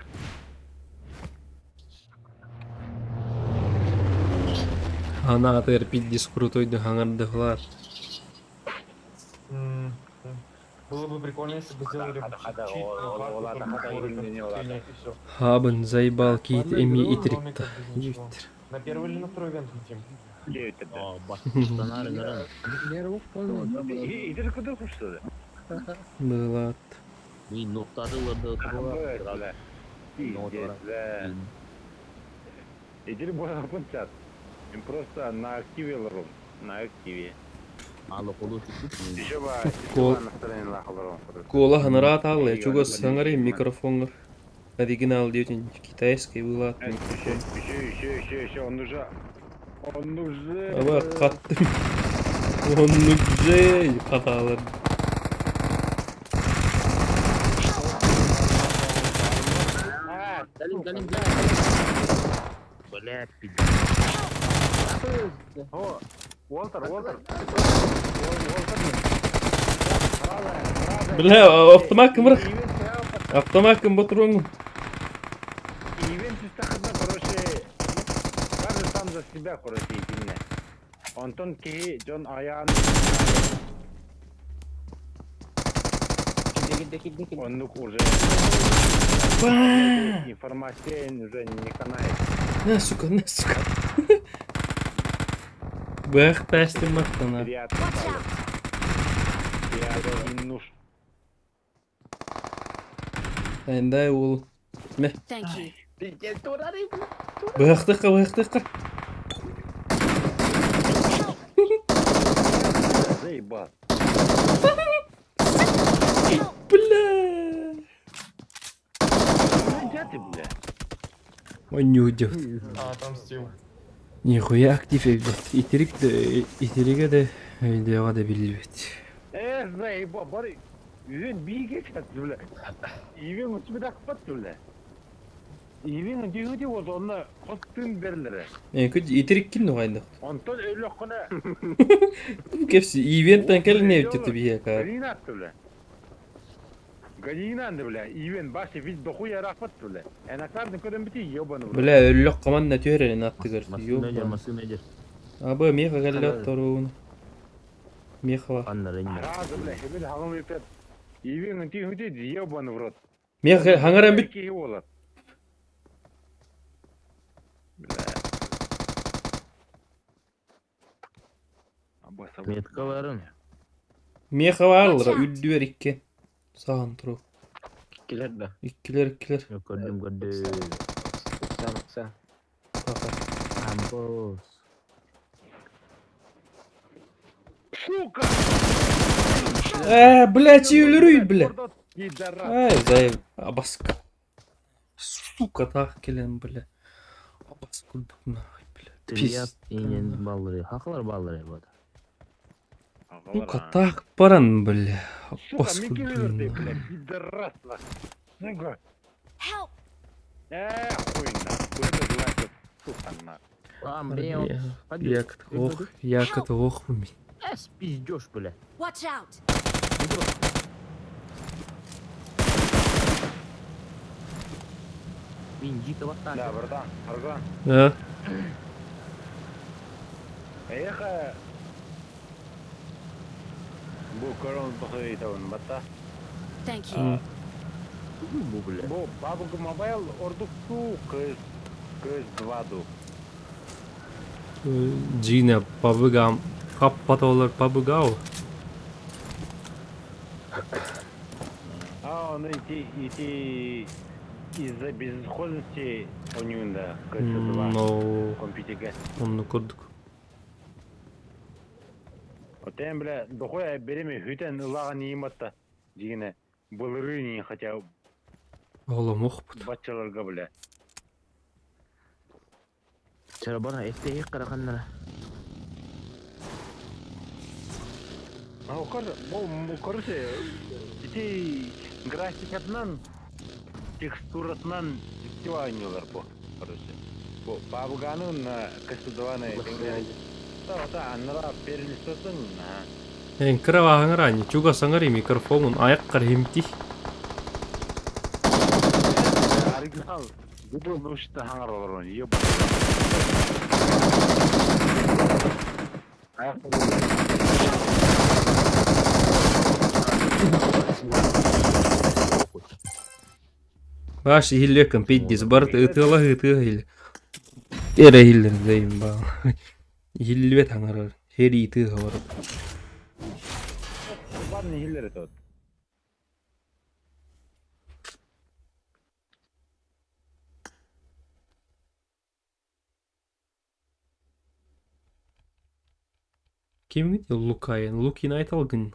Анаатыгар пиздец крутой хаҥардыхлар. Было бы прикольно, если бы сделали чит на карту только город, и всё. Хабын заебал киит Ладно, эми игру, итрикта. домиков без ничего. На первый или на второй ивент летим? Быылаат. Идир буолаппын чат. Им просто на активе олорум. На активе. Еще ба, еще ба настроение олорум. Куола ханараа таалла, чугас саҥарый микрофоҥҥар. Оригинал диэтин китайский вылаат микрофон. Еще, еще, еще, еще, он уже... Он уже... Аба хаттым. Оннук же хатаалар. Бля, О, Уолтер, Уолтер. Бля, автомат кымрах. Автомат кым ботуруҥ. Ивент истахына, короче, каждый сам за себя, короче, итиннэ. Онтон киһи дьон айаан оннук уже информация уже не канает. На, сука, на, сука. Бэх пәстім мақтана. Я не нуж. Эндай ол. Мә. Thank you. Быхтыққа, быхтыққа. Заебал. Бля. Где ты, бля? Он не уйдет. А, отомстил. Нихуя актив блядь. Итерик итериге де видеоға да билбет. Э, заебал, бары. Үйен биге чат, бля. Үйен үтүбү дакпат, бля. Үйен дүйүдү болду, онна костун берлере. Э, күт итерик ким нугайдык. Онтон өлөккөнө Кепси ивенттен келин эбит бие ка. Галина бля. Галина бля. Ивен башы вид дохуя рахмат бля. Энакардын көрөн бити ебаный. Бля, өллөк команда төөрен аттыгар. Массына массына жер. Абы меха келле торуун. Мехава. Разы бля, хебел хагым епет. Ивен дүйүдү ебаный в рот. Меха хаңаран бит. Кихи болот. Бля. Метка барын. Меха баалара үддүөр икки. Саан туру. Иккилер да. Иккилер иккилер. Көрдүм көрдүм. Ыкса, ыкса. Амбос. Сука! Э, блядь, өлөрүй, бля. Пидорас. Ай, зай, абаска. Сука, так келен, бля. Абас курдук нахуй, бля. Трият Пиздец. инен баллары. Хакалар баллары бада. Сука, так баран, бля. Сука, Абас мен курдук келе нахуй. бля, пидорас нахуй. Сука. Help! Э, хуй нахуй, это значит, сука нахуй. Якот ох, якот ох, ми. Эс пиздешь, бля. Watch out! Мин жито баттан. Да, братан, Арган. А? Эхо. Бу корон тохой батта. Thank you. Бу, бля. Бу PUBG Mobile ордук ту кыз кыз 2 ду. Джина пабыгам. Хаппатолар пабыгау. А, он идти идти из-за безысходности у него да КС2 Но компьютерге. онну курдук. Отен бля, дохуя береме хүтен ылаган ниматта. Дигене былыры не хотя Ола мохпут. бачаларга бля. Чарабана эфте караханнара. А кор, бу короче, ити графикатынан текстуратынан ойнолар бу, короче. Бу PUBG-ны на КС2 Да, да, аннара перелистотун, ага. Эн кыра хаңарани, чуга саңари микрофонун аяк химти. Оригинал. Google научится хаңар олар еб. Аяк Баш ихиллекин пиддис барт ытыла ытыла хил. Эре хиллер дейм ба. Иһиллибэт аҥарар, сэрии тыаһа барар. Бар иһиллэр этэ вот. Кимҥит Лукайын? Лукин айталгын.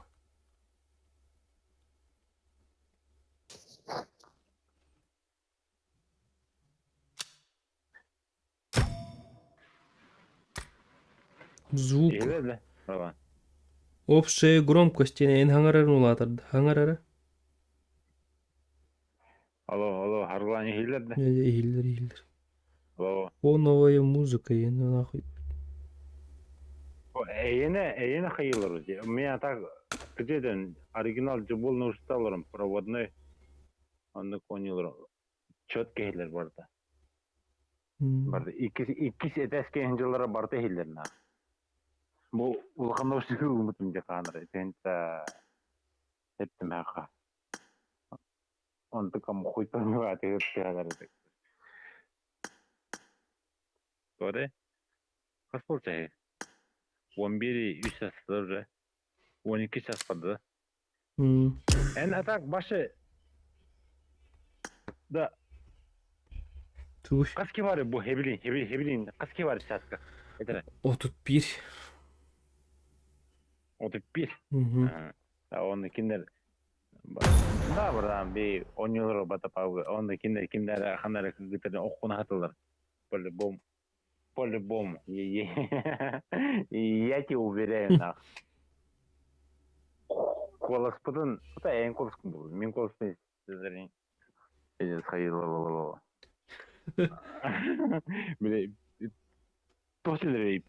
Звук. Иһиллэр да? Общая громкость эн хаҥарарын улаатар хаҥарара. Алло, алло, Харлан иһиллэр да? Иһиллэр, иһиллэр. Алло. Фоновая музыка, нахуй. Эйиэнэ, эйиэнэ хайыылар У меня так, где оригинал дьубул наушникталарым, проводной, оннук оонньуулар четко иһиллэр барыта. Барыта иккис, иккис этээскэ иһин дьыллара барыта иһиллэр наа. Бу улахан наушник ылбытым дьэ хаанар, итинтэ эттим хаха. Онтукам хуйтан атыгыр тыһалар этэ. Торе, хас болчаһы? 11 үс астар уже. 12 час барды. Эн атак башы да Туй. Хас ки бар бу хебилин, хебилин, хебилин, хас ки бар часка? Этere. 31. 31. Оны киндер Да, братан, би оонньуулар бата пауга. Онно киндер киндер ханара кыргыттарын оххуна хатылар. По-любому. По-любому. Я тебе уверяю, нах. Куоласпытын, это эн куоласкын был. Мин куоласпын Бile После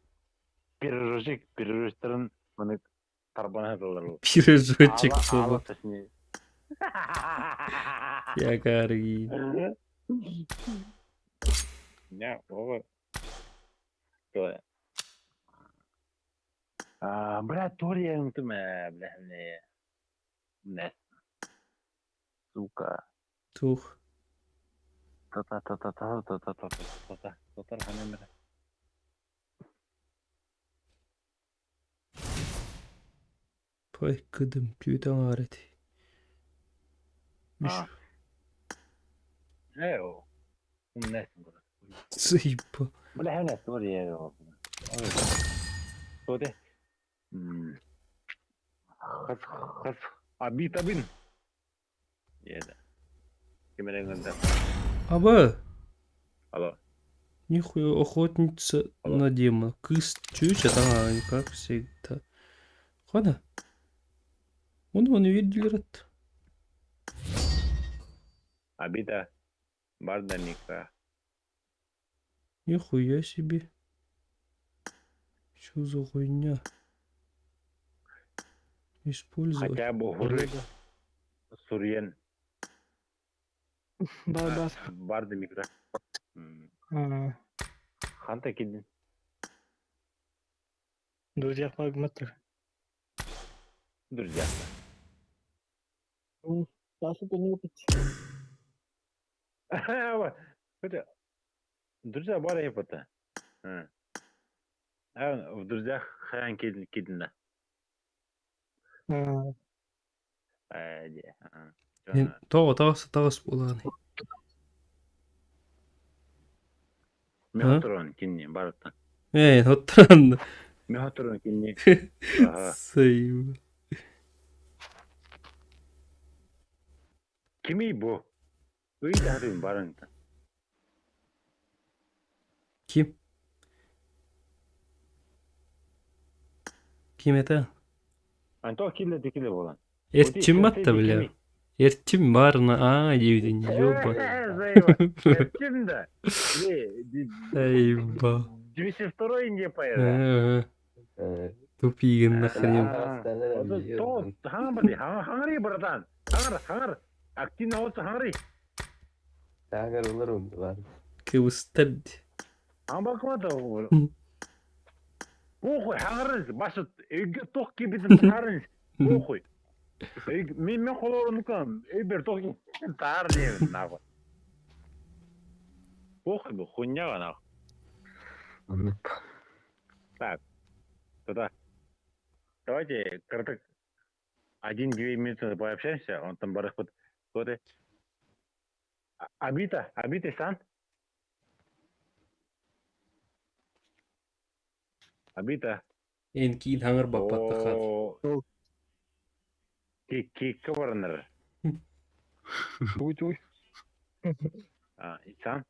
пирожочек, пирожочтарын маны тарбана саталлар. Пирожочек суоба. Ягарги. Не, over. А, бля, Тория, ты бля, бля. Сука. Тух. Та-та-та-та-та-та-та-та-та-та. Та-та Пой кыдым түүт аҥаар эти. Үс. Ээ, умнайсың Сыйпа. Бля, хэнэ Тория. Тоте. Хас хас абитабын. Диэтэ. Ким эрэ ыҥырда. Аба! Алло. Нихуя охотница на демона. Кыыс чүчэ таҥаҕын, как всегда. Хана? Он он видели Обида барда мика. Нихуя себе. Что за хуйня? Использовать. Хотя бы хуры суруйан. Бар-бар. Барды микро. Ханта кидин. Друзья флагматтар. Друзья. Саша не опыт. Друзья бар епота. А в друзьях хаян кидин Тоҕо таҕыс таҕыс буолаҕын. Мен туран кинни барыттан. Ээ, оттон. Мен туран кинни. Сыйба. Кимий бу? Ыйдарым барынтан. Ким? Ким это? Антон килле дикиле болан. Эрчим батта бля. Эрчим барына аа диэбитин ёба. Эрчим да. Эйба. 202 не поеда. Тупигин нахрен. То хаҥар хаҥари братан. Хаҥар хаҥар. Активно olsa хаҥари. Хаҥар олар бар. Кыбыстар. Амбакмата. Похуй хаҥарыз башы өйгө тох кибитин таарыз. Похуй. Мен мен холорунукам өйбер тох таар диэбин нахуй. Похуй бу хуйняга нахуй. Так, туда. Давайте, краток, один-две минуты пообщаемся, он там барахпыт. Вот и. Абита, Абита сан? Абита. Эн киин хаҥыр баппаттахат. О, Кикка баранар. Туй-туй. А, Ицан?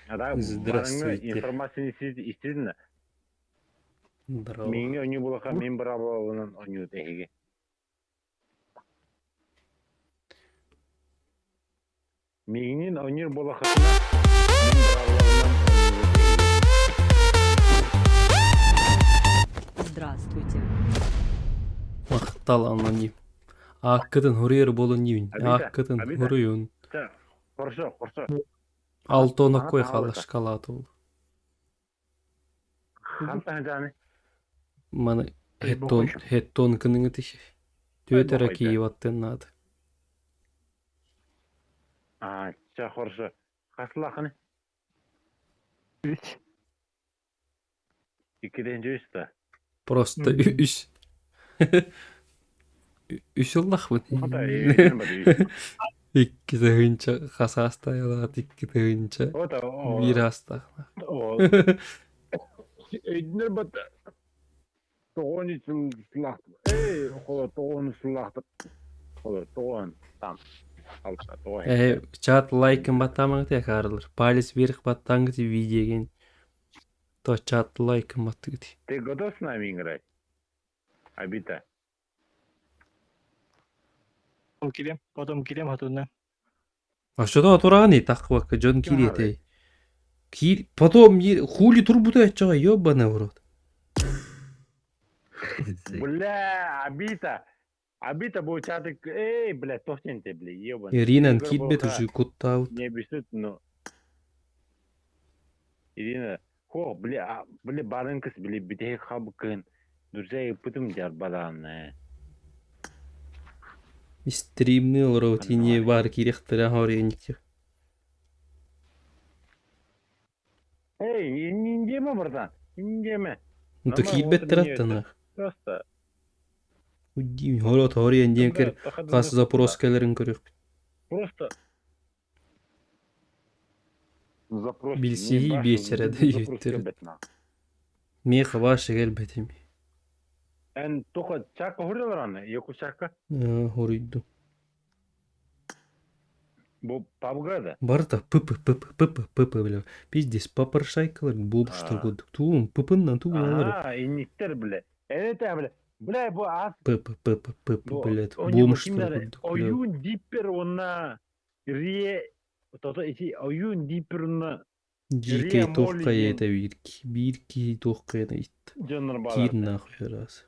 А да, Здравствуйте. информация действительно. Здорово. Миңе оню булаха, мин браво оню теһиги. Миңнин онюр булахатына, мин браво Здравствуйте. Махтал аноним. Ааккытын хуруйар буолун диибин. Абита, Ааккытын Абита. хуруйун. Хорошо, хорошо. Алтона кой Ага, хаала Абита. шоколад ол. Хантан жаны. Маны Ой, хеттон бохой. хеттон кыныңы тиши. Түөтэрэ бохой, да. кииваттын наада. А, ча хорошо. Хаслахны. Үч. Иккиден жүйүстө. Просто Мгм. үс. Үс ыллахпын. Хата, үс. Икки тыһыынча хасаастайалаат икки тыһыынча Ота, о. биир аастаах. О. Өйдүнөр бат. Тоғон сыллах. Эй, холо тоғон сыллах. Холо тоғон там. Алта тоғон. Э, чат лайкын баттамаңты якарылыр. Палец вверх баттаңгыты видеоген. То чат лайкын баттыгыты. Ты готов с нами играть? Абита. Потом килем, потом килем хатуна. А что-то атурани так вакка жон кириете. Кир потом хули турбута ачага ёбаный в рот. Бля, Абита. Абита будет чатык. Эй, бля, тохтен ты, бля, ебаный. Ирина Игорь китбет Болга уже куттаут. Не объяснит, но... Ирина, хо, бля, а, бля, барынкыс, бля, битей хабкын. Друзья, пытым дяр балан. Стримни олоротине бар кирехтера хореники. Эй, индеме, братан, индеме. Ну то Нормально, китбет вот мне это тараттана. Просто. Удим хорот хорен диэн кер хас запрос келерин көрүк. Просто. Запрос. Билсиһи биэчэрэ да иһиттэр. Меха башы келбетим. Эн тоха чака хурилараны, яку чака. Хоруйду. Бу пабгада. Барта п п п п п п п бля. Пиздец папаршайкалар болбуштар А. курдук. Туум пыпыннан туулалар. А, инниктер бля. Это бля. Бля, бу ас П п п п п п бу блядь. оню бу Бомжтар кимнер курдук. бля. оюн диппер онна рие тото ити оюн диппер онна GK Рия Молли туохка диэн это бир бир ки туохка это ит. дьоннор Кир баалар. нахуй раз.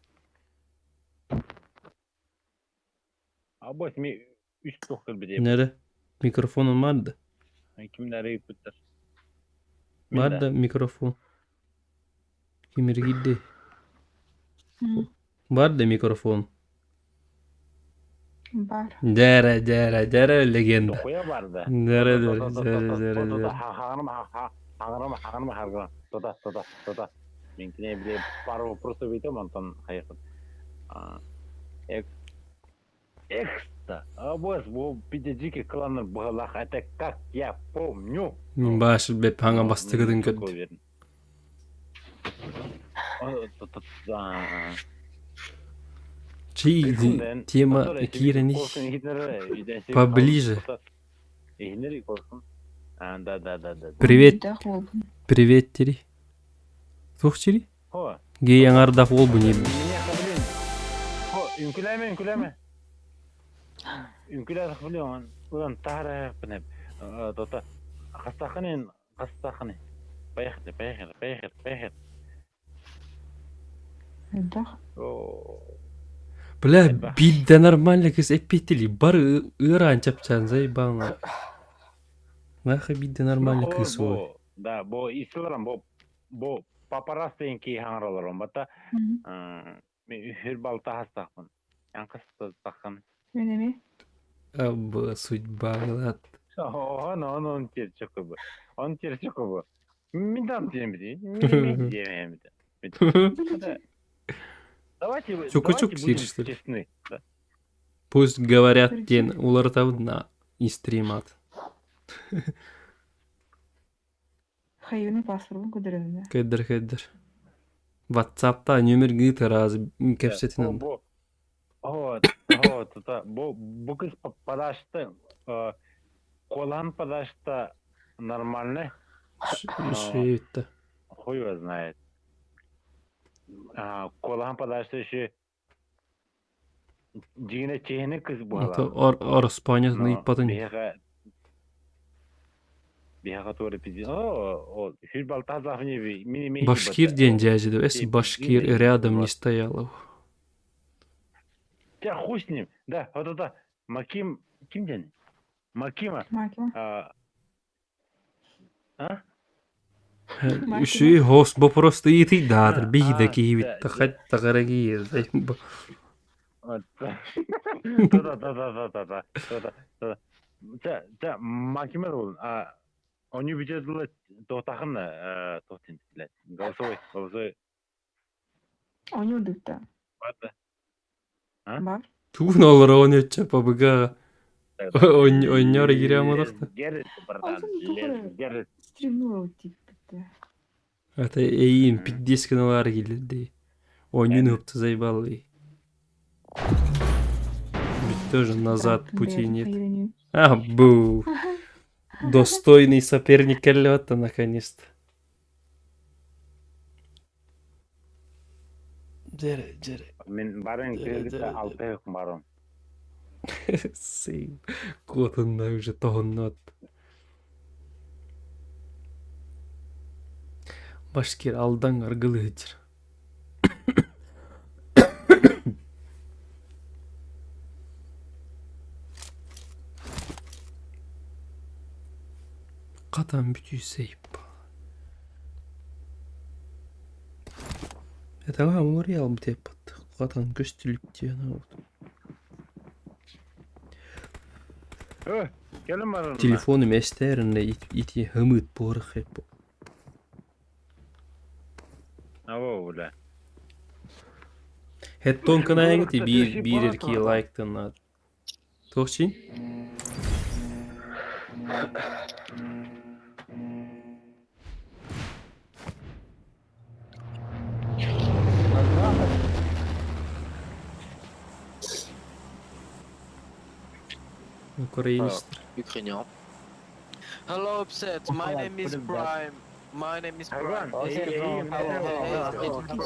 Абас ми үс туох кэлбит Нере? Микрофонун бар да. Кимнер ыйыппыттар. Бар да микрофон. Кимир киирди. Бар да микрофон. Бар. Дәрә, дәрә, дәрә легенда. Тохуя барды. Дәрә, дәрә, дәрә, дәрә, дәрә. Хагырым хагырым хагырым хагырым. Тота, тота, тота. Мен кине биле пару вопросов ыйтам, онтон хайыхыт. Экс. Экста. Абас, бу пидежики кланнар быгалах. Это как я помню. Мин баш беп хаңа бастыгыдын Такой көрдү. уверен. О, то- то- да. Чей Прикольно, тема который тебе кирени корсын хитнері, үйден сен поближе. қалып, Ихнері корсын. А, да, да, да, да. Привет. Да, болбун. Привет, Тири. Тух Тири? Хо. Гей аңардах ол бұ не. Меня блин. Хо, үңкүләме, үңкүләме. Үңкүлә блин, улан тара бне. Тота. Хастаханын, хастаханы. Поехали, поехали, поехали, поехали. Да. О. Бля, бидде нормально кыз эппетили. Бар ыран чапчан заебал. Нахуй бидде нормально кыз ой. Бо, да, бо исиларам бо бо папарас деген ки хаңралар бата. Мен үхір балта хастахмын. Ян кыстахын. Мен эми. Абы судьба, брат. Он, он, он терчокобу. Он терчокобу. Мин там диэмити. Мин диэмити. Давайте, Чуку-чук давайте будем сирштер. честны. Да. Пусть говорят диэн уларытабыт на истримат. Хайыны паспорбун көдөрөмүнэ. Кэддер кэддер. WhatsApp'та нөмір гыт раз кэпсэтинэн. Бу, вот, вот, это, бу, бу кыз подашты, колан подашты нормальный. Шейтті. Хуй его знает. Колан подашты еще дьиҥэ чиэһинэй кыз буолар. Ораспаанньатын ыйыппатын. Биһиэхэ биһиэхэ туора пиздец. О, үһүс балтаа зафни мини Башкир диэн дьээдьи эс башкир рядом не стоял. Тебя хуй с ним. Да, вот это Маким, ким диэн? Макима. Макима. А? Үсүй хос бу просто ыйытыйдаатыр биһиде киһибит тахат киир Да да да да да да да да да да Макима ол а они видели тохтахын тохтин блядь голосовой голосовой Оню дыкта. Бар Бар. Тугун олор он пабыга онньор кириамадахта. Стримнула тип. Это эйин пиддес гыналар килерди. Онньун ыпты заебал. Ведь тоже назад пути нет. А, бу. Достойный соперник кэллэбэтта наконец-то. Дьэрэ, дьэрэ. Мин барын кредитте алтыһык барым. Сейм. Куотунна уже тоһуннуот. Башкир алдаҥ аргылыһычыр. Хатан бүтүү сейп. Это мемориал бутеппат. Хатан көстүлүк диэн Кэлин барым. Телефону эстэринэ ити хымыт буорах эп. Аво, бля. Хеттон кынаһыҥ биир биир эрки лайктын Туохчин? Украинец. Ukrainian. Hello, upset. My name is Prime. My name is Prime. Where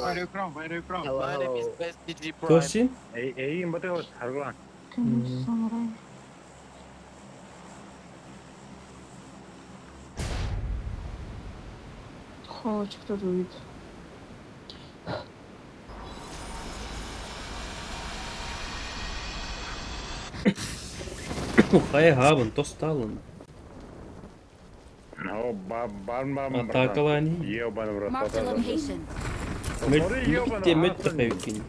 are you from? Where are you from? My name is SDG Prime. Туохчин? Эйин баты харгылан. Холочек кто дует. Хайа хабын тосталын. О, бан бан. Атакалани. Ебан в рот. Marked a location. Мөттө мөттө хайыккин.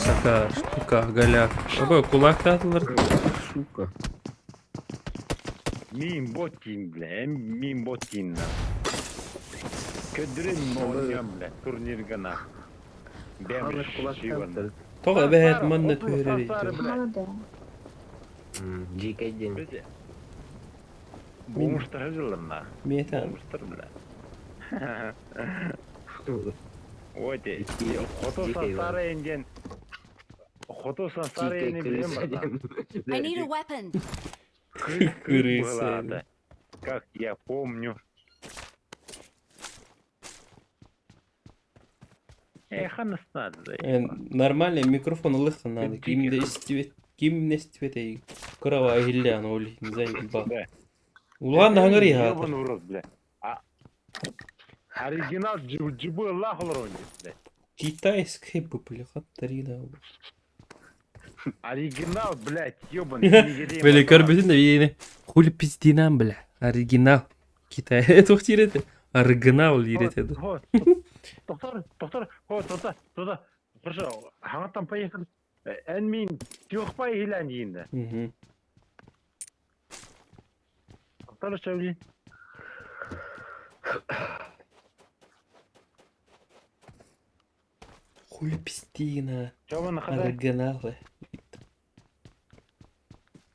Сака, штука, голяк. Абы кулактатылар. Сука. Мин ботин, бля, мин ботин. Көдүрен мооньям, бля, турнирга на. Бэм шиван. Тоҕо эбэһээт манна түһэрэр Дикий день. Бомжтар жылына. Метан. Бомжтар, бля. Вот, хоту сансары энген. Хоту сансары эни билем братан. I need a weapon. Крыса. Как я помню. Эх, надо. Нормально микрофон ылыхтан надо. Кимде истибет, ким истибет эй. Кырава ихиллээн ол заебал. Улаан да хаҥар иһаатар. Ёбаный в рот, бля. А. Оригинал джибы Аллах олорон блядь. Китайская бублиха тарина. Оригинал, блядь, ебаный. Били көрбүтүн да биини. Хули пиздинан, бля. Оригинал. Китай. Туох диир этэ? Оригинал диир этэ. Доктор, доктор, хо, туда, туда. Хорошо, хаҥаттан поехали. Эн мин тюхпай хилэн диинде. Доктор, сөйлей. Хули пиздина. Оригинал.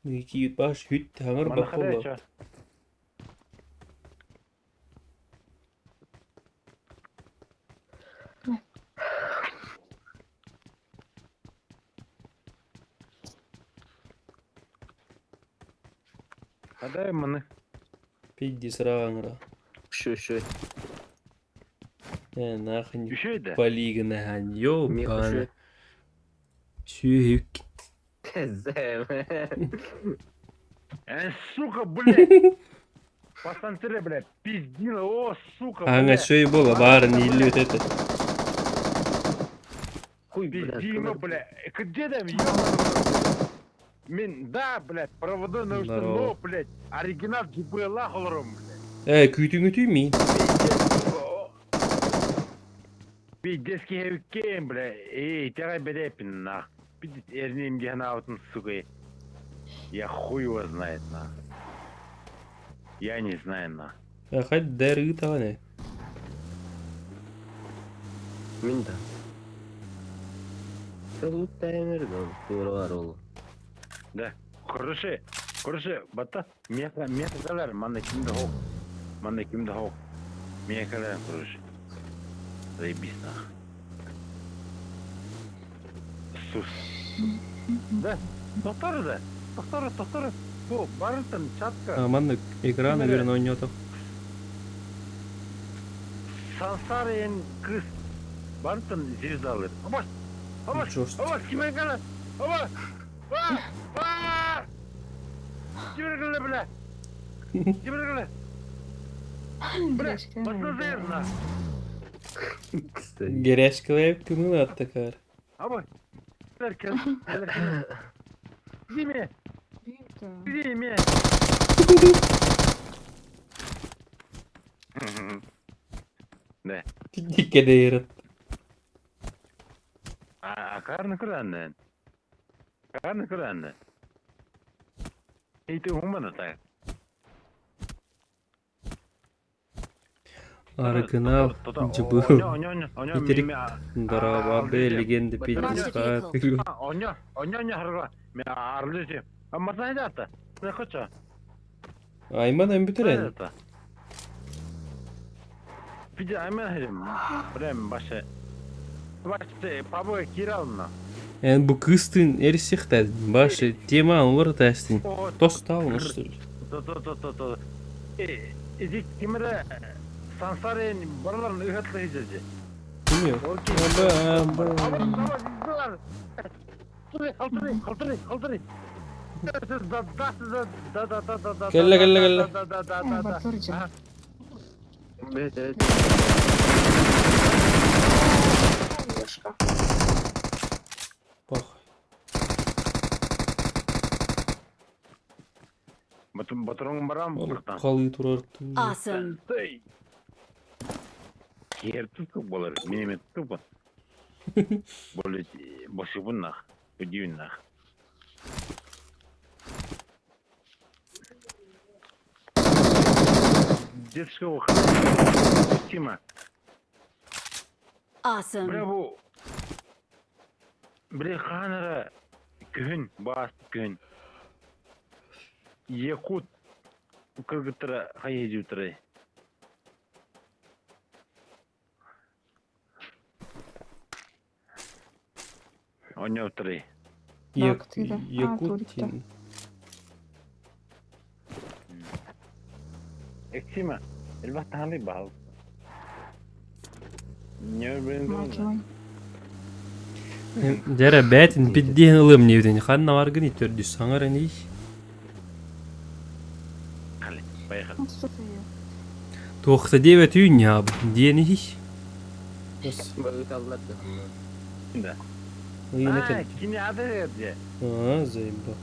Киит баш хүт хаҥар баппулла. Адай маны. Пидди сыраҕаҥыра. Үшө үшө. Э, нахуй Үшөй да. полигонаһан, ёбана. Сүүһүк. Э, сука, блядь! Посмотри, блядь, пиздила, о, сука, Аҥа блядь. сөй буола баарын ииллибит этэ. Хуй, блядь. Пиздила, блядь. Где там, ёбаный Мин, да, блядь, проводу на Здорово. но, блядь, оригинал GBL холором, блядь. Э, күүтүҥүтүй миин. Пиздецкий хевкем, блядь. Эй, тягай бедепин, нах. Пиздец, эрним дихнаутын, сука. Я хуй его знает, нах. Я не знаю, нах. Хать дэр ыытаҕын Мин да. Лут таймер тура бар ол. Да. Короче, короче, бата, меха, меха калар, манна кимде хок. Манна кимде хок. Меха калар, короче. Заебись, нах. Сус. Да, доктор да. Доктор, доктор. Бу, барынтан чатка. А, маннык экран уверен оонньоото. Сансарен кыз. Барынтан звездалар. Аба, аба, аба, кимен кала. Аба. А! А! Кимен кала, бля. Кимен кала. Бля, басна Герешкалайып кымыл аттакар. Аба. Кел, кел, кел. Диме. Диме. Да. Диккедейрат. А карны кыланны. Карны кыланны. Ити хумана та. Оригинал дьыбыл. Итирик дарабабе легенда пиздец. Оня, оня оня харга. Ме арлыжы. А мартан дата. Не хочу. Айман эмбүтэрэн. Пиди айман херим. Прям башы. Башы пабы кирална. Эн бу кыстын эрсихтэ башы тема олор тастин. Тостал что ли? То то то то то. Иди кимре сансарын бараларын ыхатлы хижеди. Кими? Аба аба. Халтыры, халтыры, халтыры. Да да да да да. Кэллэ кэллэ кэллэ. Да да да да да. Блядь, Похуй. Батырың барам Халыы турар. Awesome. Кер тутук болар, минеме тутук. Боле бошубун нах, үдүүн нах. Детского Тима. Awesome. Бля бу Бля ханара күн бас күн. Якут кыргыттара хайы Онёвтыры. Якутин. Эксима, элбах таханы бал. Не блин. Дьэрэ бээтин пиддиэн ылым диэбитин ханна баргын төрдүс саҥаран ий. Поехали. Туохта диэбэт үүнньаабын диэн иһий. Быыталлар да. Ыйын этэн. Кини ады дьэ. Аа, заебал.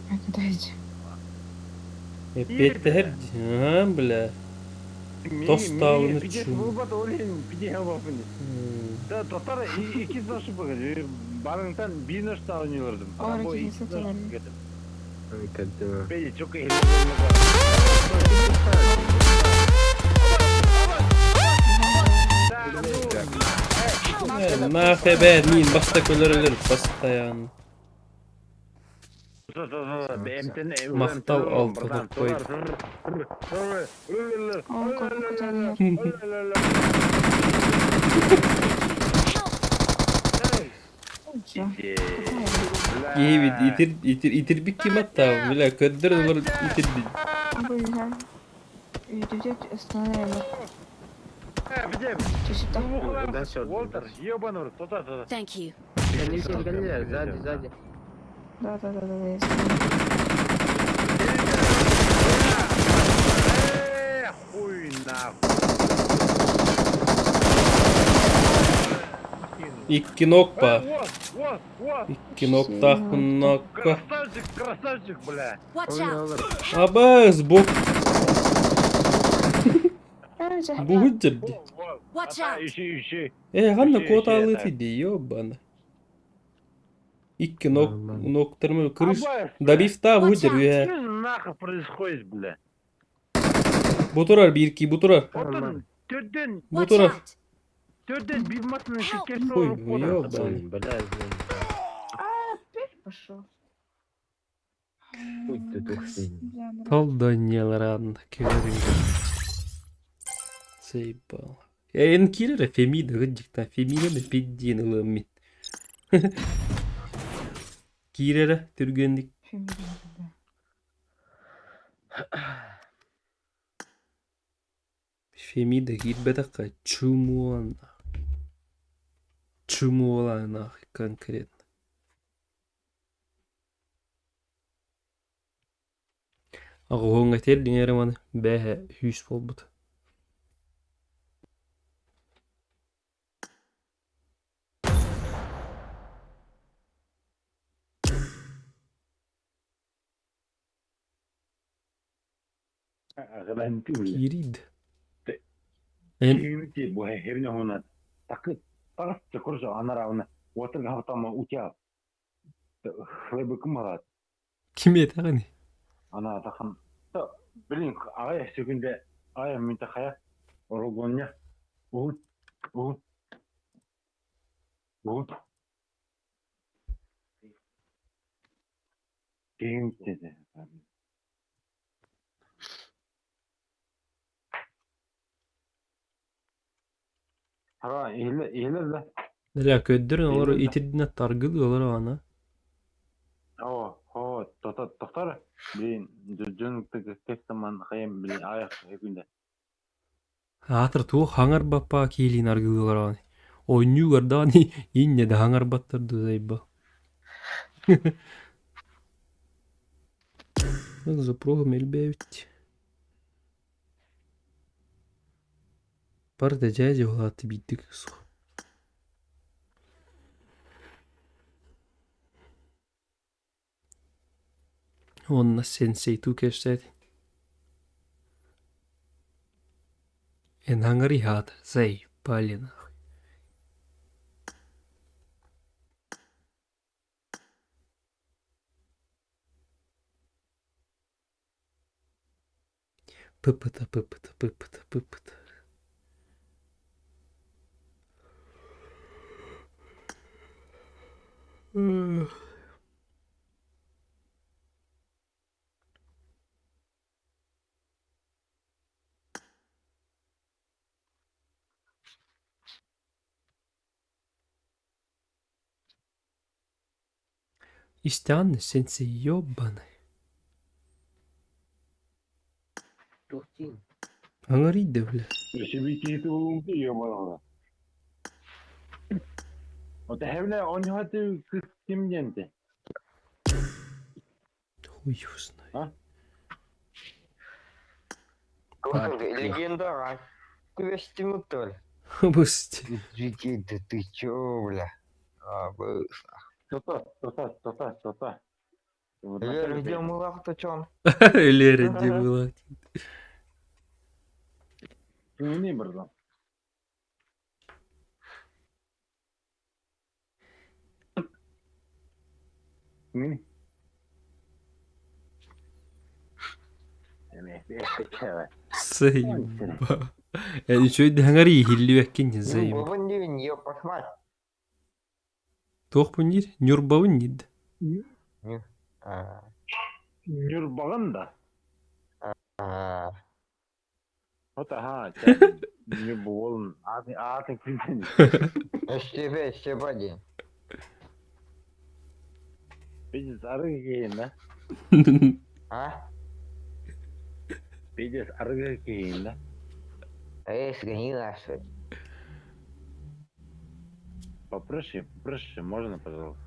Это Эппиэттэһэр дии. Аа, бля. Тостаабыны Пиздец чум. буолбат ол иһин пиздец буолбаппын. Да, татар икки нашы багы. Барыңтан бир наш ойнолордум. Ora киһи сатылар. Как дела? Бей, чөкө Нахэ бэ, мин баста көлөрөлөр бастаян. Махтал алтыда кой. Ол коркутаннар. Киһибит итир итир итирбит ким аттаабын бля көрдөр олор итирбит. Быыһа. Үйдүтэ основная. Уолтер, ебаный рот, тота, тота. Thank you. Сзади, сзади. Да, да, да, да, да. Хуй нахуй. Икки нок ба. Вот, вот. Икки ноктаахпын нокка. Красавчик, красавчик, бля. Watch out. Абас бу. Бу дьэрди. Watch out. Еще, еще. Э, ханна куотаалыы ди, ёбана. Икки нок ноктарым крыш. Добивта бу Что дьэр. нахуй происходит, бля? Бу турар бир ки бу турар. Отон, төрден, Бу турар. төрден бир матын шекер Хуй, ёбана. Бля, А, пошел. хуй ты тухтый. Талданьяларан көрүн. Заебал. Эн киирэр Фемида гыдьыкта Фемиданы пиддиэн ылыам мин. Киирэрэ түргэнник. Фемида киирбэтэххэ чумуан. Чумуола нахуй конкретно. Аҕыһыҥҥа тиэрдиҥ эрэ маны бээһэ сүүс буолбут. Киирийд. Эн ким этэҕиний? Ана тахан блин аҕай секунде аҕай мин тахая орогоння уһун уһун уһун киһим деді Ара иһиллэ иһиллэр да Бля көрдөрөн олору итирдинэ таргылыы олоро ана. О, о, тохтор, блин, дьон текстаман хайым, блин, аях секунде. Аатыр туох хаҥарбаппаа киилиин аргылыы олороҕун. Оонньуугар даҕаны инньэ да хаҥарбаттар дуу заебал. Запроһум элбээбит. Бар да дьээдьэ улаатты биирдик суох. Уонна сенсей туу кэпсээтин. Эн хаҥарыйаат, заебали нахуй. Пыпыта, пыпыта, пыпыта, пыпыта. Истэҕин сенсей ёбаный. Тухтин. Аҥарыйда бля. Ота хевне оньхаты ким денте? Хуй его знает. Легенда Күбэстимут Пусть. Да ты чё, бля? А, Тота, тота, тота, тота. Лер, где мылах-то чон? Лера, где была? Не бардам. Не. Заеба. Я ничего не говори, хилли заеба. Бабын дивин, ёпта мать. Туох бунир? Нюрбабын нид. Нюрбаган да. Вот ага, Нюрболн, а ты ким? Эстебе, эстебе Пиздец, арыгы кейин, да? А? Пиздец, арыгы кейин, да? Эй, сгони нахуй. Попроще, попроще, можно, пожалуйста?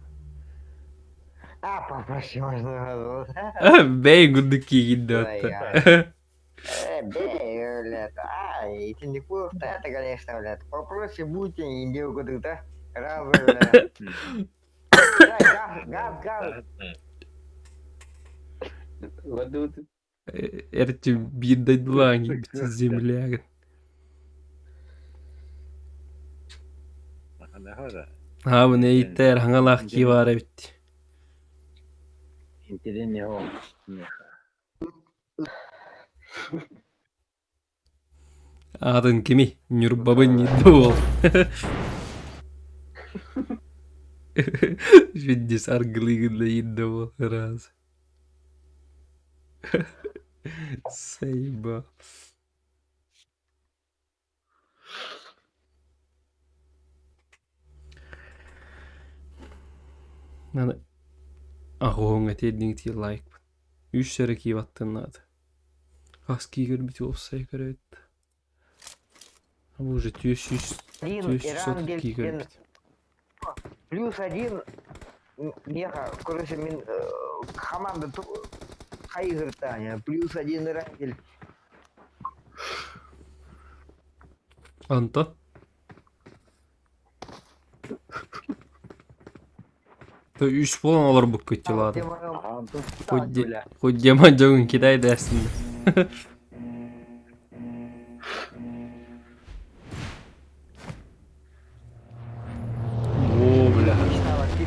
А, попроще можно, пожалуйста. Бэй гудыки гиддата. Бэй, блядь, а, если не курс, это, конечно, блядь. Попроще будьте, не делай да? Раз, блядь. Газ, газ, газ. Эрти бидайдлани земля. Ха, иттер хангалах кивара бит. Интересно. Атын кими? Нюрбабын не дуол. Видис арглыгын иддуол раз. Сейба. Надо. Агоңа теддиң ти лайк. Үш сәрі киваттын надо. Аски көрбүт олсай көрөт. А уже түс үш түс сот ки көрбүт. Плюс один меха, короче, мин команда Хайгертаня, плюс один Ирангель. Антон? То үш болан алар бук көттү ладно. Хоть демон жогун кидай дерсин. О, бля.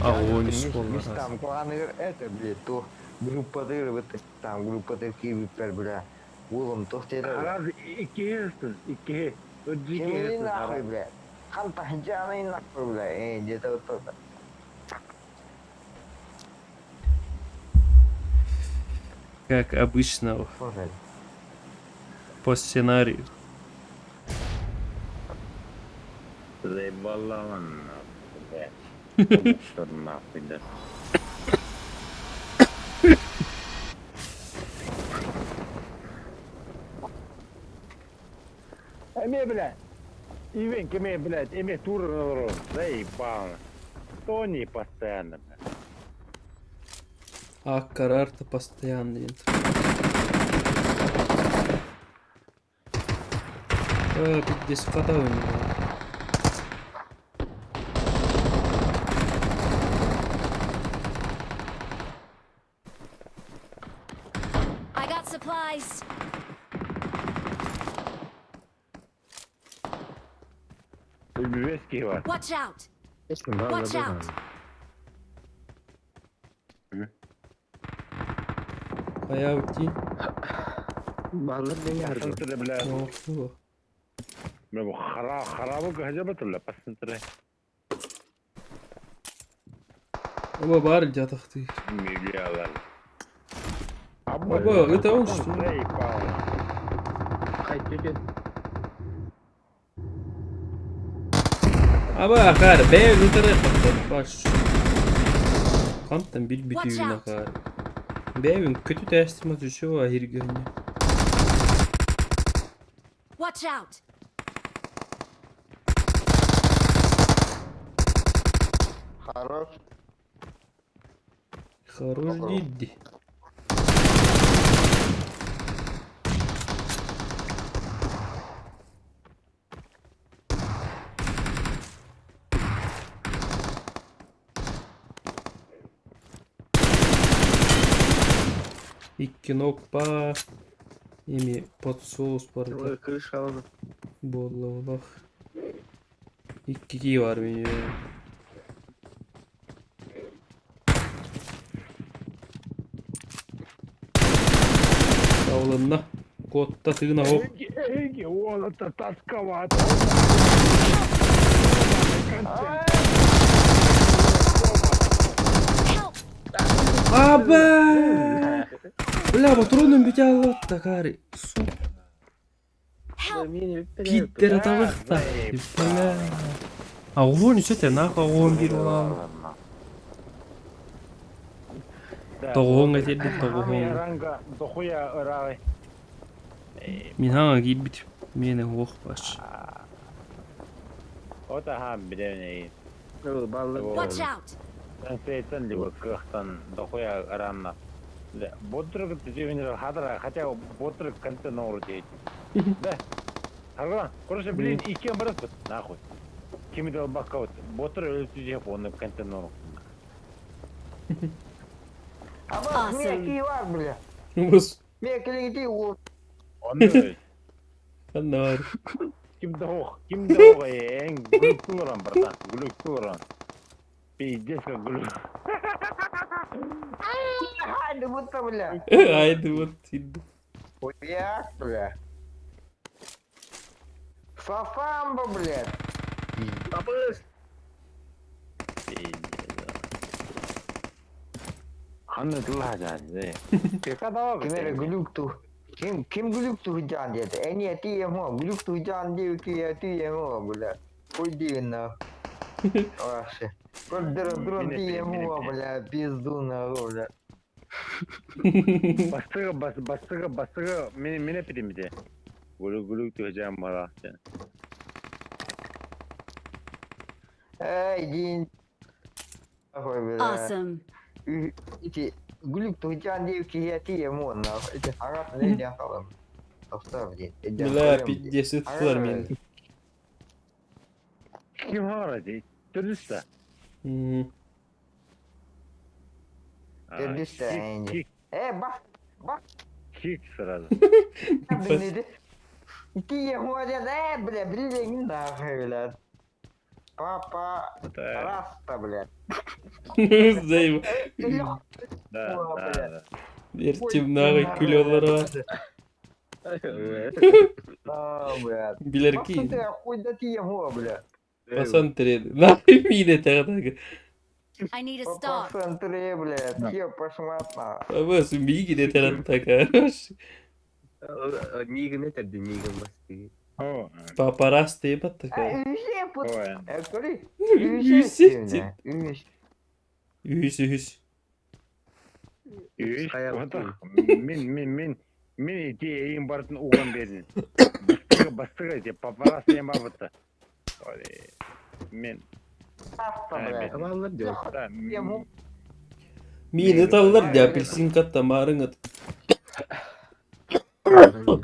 Огонь вспомнил. Там кланы это, блядь, то группа вот там группа такие, бля. Улом то Раз, икки, икки. Кими нахуй, блядь. Хан тахджаны нахуй, бля. Эй, где-то вот это. Как обычно. По сценарию. Заебала он, блядь. Нахуй, да. Эме, блядь. Ивен, кеме, блядь, эме тур Заебал. Тони постоянно, блядь. А карарта постоянно. Пиздец, хата у него. I got supplies. Watch out! Watch out! Хайа уйти. Пасынтыры, бля. Бля, бу харабы гажабы бля, пасынтыры. Оба бар жатахты. Миллиалар. Оба, это он что ли? Аба, хар, бэ, витары баш. Кантан бил битүүнэ хар. Бэвин көтү тәстима түшү ахиргәне. Watch out! Хорош. Хорош диди. Икки нокпа. Эми подсоус барыта. Крыша Буолла олох. Икки кии бар меню. Табылынна. Куотта тыына оһох. Эги, уолата тасковато. Аба! Бля, патроным бүтэ такари. Сука. Питтер атабахта. Бля. А уон үсөтэ нах оҕуон биир улаан. Тоҕуһуҥ этирдик тоҕуһуҥ. Ранга дохуя ырааҕый. Мин хаҥа киирбит. Миэнэ уох баш. Вот аха билэбин Watch out! Сейтен либо кыахтан дохуя ыраанна. Ботрык хадара, хотя ботрык контент оҥору диэт. Да. Харгылан, короче, блин, иккиэн барыспыт, нахуй. Кими да ылбакка вот, ботур өлүтү онно контент оҥору. Awesome. бар, бля. Бус. Мен келеңити ол. Онно Ханна бар. ким да ох, ким да ох, эң глюкту баран, братан, глюкту баран. Пиздец как глюк. Хайды будто, бля. Айды вот. Хуяк, бля. Сафамба, блядь. Абыс! Ханна тылла жан. Ким эрэ глюк ту. Ким ким глюк ту жан диэтэ. Эни тием глюк ту жан диэ ки тием бля. Уйди на. Вообще. Дрон тием бля, пизду на, бля. Бастыгы бас бастыгы бастыгы мени мене пидимде. Глюк глюк ту жан бара. Эй, дин. Ой, бля. Awesome. Ити глюк ту жан диэ ки тием на. Ити агат не ден халым. Тоқтар дин. Бля, пиздец, ыттылар мени. Ким хара дей? Төрүстэ. Төрүстэ, Э, бах, бах. Кик сразу. Тие ходят, бля, блин, нахуй, блядь. Папа, раста, блядь. Займ. Да, да, да. Эрчим нагы күлөлөр А, блядь. Билер ки. Ты хуй да тие го, блядь. Басан тирedi. Нахуй миine тагы. I need a stock. Папа, блядь, е, пошматна. Абас миги де така. Нигин этерди, нигин басты. Папарас деп така. Үсе пут. Көрі. Үсе. Үс. Үс үс. Үс. Мен мен мен мен ити эйин бартын уган бердин. Бастыгы бастыгы деп папарас деген бабытты. Мен. Миini таллар да апельсин катта марыңыт.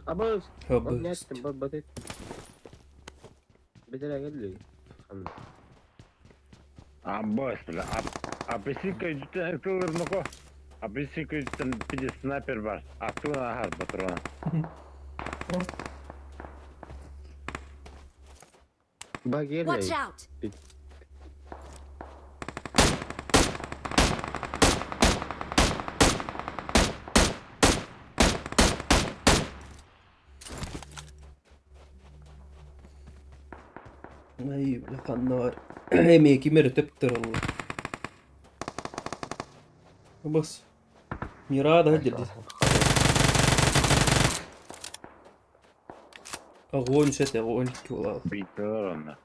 Абыс. Абыс. Бетере келди. Абыс, бля. Апельсинка үстен ытылыр Апельсинка үстен пиде снайпер бар. Атуна ахар патрона. Watch out! Ай, бля, ханна бар. Эми кимер төптөр ол. Бас. Мирада деді. Огонь шете, огонь кюлал. Биттер онна.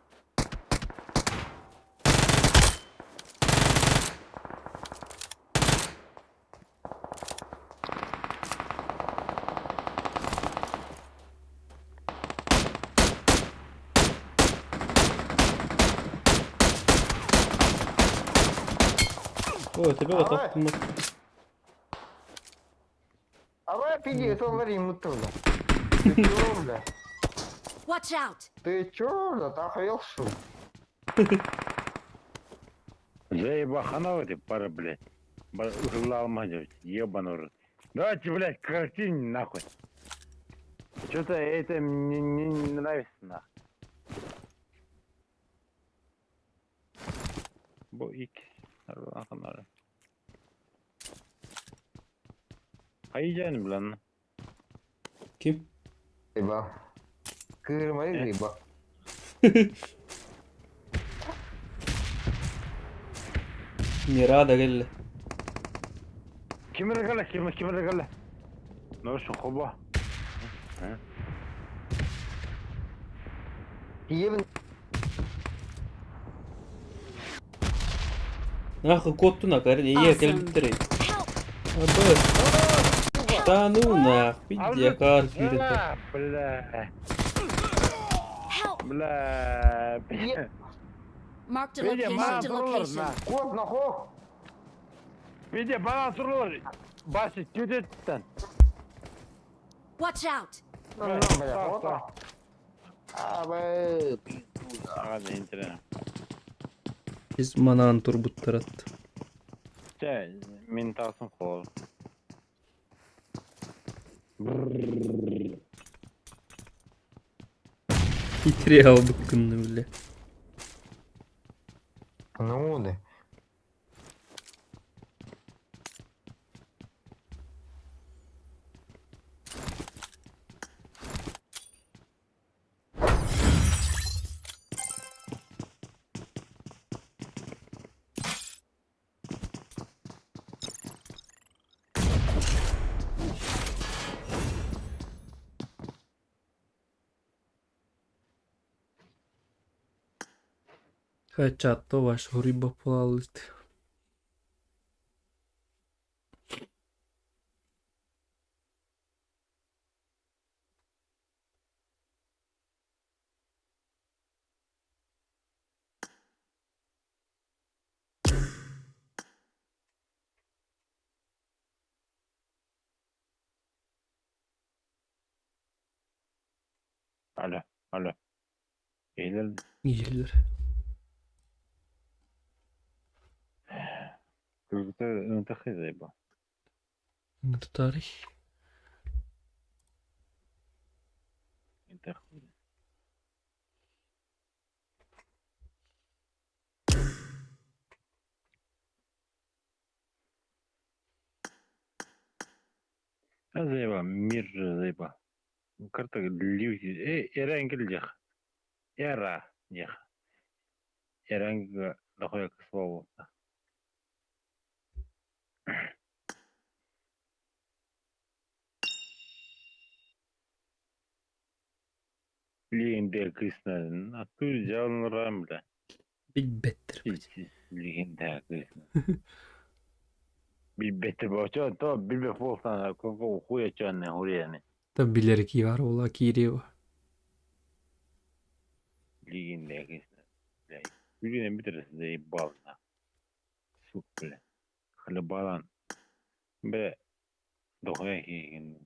О, тебе вот так. Давай, пиди, смотри, мутуля. Ты чё, бля? Watch out! Ты чё, бля, ты охуел, что ли? Заеба хана деп пара, блядь. Бар ухла алмадып, ебаный в рот. Давайте, блядь, картин нахуй. Что-то это мне не нравится нахуй. Бу иккис. Хайдьаан билэн. Ким? Рыба. Кырмай рыба. Мирада кэллэ. Ким эрэ кэллэ, ким ким эрэ кэллэ. Ну что, хоба. Тиийэбин. Нахуй куоттун акарын ийэ Awesome. кэлбиттэр Абы. Да ну нах, пиздец, кар күүрэн А, бля. Help! Бля. Marked a Видя, location. маа Marked a турулар, location. на. Куот нахуй. Видя, бана турулар. Басы түдеттен. Watch out! Ну, ну, бля, вот. А, бля. Ага, интересно. Biz манаан турбуттарат. Чэ, мин тасым хол. Итире албыккынны бile. Ну, да. Хачатто ваш хуриба палыт. Алло, алло. Eğilir. Иһиллэр. Кыргыта ынтахы зайба. Тарих. Ынтахы. Зайба, мир зайба. Карта ливти. Э, эренгил дех. Эра дех. Эренг дохуя к слову. Легенде кысна. Натур жалын рамда. Билбеттер. Легенде кысна. Билбеттер бочо, то билбе болсан, коко хуя чонне хурияне. Та билер ки бар ола кирева. Легенде кысна. Бля, Күлгенен битересин заебал на. Сук, бля. Хлебалан. Бля. Дохуя киген.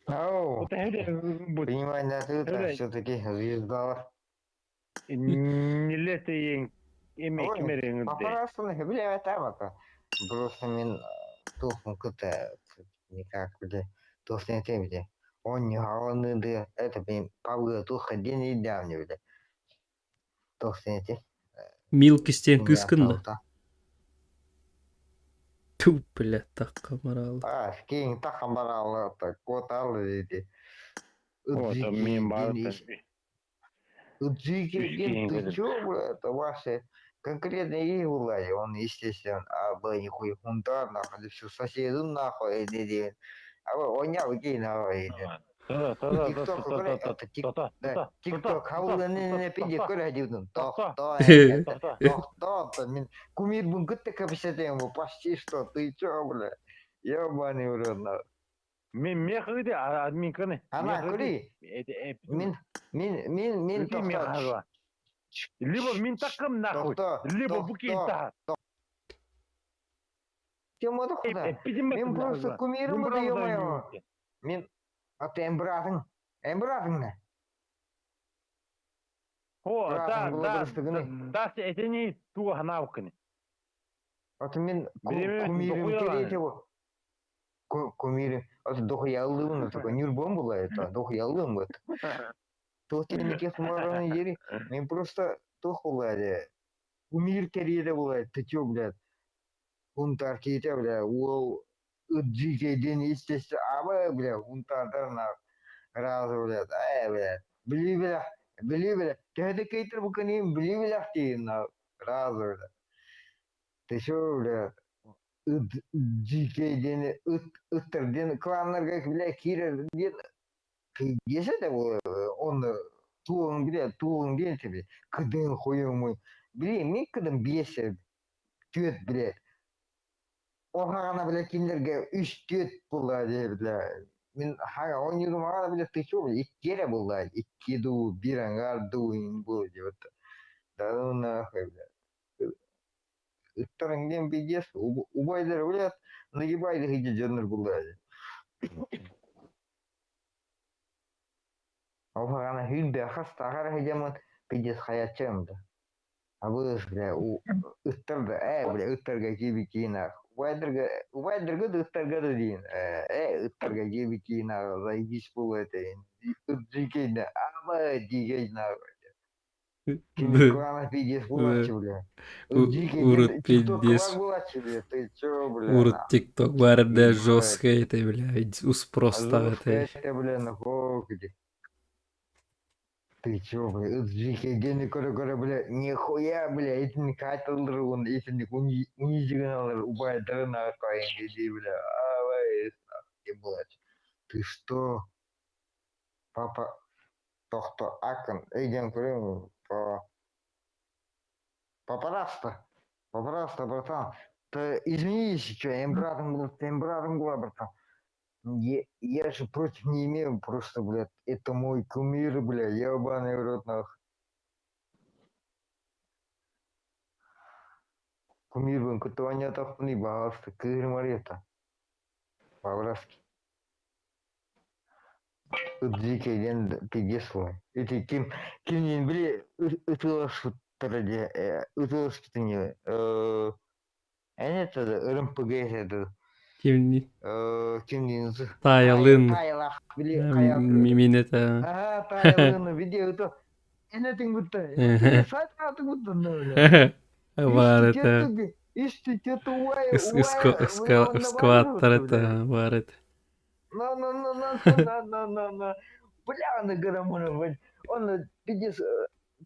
Ау. Вот это Понимаю, да ты там все-таки звезда. Не лето ең эме кимереңде. Папарасыны бля там это. Просто мен тухмун кыта никак бля. Тухнен темде. Он не галаны да это блин павга туха день и давний бля. Тухнен те. Мил кистен кыскынна. Ту, бля, такка марал. А, скин тахам барал это котал деди. О, там мен бар. Джики, ты чё, бля, это ваше конкретно и он, естественно, а, бля, нихуя, хунтар, нахуй, да всё соседу, нахуй, иди, а вы, он я, выкинь, нахуй, иди. Тикток, хаула не не пиди, коля дивдун, тохто, тохто, мин, кумир бун гытты капсетем, почти что, ты чё, бля, ёбаный в рот, нахуй. Мен мехыды админканы. Ана, күри. Мин, мин, мин, мин тохто. Либо мин такым нахуй, либо букин та. Тема да Мин просто кумирым да ё-моё. Мин, а ты эмбратың, эмбратың не? О, да, да, да, это не туга ханавканы. А ты мин кумирым керек его. Кумир, от дохуяллыын, такой Нюрбон была это, дохуяллыын вот. Туох тиэники хумараны диэри, мен просто туох буолла Кумир кэриэтэ буолла, ты чё, блядь, Унтаар киһитэ, бля, уол ыт дьиикэйдиин ис-тэстэ аба, бля, унтаардар на разу, бля, э, бля, били бля, били бля, төһө да кыайтар бу кыниин били билэх диин на разу, бля. Ты чё, бля, ыт дьиикэй диэн ыт ыттар диэн кланнарга, бля, киирэр диэн пиздец это он туоҕун бля, туоҕун диэн тебе, кыдын хуйумуй. Блин, мин кыдым биэс түөрт блядь. Ол хаҕана бля кинилэргэ үс түөрт буолла дии бля. Мин хаҥа оонньуурум аҕана бля ты чё бля икки эрэ буолла икки дуу биир аҥаар дуу иҥин буолла диэбит. Да ну нахуй бля. Ыттарыҥ диэн пиздец убайдар блядь нагибай сидит дьоннор буолла дии. Ол хаҕана сүүрбэ хас таҕар сыдьаммын пиздец хайаччыам да. Абыыс, бля, ыттар да, бля, ыттарга киибикиин убайдарга, убайдарга да ыттарга да диин, ыттарга киибикиин заебись буолуо этэ, ыт дьиикэйдэ, аба дьиикэй Кини клана пиздец буолааччы, бля. Урут пиздец. буолааччы, бля, ты чё, бля, Урут тикток баар да жестко это, бля, успроста это. Жестко это, бля, нахуй, Ты чё, бля, ыт көрө-көрө, бля, нихуя, бля, итинник хаайталлар итинник унизигналар убайдарын аакайын дии, бля, авай, блядь. Ты что? Папа, тохто, акын, өйден көрөм, по... Папараста, папараста, братан. Ты извини, если что, я братом был, ты братом была, братан. Я же против не имею, просто, блядь, это мой кумир, бля, ебаный в рот, нах. Кумирбын кытта баҕаста кыырмар По-братски. Ыт дьиикэй диэн пиздец буолай. Ити ким кимниин били ытыаласпыттара дии ытыаласпытын эн это РМПГ это Кимни? Кимниин Таайалыын. Таайалаах били Мин это. Ага, таайалыын видео ото эн этиң бутта. Сайт атың бутта. Бар это. Скваттар это бар это. На на на на на на на на Бля, аны граммына, блядь. Он пиздец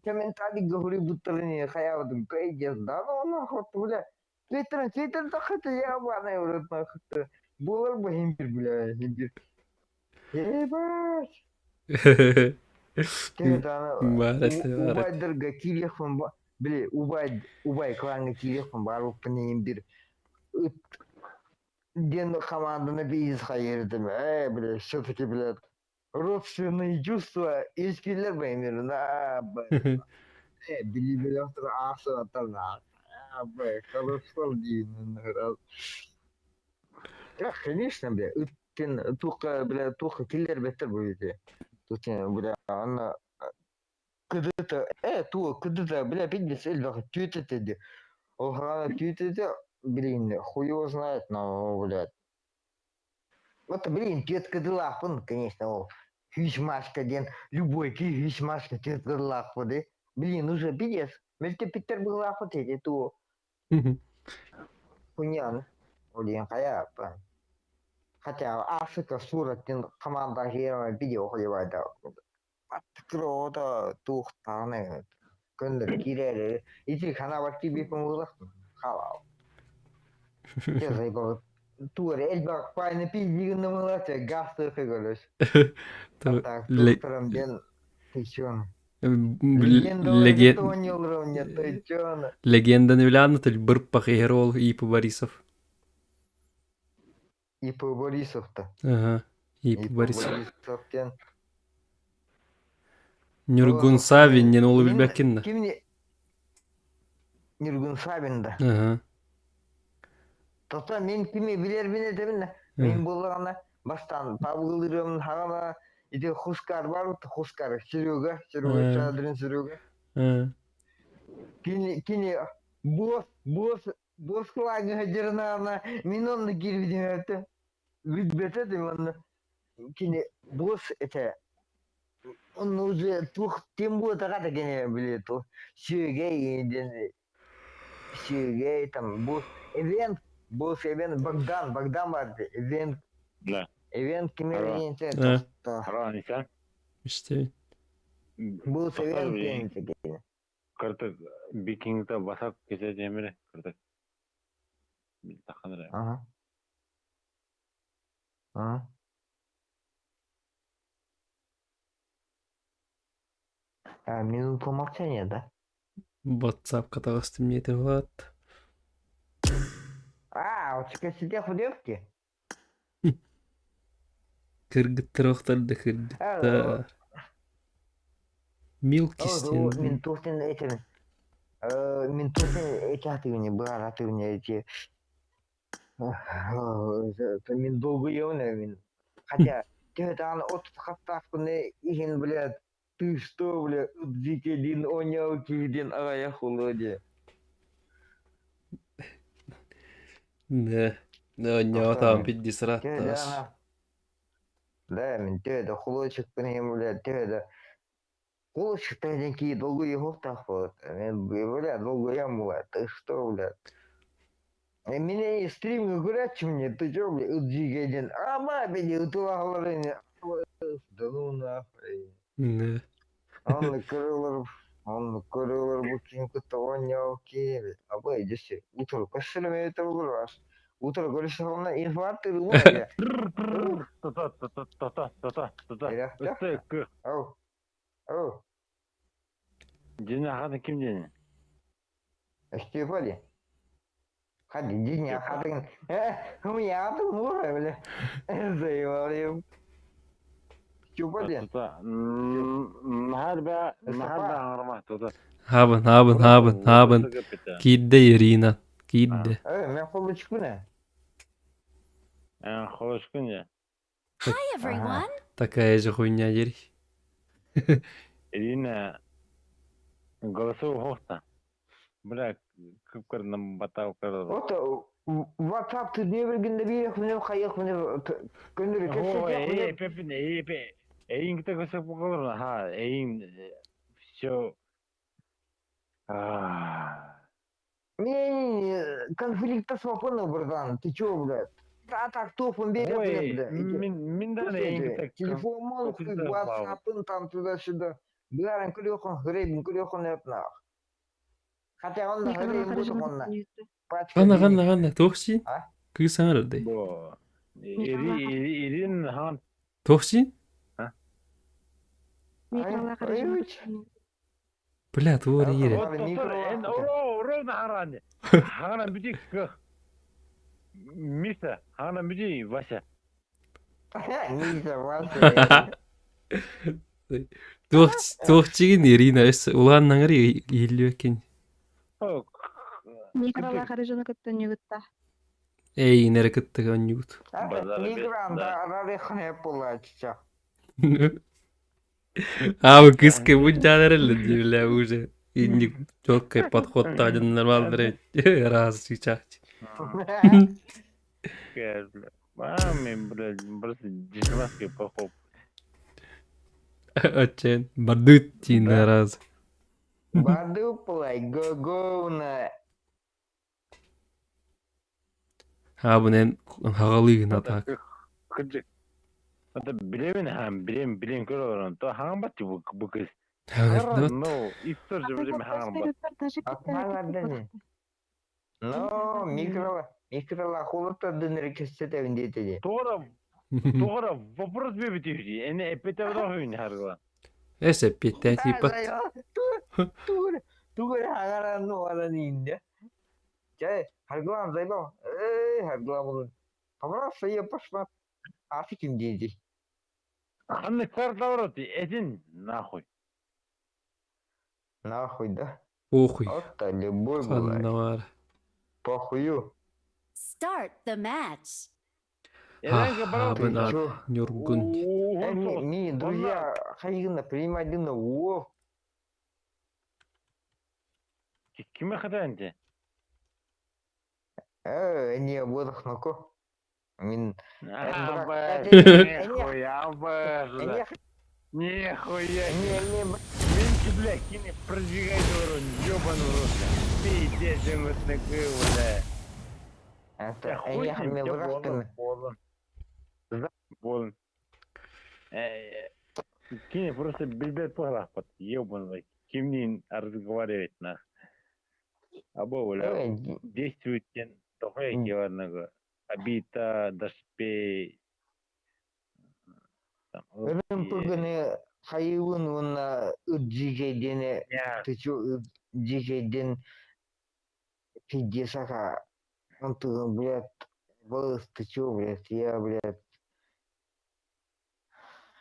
комментарий говори будто не хаябытым пиздец, да ну нахуй, бля. Твиттер, Твиттер тахыты ебаный в рот нахуй. Булар бы химбир, бля, химбир. Ебать. Бар это, бар это. Убайдарга кириэхпин били убай убай клаҥҥа киириэхпин баарбыппын иһин бир ыт диэн хамаанданы пиздец хайыырдым бля все-таки блядь родственные чувства искиллер бэймир на били билэхтэр аахсыбаттар на хорошо диин конечно бля ыттен туохха бля туохха киллэрбэттэр бу ити бля анна кыдыта туо кыдыта бля пиздец элбэх түүтэтэ ди ол хаана түүтэтэ блин хуй его знает но блядь вот блин түөт кыдылаахпын конечно ол хүүс маска диэн любой киһи хүүс маска түөт кыдылаахпын ди блин уже пиздец мөлтөппүттэр быһыылаахпыт ити туо хуйняны блин хайа хотя Африка сура диэн команда видео хуйбайда Аттыкыр туохтааҕын көннөр киирээри ити ханаабар киирбиппин буоллахпын халаал Дьэ заебал туор элбэх пайны пиздигин ымылача газ тыахы көрөс так туохтарам диэн ты чё Легенданы билаанна бырпах иһэр ол Ип Борисов. Ип Борисов-то. Ага, Ип Борисов. Борисов диэн Ньургун Савин диэн уолу билбэккин да? Кимни Ньургун Савин да. Ага. Тота мин кими билэрбин этэбин да. Мин буоллаҕына бастаан Павлырым хаҕана ити Хускар бар Хускар Серега, Серега Шадрин Серега. Кини кини босс босс босс кылааҥҥа дьырнаана мин онно киирбитим этэ. Билбэтэ да манна кини босс этэ. Он уже туох тем буотаҕа да кини били ту сүөгэй диэн сүөгэй там босс ивент босс ивент Богдан Богдан бар ивент Да. ивент кими Ара. ивент Ара, Аниса. Истэбин. босс ивент диэн кини. Кырдык бикингда басап кесе демире кырдык. Таханыр. Ага. А? А, минуту молчания, да? WhatsApp таҕыстым диэтэ Влад. А, вот теперь сидел в девке? Кыргыттар охтор да кыргыттар. Милкистин. Ментовтин этим ментовтин эти атыгыне бар атыгыне эти мен долгуйабын мен хотя төһө от хаттаахпын иһин блядь ты что бля дикелин онял киһидин аҕайах улуо диэ Да. Да, онньоҕо пидди сыраттаас. Да, мен төһө да холуочукпун иһин блядь төһө да холуочуктан диэн киһи долгуйуохтаах буолат мен бля долгуйам бля ты что бля Меня стримы көрәччи мне, ты чё, бля, ыт ама, бля, ытылаһалар да ну нахуй. Да. Онно көрөлөр, онно көрөлөр бу ким кытта оонньоу киһи, абы десе, утро көссөлөмө это булар. Утро көрүсө инфаркт ылма. Тота, тота, тота, тота, тота. Өстө, Ау. Ау. Дени ахатын ким дени? Степали. Hadi dünya kadın. Ya bu бля. Заебал. Чупали. Нахар нахар ба аңарма тота. Хабын, хабын, хабын, хабын. Киирдэ Ирина. Киирдэ. Э, мен холочкуна. Э, холочкуна. Hi everyone. Такая же хуйня дери. Ирина голосовой хохта. Бля, кыпкыр нам батау кырды. Вот WhatsApp ты не бергенде бир хүнө кайык хүнө көндөр Эй, пепин, эй, пе. Эйин ките көсөк болор, ха, эйин все. Не, конфликта с вапыны, братан, ты чё, блядь? А так топом берет, блядь. Мин да эйин Телефон мол, WhatsApp там туда-сюда. Бәрін күлөкөн, хребин күлөкөн өпнах. Хотя он хребин буду он. Ханна, ханна, ханна. Туох син? Кыыс саҥарар Бо. Ирин хан. Туох син? Бля, туор ире. Оро, нахаран. Хагана бүди к. Миша, хагана бүди Вася. Миша, Вася. Туох туох чигин Ирина өс улааннаҥар иһиллүөккин. Микролаах эрэ дьону кытта ньугутта. Эй, инэрэ кытта онньугут. Мигранта рарехне плачется. А, вы кыска будь бля, уже. И не четкий подход один нормальный раз сейчас. Маме, блядь, просто дешманский похоп. Очень. Бардут на раз. Баду плай, го-го на. А, бунен хагалыгын атак. Кыджык. Это билемин хам, билем, билем көрөлөр. То хам бат бу бу кыз. Ну, и тоже билем хам бат. Но микро микрола холота дыныр кесете дейти. Тора, тора вопрос бебити. Эне эпете да хүйн харгла. Эсе питте типа. Тугур тугур хагара ну ала нинде. Чай, харглам зайбал. Эй, харглам. Пожалуйста, я пошла. А ты ким дейди? Ханны квартал этин нахуй. Нахуй, да? Похуй. Вот любовь была. Ханна Похую. Start the match. Хабын Нюргун. Не, друзья, хайгына принимать дына, о. Киме хатанте? Э, не, выдохнуку. Мин Нихуя, бля. Нихуя. Мин бля, кини продвигай дорогу, ёбаный в рот. Пиздец, вот такой, бля. Это хуй с ним, болон. Болон. Кини просто билбэт быһалаахпыт, ебаный, кимниин разговаривать нах. Або, бля, действует тен тохой киварного. Обита, доспей, там, РМПГны хайыбын уонна ыт дьиикэйдиэни ты чё ыт дьиикэйдиэн пиздец аха онтугун блядь балыс ты чё блядь я блядь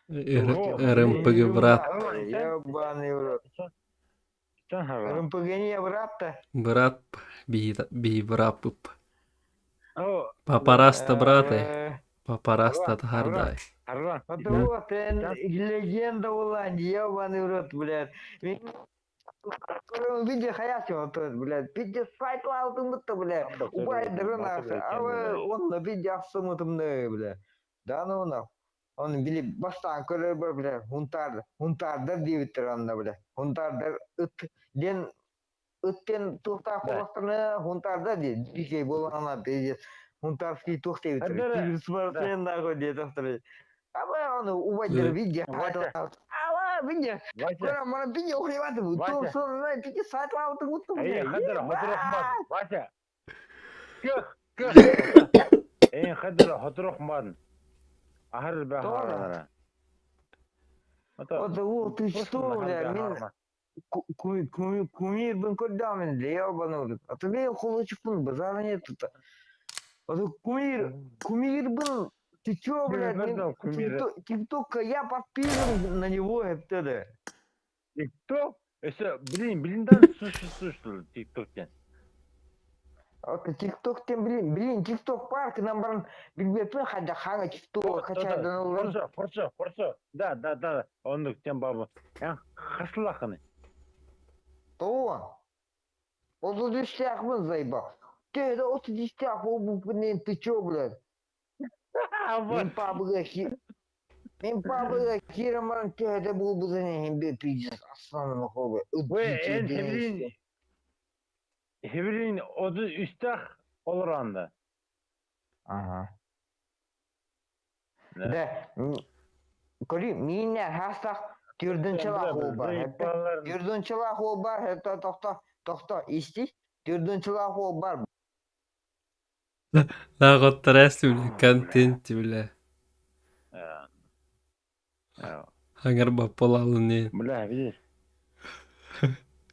РМПГ брат. Ебаный в рот. РМПГ не брат-то? Брат, би брат. Папараста браты. Папараста тахардай. Вот легенда улан, ебаный в рот, блядь. Видео хаятым вот, блядь. Пиздец сайтлаалтым бутта, блядь. Убайдырын ах. Он видео ахсымытымны, блядь. Да ну нах. Он били бастаан көрөр бля, хунтар, хунтардар диэбиттэр анна бля. Хунтардар ыт диэн ыттен туохтаах буоллахтарына хунтардар диэн дикэй буоллаҕына пиздец хунтарский туох диэбиттэр. Спортсмен нахуй диэтэхтэрэ. Аба ону убайдар видео Ава видео. Кора мана видео ухлеваты бу. Туох сонна пиздец сайтлаабытын уттум. Эй, хадыр, хоторох Вася. Көх, көх. Эй, хадыр, хоторох ман. Ахар бахара. Вот, вот, ты что, бля, мин кумирбин көрдөмүн ебаный А тебе холочукпун базара нет тут. Вот кумир, кумирбин, ты чё, блядь, ТикТок, я подписан на него, это ТикТок? Это, блин, блин, да, существует ТикТок. Вот ТикТок тем, блин, блин, ТикТок парк нам баран билбеппин хадда хага ТикТок хачадан олорон. Хорошо, хорошо, хорошо. Да, да, да. Оннук тем баба. Я хаслаханы. То. 33-ээхпин заебал. Ты это 33-ээх буолбуппун ты чё, блядь? Мин пабыга Мин пабыга киирэн баран төһөтө буолбутун иһин пиздец астаным хобы. Вы эн хебрин хебрин 33-тээх олоронда. Ага. Да, көрү мииннэр хаастах түрдүнчэлээх уол бар. Түрдүнчэлээх уол бар, это тохто, тохто, исти. Түрдүнчэлээх уол бар. Лааҕыттараас бля, контент бля. Хангар баппалаалын Бля, видишь?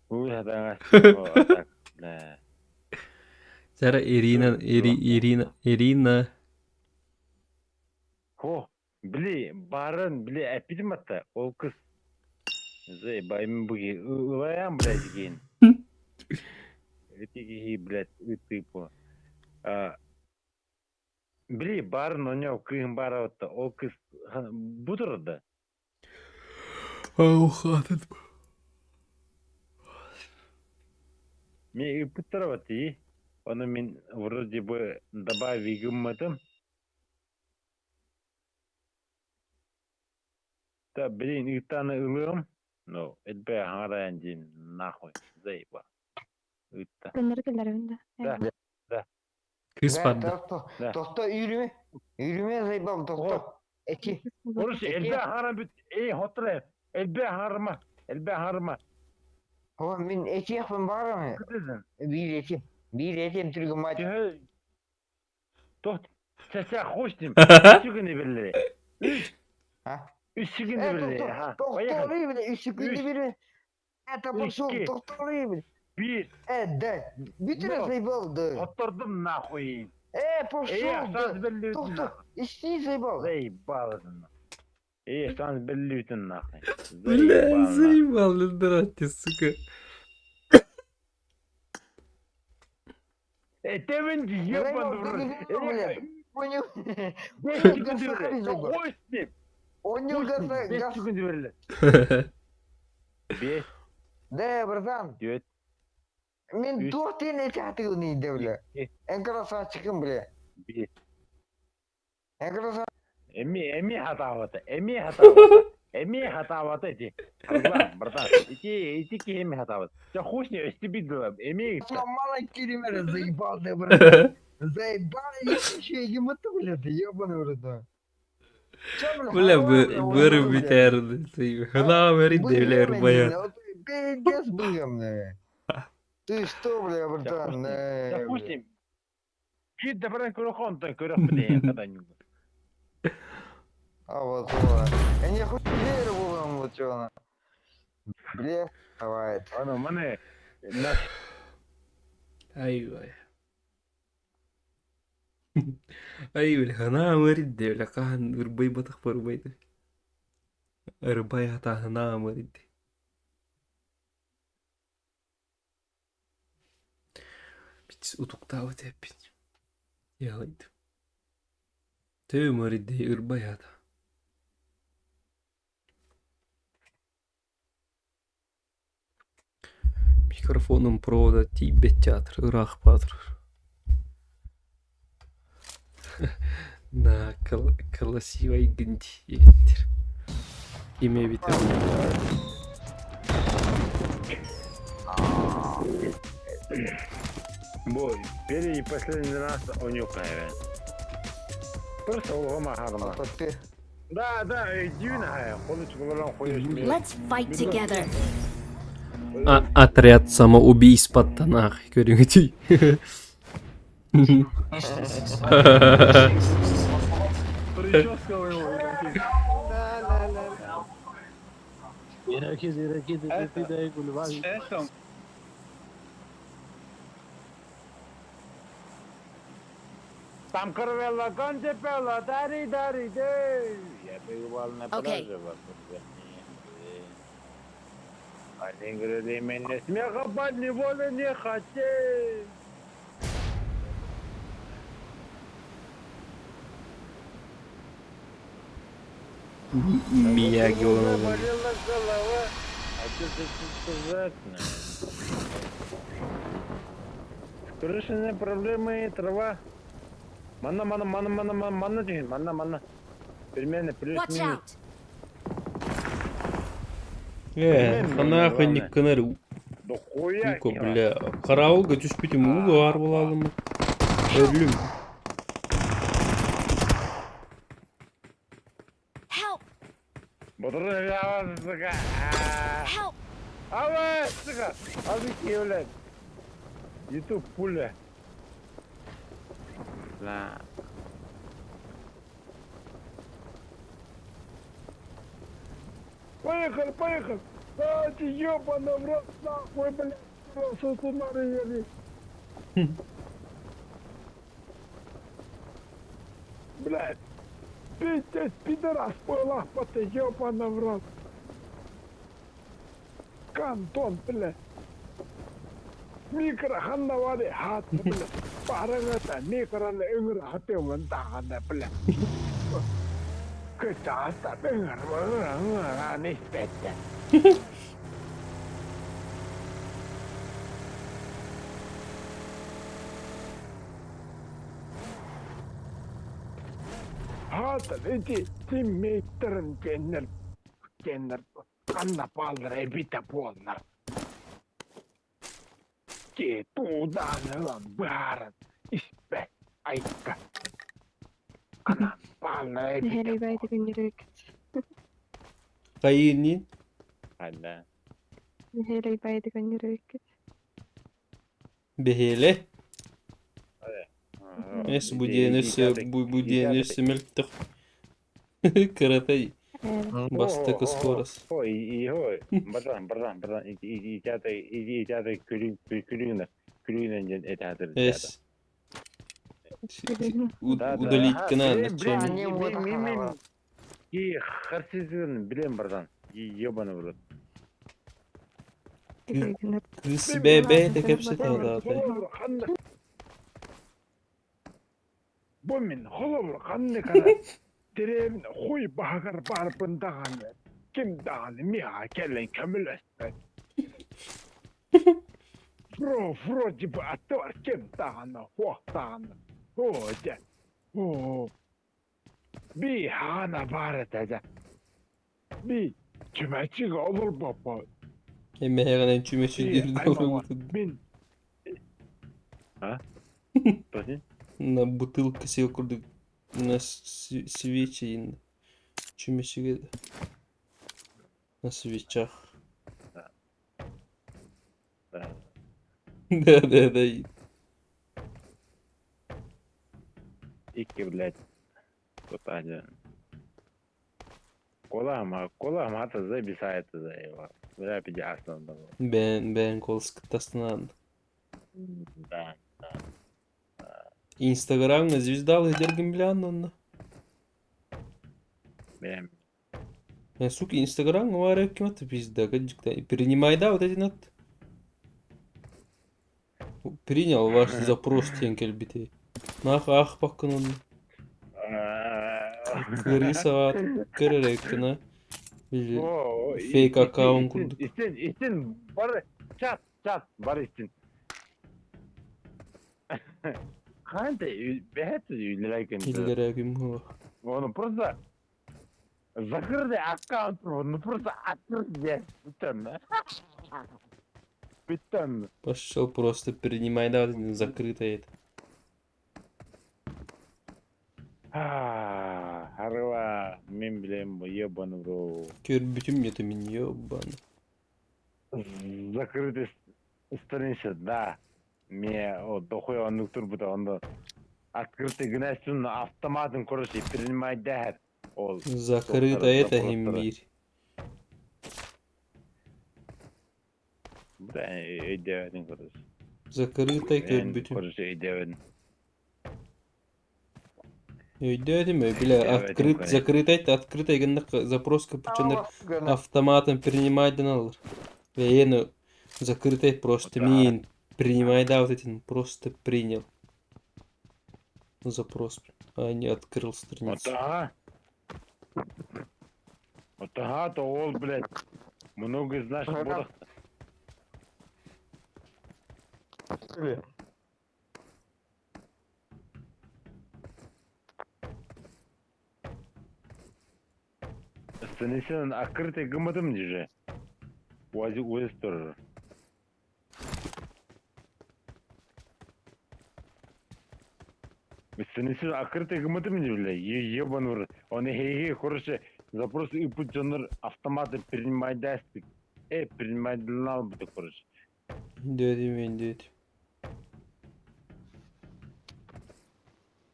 Бля. Сара Ирина, Ири, Ирина, Ирина. Хо, били, барын, били, эпидем атта, ол кыз. Заебай, буги, ылаян, блядь, ген. Эти блядь, типу. Били, барын, у него кыһын бара отта, ол кыз бутырды. Аухатыт. Мен ыпыттарабат и. Оны мин вроде бы добавить гымматым. Да, блин, ыттаны ылыам. Ну, это хараан дин нахуй, заеба. Ытта. Көннөрү кэллэрбин да. Да, да. Кыз барда. Тохто үйрүмэ. Үйрүмэ заебал, тохто. Эти. Короче, элбэ харам бүт. Эй, хотре. Элбэ харма. Элбэ харма. О, мин этиэхпин баарым. Биир этим. Биир этим түргүн мать. Тохт. Сәсә хуй с ним. Үс күнү берле. А? Үс күнү берле. Тохторуй, бля, үс күнү берле. Это пошел, тохторуй, бля. Бир. Да. Бүтүрэ заебал, да. Хоттордум нахуй. Пошел, да. Тохто, исти заебал. Заебал. Эй, сан беллүтүн нахуй. Бля, заебал, ты, сука. Этемин ебаный в рот. Понял? Хуй с ним. Понял, Бес күнү берле. Бес. Да, братан. Девять. Мин туох тиэн этиэхтигин иидэ, бля. Эн красавчикым, бля. Бес. Эми, эми хатаабата, эми хатаабата, эми хатаабата ити. Аргылан, братан, ити, ити киһи эми хатаабат. Чэ, хуй с ней, өстүбүт дылы, эми Сломала киример, заебал ты, брат. Заебал, еще и ему ты, блядь, ебаный в рот. Бля, бары бүтэр. Хана бери девлер бая. Пиздец быгамный. Ты что, бля, братан? Чэ, хуй с ним. Биир да баран көрөх онтон көрөх бит когда-нибудь. А вот, вот. Я не хуй верю вам, вот что она. Бля, давай. Аны маны наш Ай-ай. Ай, бля, хана бери бля, хаһан ырбай батах барбайды. Ырбай хатаһына бери. Бит утуктаабыт эппит. Ялайды. Төмөрдей ырбай ата. Микрофоном провода тиийбэт театр, ыраах баатыр. На красивай гынти диэбиттэр. Ким эбитэ Бу первый и последний раз онюкаеве. Просто улгама харма. Да, да, өйдүүн аһай. Холучуларан хоёш. Let's fight together. А, отряд самоубийств подтанах. Көрүҥүтүй. Прическа у него. Это Там корвелла конте пелла дари дари дей. Я бывал на Окей. пляже Они говорили, меня смеха подневоле не хотеть. Мияги олороллор. Болела голова. А что ты сказать? Крышные проблемы и трава. Манна, манна, манна, манна, манна, манна, деген, манна, манна. Примерно Watch плюс-минус. out. Э, ханаа ханникканар Да хуя Ука, бля. Караулга түспүтүм уга бар буолалым. Өлүм. Help! Бодор сука. Help! Ава, сука. Азы блядь. Ютуб пуля. Да. Поехали, поехали! А, ты ебаный в рот, нахуй, блядь, сосунары ели. Блядь, пиздец, пидорас, лапа ты, ебаный в рот. Кантон, блядь. Микро ханнавари хат, блядь. Барыгата микроны өңір хатымын тағаны, блядь. Кытаата өңір, өңір, өңір, аны испетте. Хаата, эти тиммейтерин кеннер, кеннер, канна паллар эбите буоллар. Ке туудаан ылан быһааран испэ айка. Канан паллар эбите Нехели байды күннерек. Хайынин. Ада. Нехели байды күннерек. Бэһиэлэ. Эс будиэн өссө будиэн өссө мөлтөх. Кыратай. Бастакы скорость. Ой, и ой, братан, братан, братан, иди, иди, иди, иди, күлүн, күлүн, күлүн ден этатыр. Эс. Удалить канал начальник. И харсизын билем, братан. И ебаный в рот. Кыз бэ бэ кэпсэтэ даата. Бу мин холобур ханнык эрэ дэриэбинэ хуй баһыгар баарбын даҕаны, ким даҕаны миэхэ кэлэн көмөлөспөт. Фро вроде бы аттыбар ким даҕаны, суох даҕаны. Оо дьэ, оо. Би хаана баар этэ дьэ. Би чүмэчигэ олорбоппун. Эмэһэҕинэн чүмэчи Би диир аймаҕа мин А? Тони? На бутылка сил курдук на свечи чүмэчигэ на свечах. Да. Да. Да, да, да. Икки, блядь. Кутаня. Кола кола мата забисает за его. Бля, пидясно. Бэйэн бэйэн куоласкыттастынаан. Да, да. Инстаграмҥа звездалыы дьэргин билэҕин онно? Бэйэм. Сука, Инстаграмҥа баар ким это пизда, принимай да вот эти нат. Принял ваш запрос диэн кэлбитий. Нах аахпаккын онно. Кырыысаҕа көр эрэ Били О, фейк аккаунт курдук. Истин, истин, бар, чат, чат, бар истин. Ханта, бэт үлэлэйкен. Киллэрээким хуа. Он просто закрытый аккаунт, ну просто открытый, бүтэн. Бүтэн. Пошел просто принимай, да, закрытое это. Харыва, мен билем, ебаный в рот. Көрбүтүм это мин ебаный. Закрытый страница, да. Ме, о, дохуй оннук турбута, онно открытый гынассын автоматын, короче, принимать дэһэр. Ол Закрыто это химбир. Бля, өйдөөтүн, короче. Закрыто көрбүтүм. Короче, өйдөөтүн. Өйдөөтүм, бля, открыт, закрыто это, открыто гыннах запрос капучинер автоматом принимать даналар. Э, закрыто просто мин принимай, да, вот этим просто принял. Запрос, а не открыл страницу. Вот ага. Вот ага, то ол, блядь, много из наших ботов. Страницаны открытый гымматым же. Уазик уэстер. Страницаны открытый гымматым же, бля, ебан в рот. Он хе короче, запрос и путенер автоматы принимать даст. Принимать надо, короче. Дедим мен дедим.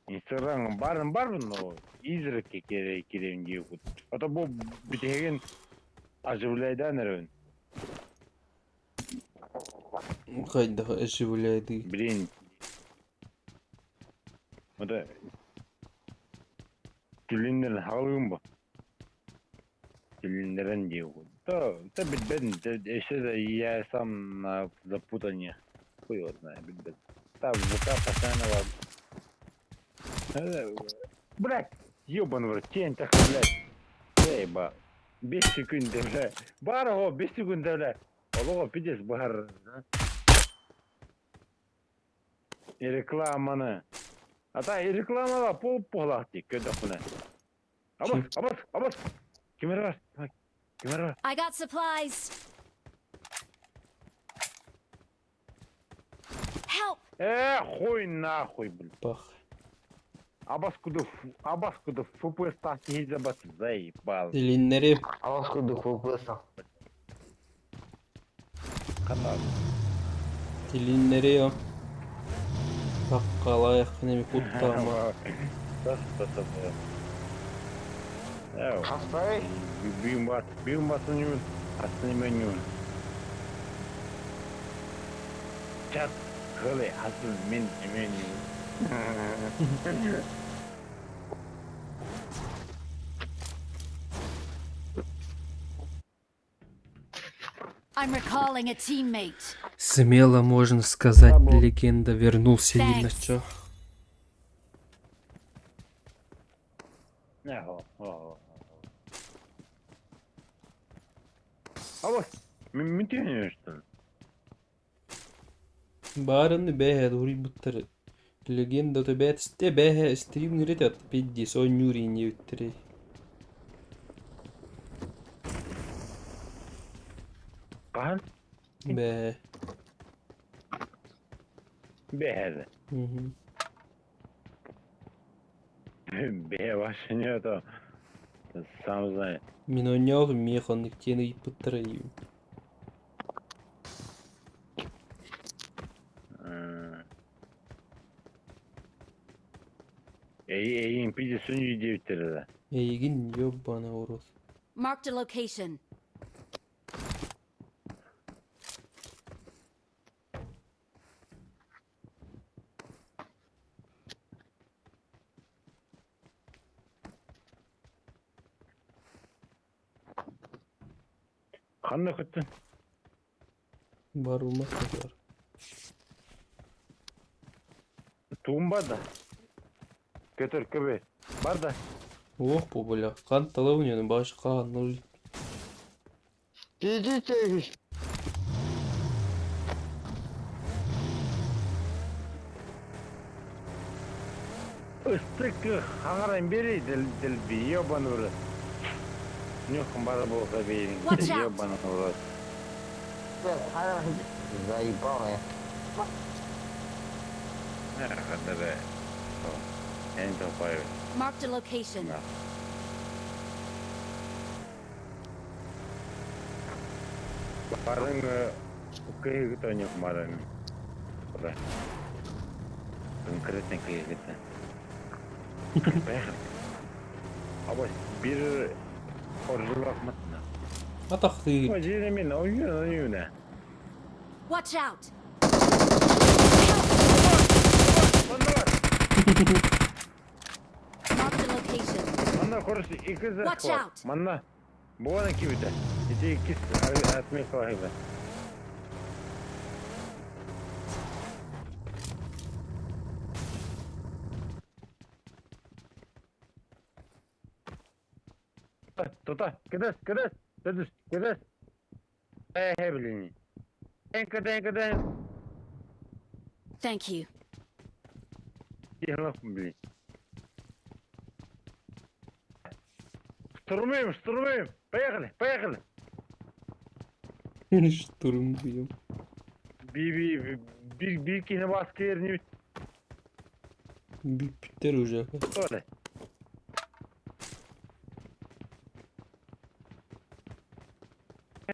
Инстаграм барын бар, но изредка керем диэбит. А то бу бүтеген оживляйдан эрэн. Хайда оживляйды. Блин. Вот Түлүннерин хаалыгын бу. Түлүннерин диэбит. То, то билбэтин, еще да я сам на запутании. Хуй его знает, билбэт. Та ВК постоянно вам. Блядь, ебаный в рот, тень так, блядь. Эй, ба. 5 секунд, бля. Бар 5 секунд, бля. Олого пиздец, бар. И рекламаны. А та и рекламала пол полахти, көдөкүнэ. Абас, абас, абас. Кимер бар? Кимер бар? I got supplies. Help! Хуй нахуй, блин. Пах. Абас куду, абас куду, ФПС так забат, заебал. Илиннери. Абас куду ФПС. Катар. Илиннери Таккалайык неме куттама. Хастай? Бүйін бас, бүйін басын юн, астын мен юн. Чат, хылы, астын мен мен юн. I'm recalling a teammate. Смело можно сказать, легенда вернулся ни на чё. А вот, мен что ли? Баарыны бэйэ дури буттары. Легенда то бэт бэһэ стрим нырытат пидди соннюри не үттери. Хаһан? Бэ. Бэһэр. Мгм. Бэһэ вообще не это. Сам знаю. Мин оонньоотум миэ ханнык диэн ыйыппыттара диибин. Эй, эйин пиди сүнньүй диэбиттэр да. Эйигин ёбана урут. Marked a location. Ханна көттүн? Бар булмас бар. Тугум бар да. Көтөр көбө. Бар да. Ох бу бля. Кан талабын башка ноль. Иди Ыстык хаҥаран бери дэлби ебаный в рот. Нюхом бара болса берин. Watch out. Ебаный в рот. Заебал я. Хадара. Эн топаю. Marked a location. Барын кыйгыта нюх барын. Куда? Конкретно кыйгыта. Поехали. Абас бир оржулак матна. Атахты. Ой, мен ойын ойын. Watch out! Marked a location. Манна короче iki Watch out. Манна. Буона кибите. Ити иккис атмей калахыба. Тута, кыдас, кыдас, кыдас, кыдас. Э, блин. Энка, энка, энка. Thank you. Блин. Штурмуем, штурмуем. Поехали, поехали. Штурмуем. Би би би би кини баскер не Бүттер уже. Толи.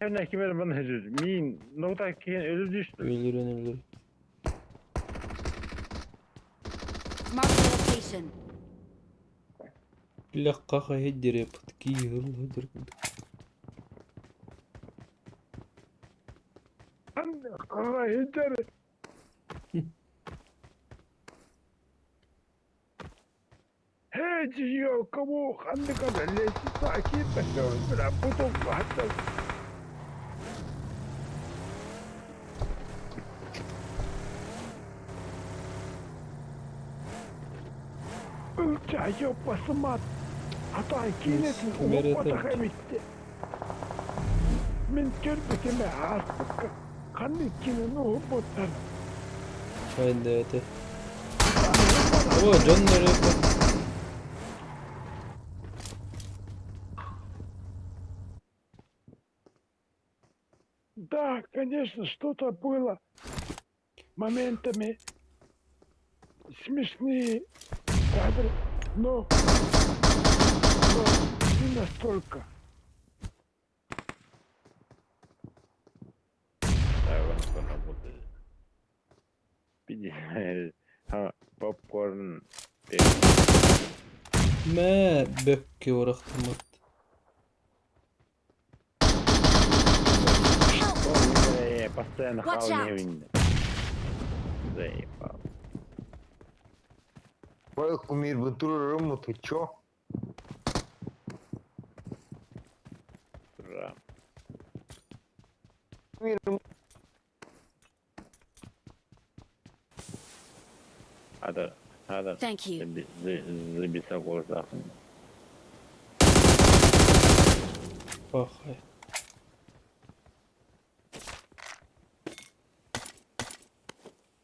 Hemen kimer bana hücum. Min nokta ki ölür düştü. Ölür ölür. Marked a location. Лаққаха хеддере пытки йыл Хеддере. Хеджио, кому хандыка лесица акита, бля, потом хатта. Ылча басымат. Ата кинетин уоппата хэмитте. Мен көрбүтеме ааспыкка. Ханны кинени уоппоттар. Haydi. О, Джон nereye? Да, конечно, что-то было моментами смешные кадры, но не настолько. Попкорн. Мә бөкке орақтымат. Постоянно Watch хавал не out. видно. Заебал. Ой, кумир, бутуру ты чё? Ура. Кумир, Hadi. Hadi. Thank you. Забиса глаза. Пахай.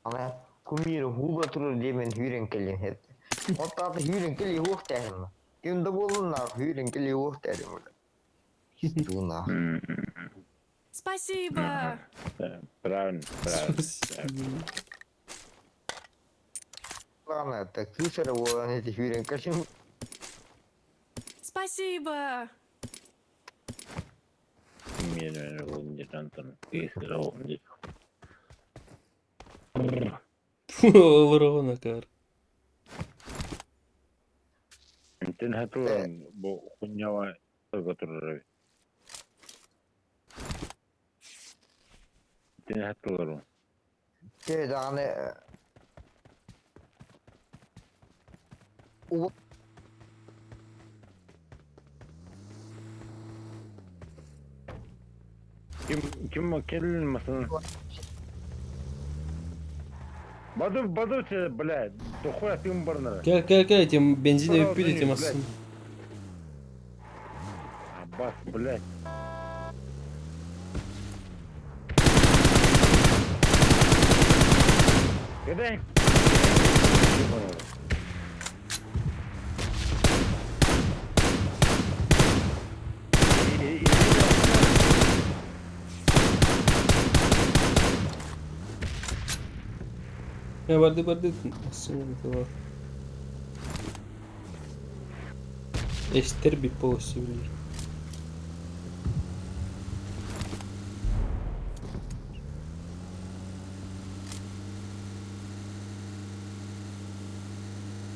Ана. Кумир хуула турар диэмэн сүүрэн кэлиэн сөп. Оттоото сүүрэн кэлиэ уохтааһын. Ким да буоллуннаах сүүрэн кэлиэ уохтааһын. Туна. Спасибо. Правильно, правильно. Ладно, это кыыс эрэ буолан ити сүүрэн кэлиэн. Спасибо. Олороҕун акаар. Интен хатылан бу хуньява сырга турар эбит. Интен хатылар Чэ даҕаны Ким ким келин масын? Баду баду че, бля, дохуя тым барнара. Кел кел кел этим бензин өппүт этим асын. Аббас, блядь. Кедай. Ya барды барды асын тыла. Эстер бит полностью билер.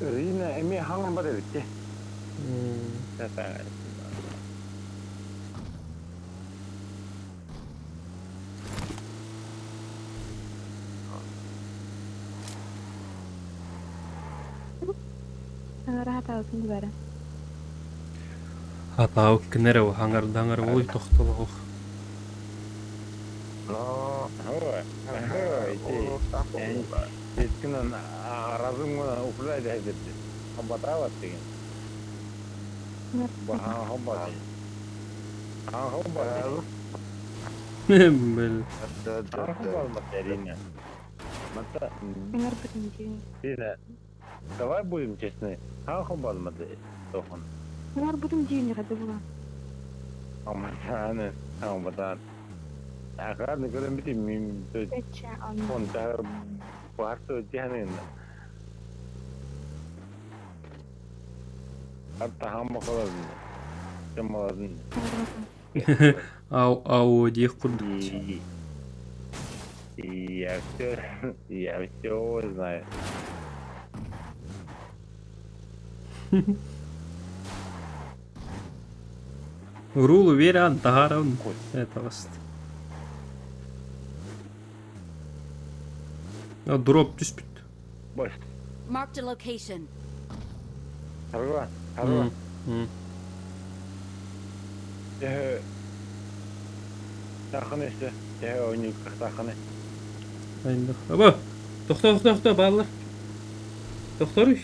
Рина эмиэ хаҥан бар эбит дии. Аҥараатаабытын бара. Хатаабыккын эрэ хаҥардаҥар буолуй тохтолоох. Иккинэн разумно управлять эдипти. Хамбатаабат деген. Хамбат. Хамбат. Бэл. Хамбат Ирина. Мата. Ирина, давай будем честны. Хамбат тохон. Аҥарбытын дии хата була. Хамбатааны, хамбатаан. Акааны көрөн бити мин фонтар барто дьаһанын. Hatta хамма қаладын. Жамаладын. Ау ау диэх курдук. Я все знаю. Рулу веран таһааран это баст. Дроп түспүт. Бош. Marked a location. Харва, харва. Тэхэ таханы işte. Тэхэ ойнук таханы. Айндах. Аба. Тохто, тохто, тохто, бааллар. Тохторуй.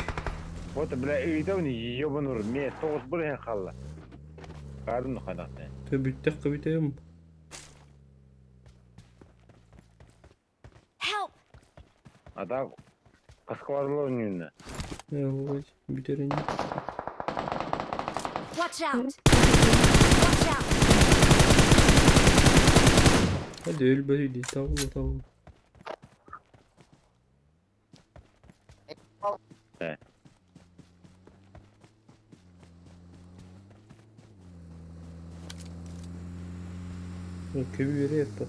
Вот, бля, ыйтабын ебанур, ме тоғыз бір қалла. Қарын қанақта. Төбүттэх көбүтөм. Help! А так, қасқаларлы ойнуына. Ой, бүтерин. Watch out! Watch out! Hadi өлбөйдү, табыл табыл. Көбү бере этпат.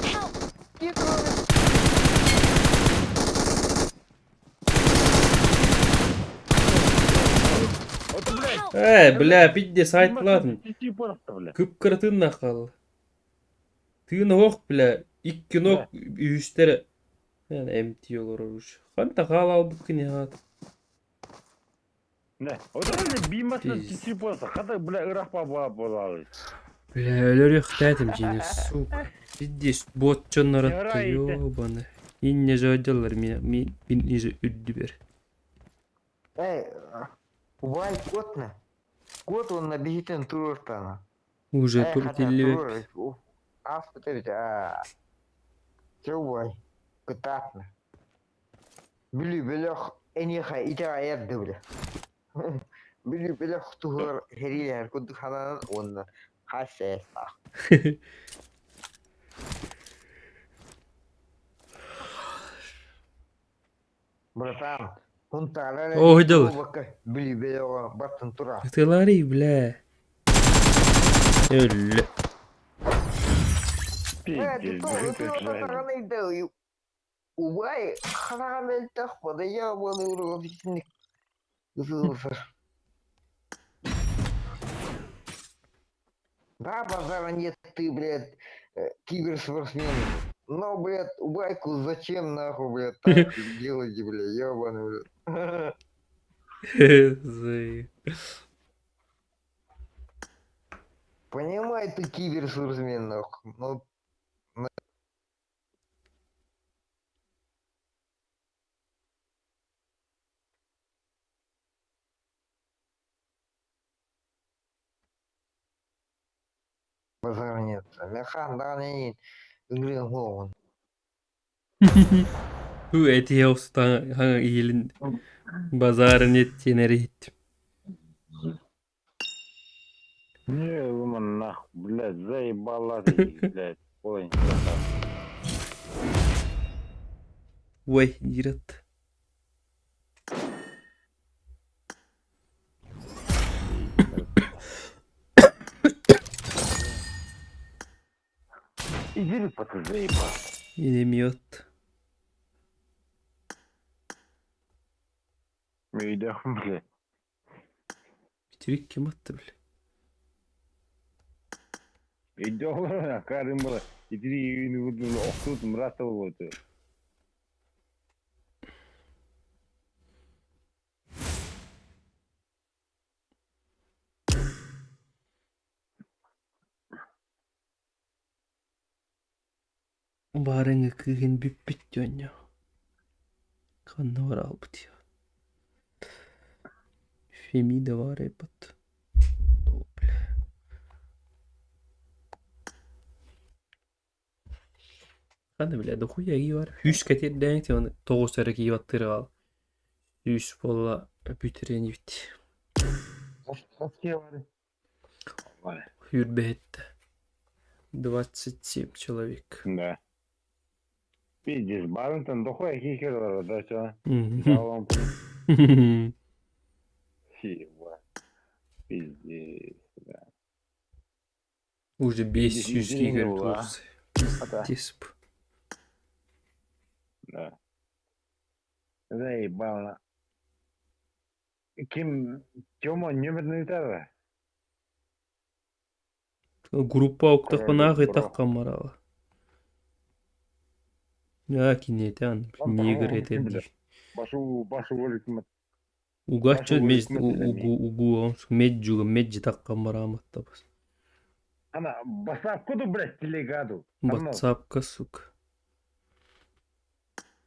Help! Э, бля, пидде сайтлатын. Кып-кыратынна кал. Тыын ох, бля, икки нок үстері. Yani MT olur уж. Ханта хал албыт кини хат. Не, вот это бимасына тиси болса, қата, бля, ырақ ба болады. Бля, өлөр ихтәтим жине, сука. Пидде бот чоннаратты, ёбаны. Инне жодялар меня, ми бин иже үддү бер. Эй, убай кот на. Кот он на бихитен турортана. Уже тур тиллибек. Аспыт эбит, а. Чэ убай, кытаатна. Бүлүү бөлөх эниэхэ итэҕэйэр да бile. Бүлүү бөлөх туһугар сэриилэһэр курдук сананан уонна хас сээстээх. Братан, Һунтаара эрэ Оо, дьыл. буолбакка Бүлүү бөлөҕө бартын турар. Ытыларый, бля. Өллө. Э, Убай, хараҕа мөлтөх, бодойо буолууруга итинник ытылсар. Да, базара нет, ты, блядь, киберспортсмен. Но, блядь, убайку зачем нахуй, блядь, так делаете, блядь, ёбаный, блядь. Зай. Понимай, ты киберспортсмен, нахуй. Ну, базара нет. Механ, да, не, ыҥырыам суоҕун. Бу этиһэ устан иһилин базарын еттиэн эрэ иһиттим. Не, думаю, нахуй, блядь, заебала ты, блядь, ой. Ой, диират. Иди ты заебал. Миномет. Өйдөөх, блядь. Битирик ким атты бile? Өйдөөх карым было. Итири үйүнү буду охтут мрата болот. Баарыҥы кыыһын бүппүт дьонньо. Ханна бараалбыт я. Фемида баар эбит. О, бля. Ханна бля, дохуя бар. Үс кэтирдээн оны тоҕус эрэ киһи баттырыал. Үс буолла бүтэрэн ибит. Хүрбэһиттэ. 27 человек. Да. Пиздец, барынтан дохуя кикер бар, да, чё? Пиздец, да. Уже 500 кикер турсы. Пиздец. Да. Заебало. Ким Тёма нөмірін ыытар? Группа уктахпына ытахха марала. Я кинетян, негр это дии. Башу башу воликмат. Угачча меж угу угу меджуга меджи такка мараматта бас. Ана басапка блядь, телегаду. Батсапка, сука.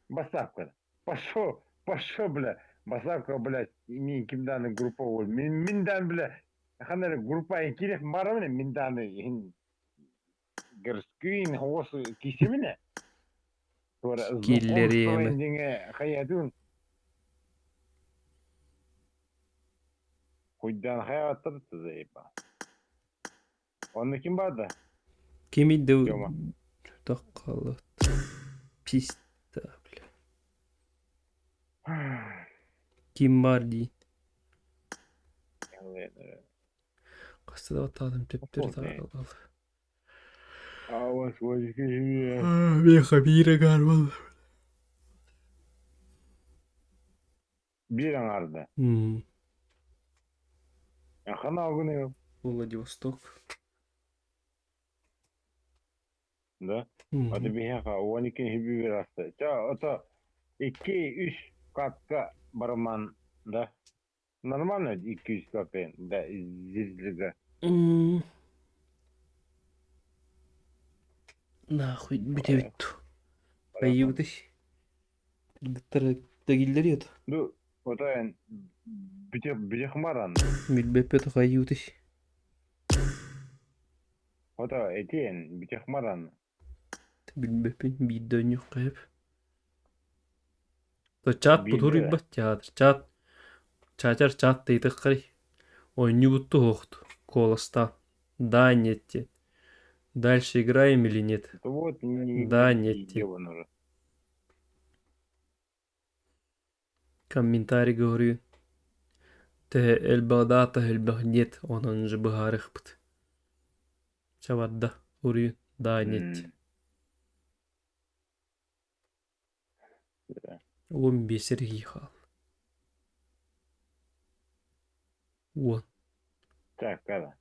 Басапка. Пошел, пошел, бля. Басапка, блядь, мин кимданы группа ол. Мин миндан, бля. Ханары группа кирек барамын, минданы горскин хос кисимине. Киллери эме. Хаятун. Хуйдан хаятыр заеба. Онны ким барды? Кими де таккалы. Писта, бля. Ким бар дии. Хаста да баттаатым төптөрү таал. Ауас Меха бире гарбал. Бир аңарды. Хана күнү. Владивосток. Да? Аты биһиэхэ 12 хиби бир аста. Ча, ото 2-3 катка барман, да? Нормально 2-3 катка, да, зирзига. Нахуй бүтэбит. Айыбытый. Кыргыттар дагиллер ет. Ну, ото эн бүтэ бүтэ хмаран. Билбеппет хайыбытый. Ото этиэн бүтэ хмаран. Билбэппин биирдэ оонньуохха сөп. То чат Биирдэ бутуруйбат театр. Чат чаачар чат тыйтыххарый. Оонньуубут туһуохту. Куоластаан. Да, нет диэн. Дальше играем или нет? Да вот не Да, нет диэн. ебан уже. Комментарий говорю. Төһө элбэх да төһө элбэх нет онон же быһаарыахпыт. Чабарда уруйун да нет. М, да. 15 эргий хаал. Уон. Так, когда?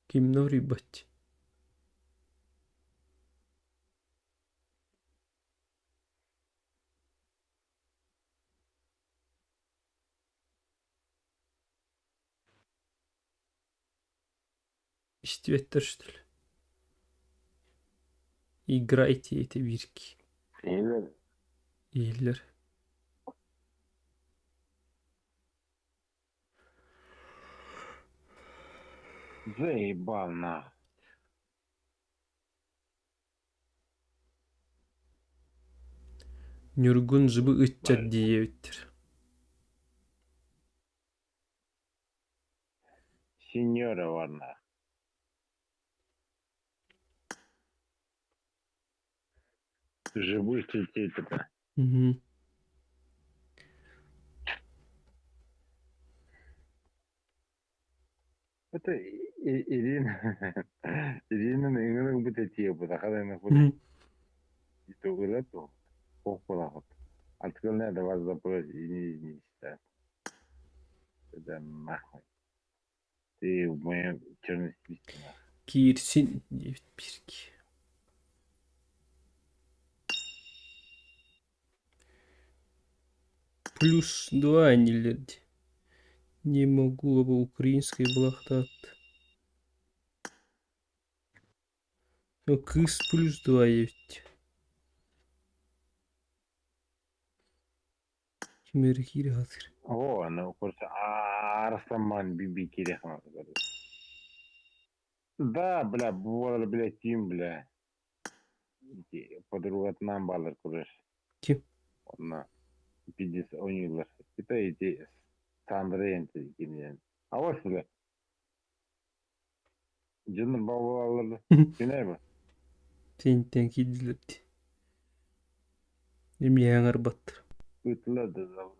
Кимне уруйбат? Истибэттэр что ли? Играйте эти бирки. Или Иһиллэр. заебал нахуй. Ньургун жыбы ыччат диэбиттэр. Сеньора варна. Живых типа. Мгм. Это Ирина. Ирина ыҥырык бут этиэ бу сахалыны худ. Итогылату. Ох Откуда надо вас запрос и не не читать. Это нахуй. Ты в моем черном списке. Киирсин диэбит биирки. Плюс два нилэрди. Не могу оба украинской блахтаат. Кыыс плюс два эбит. Ким эрэ киирэ сатыыр. О, ну просто Арсаман Биби Кирехан. Да, бля, буолар, бля, Тим, бля. Подругатынан балар көрөр. Ким? Онно пиздец ойнуулар. Это эти Сандра кинилэр. А вот бля. Дьоннор баалалар Кинээ бу? Синтэн киирдилэр дии. Эмиэ аҥарбаттар. Ыытылар да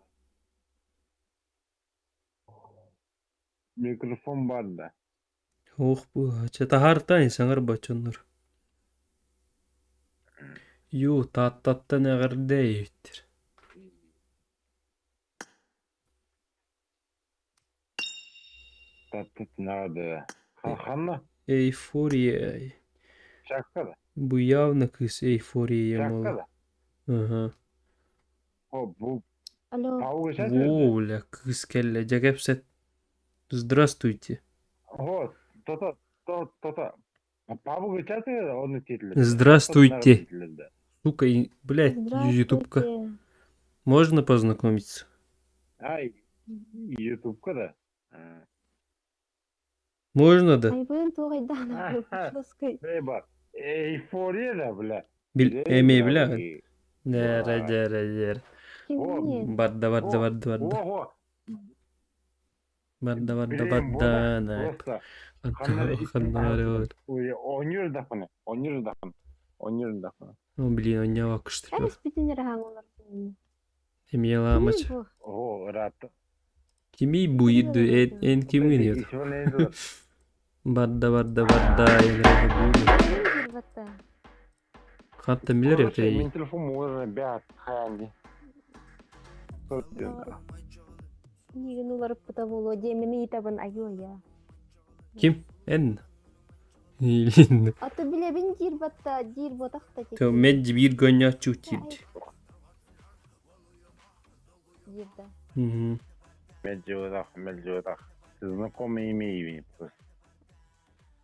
Микрофон бар да. Ох бу, чэ таһаартаан саҥарбат дьоннор. Ю, Тааттаттан эҕэрдэ эбиттэр. Тааттат надо. Ханна? Эйфория. Чакка да. Бу явно кыыс эйфория Чакка буолла. да. Аха. О, бу Алло. Пауга сейчас Во, бля, кыыс кэллэ. Дьэ кэпсэт. Здравствуйте. Вот, то-то, то-то. Пауга сейчас он титлер. Здравствуйте. Сука, и, блядь, ютубка. Здравствуйте. Можно познакомиться? Ай, ютубка да. А. Можно да? Айбын туғайдан прической. Эйба, эйфория да, бля. Бил, эмиэ бля. билэҕин? Дьэрэ, дьэрэ, дьэрэ. Кимне? Барда, барда, барда, барда. Ого, Барда, барда, блин, барда. На. просто. Ханна Ойнуур дахны, ойнуур дахны, ойнуур дахны. О, блин, онньоҕо кыштырба. Әс бүтін раһаң олар. Эмиэ лаамач. Кимне бу? О, рат. Кимий бу идду эн эн кимгин ет? Барда, барда, барда. Энрэ бу. Кимне батта? Хатта билер Короче, ете. мен телефон можно бят хаянди. Нигин улар пыта боло, демини итабын айо я. Ким? Эн. Илин. Аты билебин дир батта, дир ботақта То меджи бир гонья чутирди. Дир да. Мгм. Меджодах, меджодах. Знакомое имя имени просто.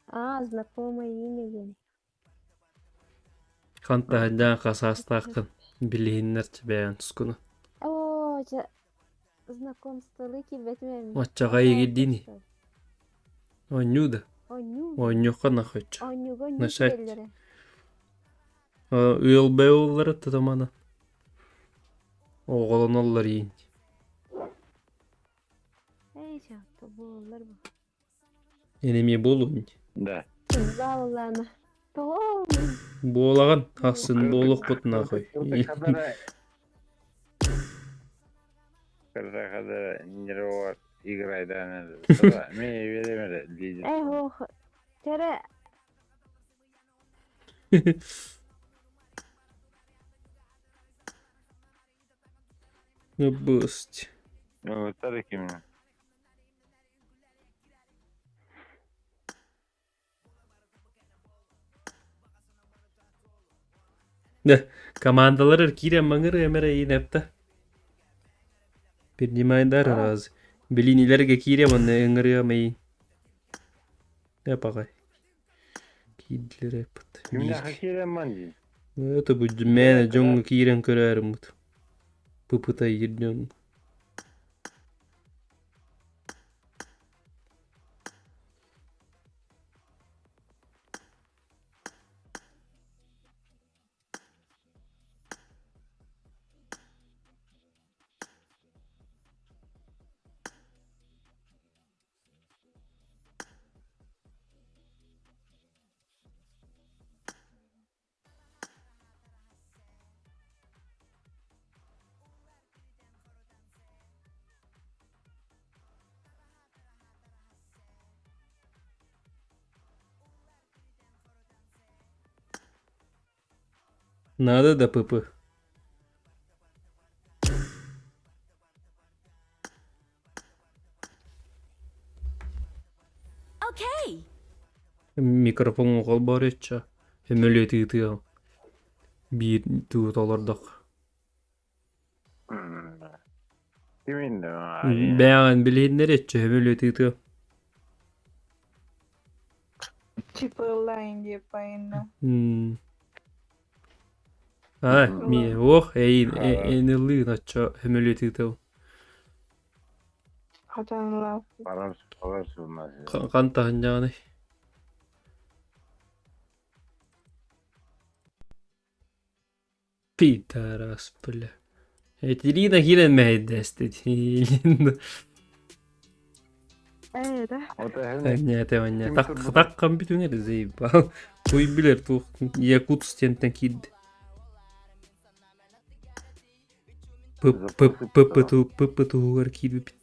А, знакомое имя ген. Ханта хаддан хасаастааххын билиһиннэр чэбээн тускуну. О, жа знакомство лыки бетмем. Оччоҕо игирдини. Оонньуу да. Онню. Оонньуохха нахоччу. Оннюга Начать. нюкеллере. Ыал бэйэлэрэ тутамана. Оҕолоноллор иин. Эй, чахта буоллар бу. Энеми буолуун. Да. Зааллаана. Тоҕо? Буолаҕын, ахсын буолуохпут нахуй. Когда нервовать играй, да, Мне время лидер. Эй, ох, Чэрэ. Ну, бысть. Ну, вот ким. Командалар киирэн маҥыр эмэрэ иинэптэ. Принимайдар раз. Билинилерге киирем онно ыҥырыам эйин. Эпаҕай. Киирдилэр эппит. Кимнээхэ киирэн ман дии? Это будет мээнэ дьоҥҥо киирэн көрөөрүммүт. Пыпытай дьон. Надо да ПП. Okay. Микрофон холбооручча сөмөлүөт ыытыам. Биир туу толордох. Кимин Бэйэҕин билиһиннэреччи сөмөлүөт ыытыам. Типа онлайн диэппайынна. Аа, ми ох, эйин ыллыын оччо сөмөлүөт ыытыам. Хатанлаах. Барар барар сылмас. Хантаһынньаҕыный? Пидорас, бля. Ирина киирэн мэһэйдэстит. Ээ, да. Нет, не. Так, так компьютер заебал. Хуй билэр туох Якутск диэнтэн киирди. ПП туһугар киирбиппит.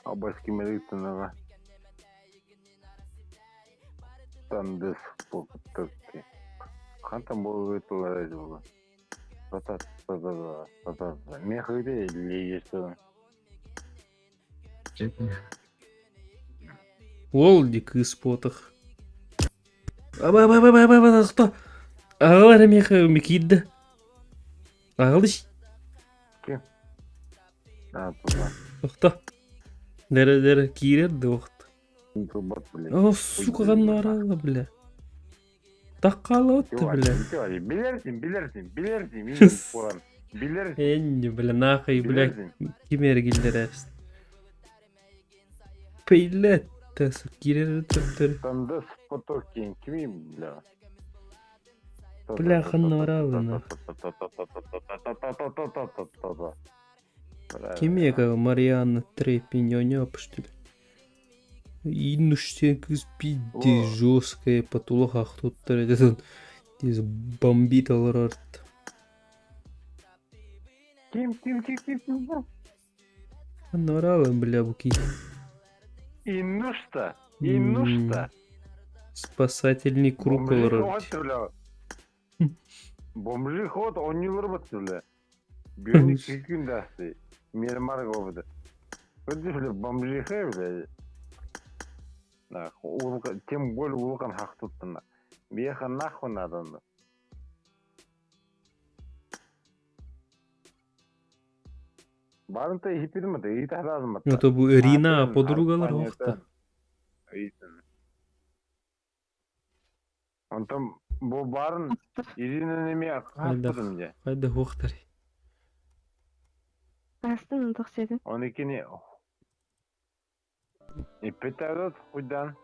Абаски Меритинова. Тандыс попытки. Хантан буолуутулар буолу. Мехыды лиесу. Уол ди кыыс буотах. Аба аба аба аба аба кто? Аҕалар эмиэхэ киирдэ. Аҕалыш. Ким? А, туда. Охто. Дэрэ дэрэ киирэр да охто. О, сука, ханнарала, бля. Таккалотты, бля. Билерсин, билерсин, билерсин, мин куран. Билерсин. Энни, бля, нахуй, бля, ким эргиллер Пейлет, киирэр төптөр. Тандыс потокин, кими, бля. Бля, ханнарала, нах. Кимиэхэ Марианна Трепиньоня что ли? Иннуштен кыз пизде жесткая потулаха туттар этот здесь бомбит аларарт. Ким, ким, ким, ким, ким? Ханнарала, бля, буки. Иннушта, иннушта. Спасательный круг аларарт. Бомжи ход, он не бля. Бүгүн күн дасты. Мирмар говды. Бля, бомжиха, бля. Тем более улукан хахтуттана. Беха нахуй надо. Барынта хипирмата, и тахразмата. Это бу Ирина подругалар охта. Онтон бу барын Ирина неме хахтудум же. Хайда хуохтар. Астын тохседин. Оникини И петарот хуйдан.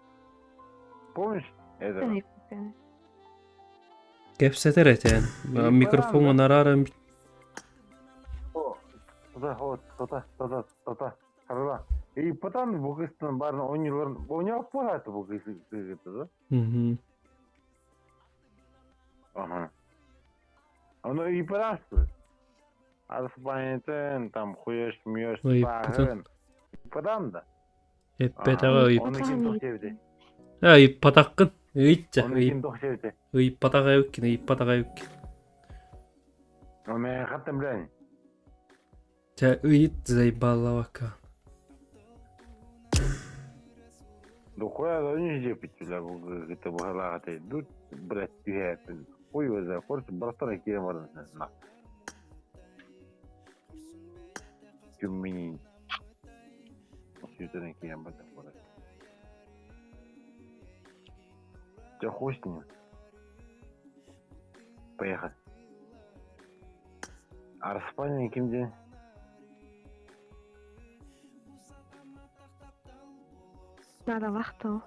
Помнишь этого? эбиккин. Кэпсэтэр этэн. Микрофоҥҥун арааран Тута, тута, тута, тута, харыла. И потом бу кыстан барын оонньууларын оонньоох буолааты бу кыыс да? Мгм. Ага. Ону ыйпараасты. Арыспанетен, там хуешь, мьешь, Ыйыппытын. сааһын. Ыйпатам да. Эппэтэҕэ ыйып. Оны ким тохтебите? А, ыйыппатаххын. Ыйытча. Оны ким тохтебите? Ыйыппатах эбиккин, ыйыппатах эбиккин. Мен хаттым билэн. Чэ, ыйыт заебаллавакка. Духуя да не жепит бля бу это бухалааты. Тут, блядь, түһээппин. Хуй его знает, короче, братана киирэн баран на. Күмминин. Сүүтэнэн киирэн барда короче. Дьэ хуй с ним. Поехали. Арспанин ким диэн? Наадалаах тыл.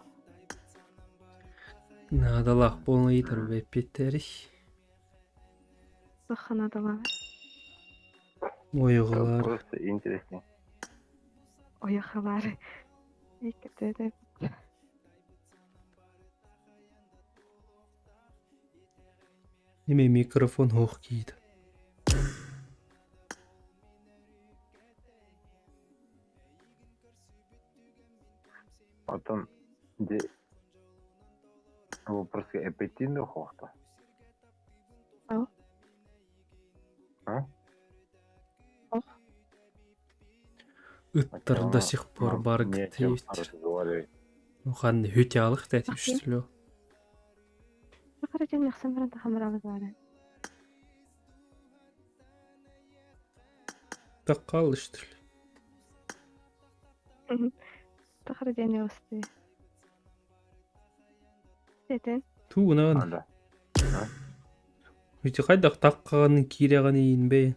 Наадалаах буолан ыйытар эппиэттэри. Туохха наадалаах? Ойоҕолоор. Просто интересно. Ойохалар. Иккитэ Неме микрофон хоох киит. Потом де вопроска эппиэттиин да хоохто. Ау. А? Ох. Ыттар до сих пор бар Не о чем гыттыйбит. разговаривать. Ну ханны хүтялых да түштүлө. Сахара дьон яхсан баран тахамыралы баара. Таккал үштүл. Тахара диэн оҕустуу. Этэн. Тугунан. Анда. Үти хайдах таккаҕын киирэҕин иин бэй.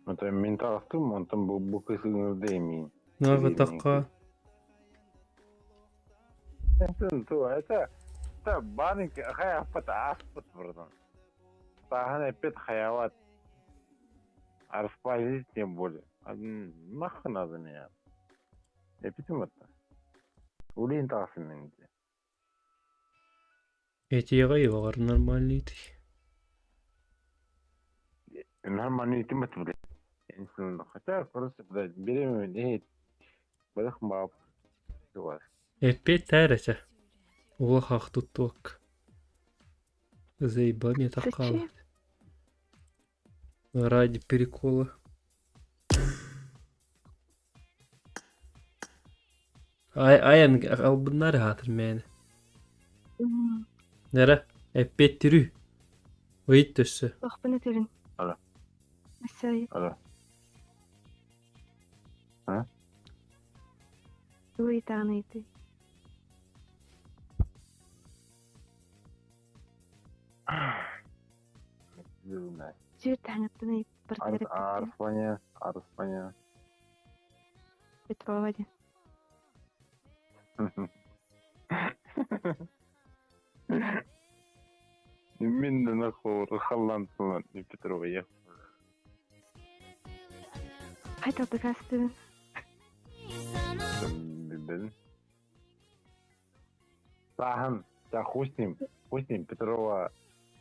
Это мин таҕыстым, онтон бу бу кыс ыҥырда эмиин. Нага такка. Это это банк хайаппат ааспыт братан. Тааһын эппит хайават. Арспазить тем более. Нахуй надо меня. Эпитим это. Улин таҕысым мин дии. Этиэҕэ иваҕар нормальный ты. Нормально итимэт, блядь. Я не знаю, хотя просто, блядь, беременна, эй, бадах баап. Эппиэт тээрэчэ. Улахах туттуок. Заебал меня такала. Зачем? Ради прикола. Ай айан албыннар хаатыр мээнэ. Нэрэ эппиэттирүү. Ыйыт өссө. Туохпун этэрин. Ала. Өссө Ала. А? тугу ыйытаҕын ыйытыы. Сүр таҥаттан ыйыппар эппиттэр. Арспаня, Арспаня. Петрова диэн. Мин да нахуй халлан тылан Петрова я. Хайдах дакаастыыбын? Билбэтим. Сааһын, да хуй с ним, хуй с ним, Петрова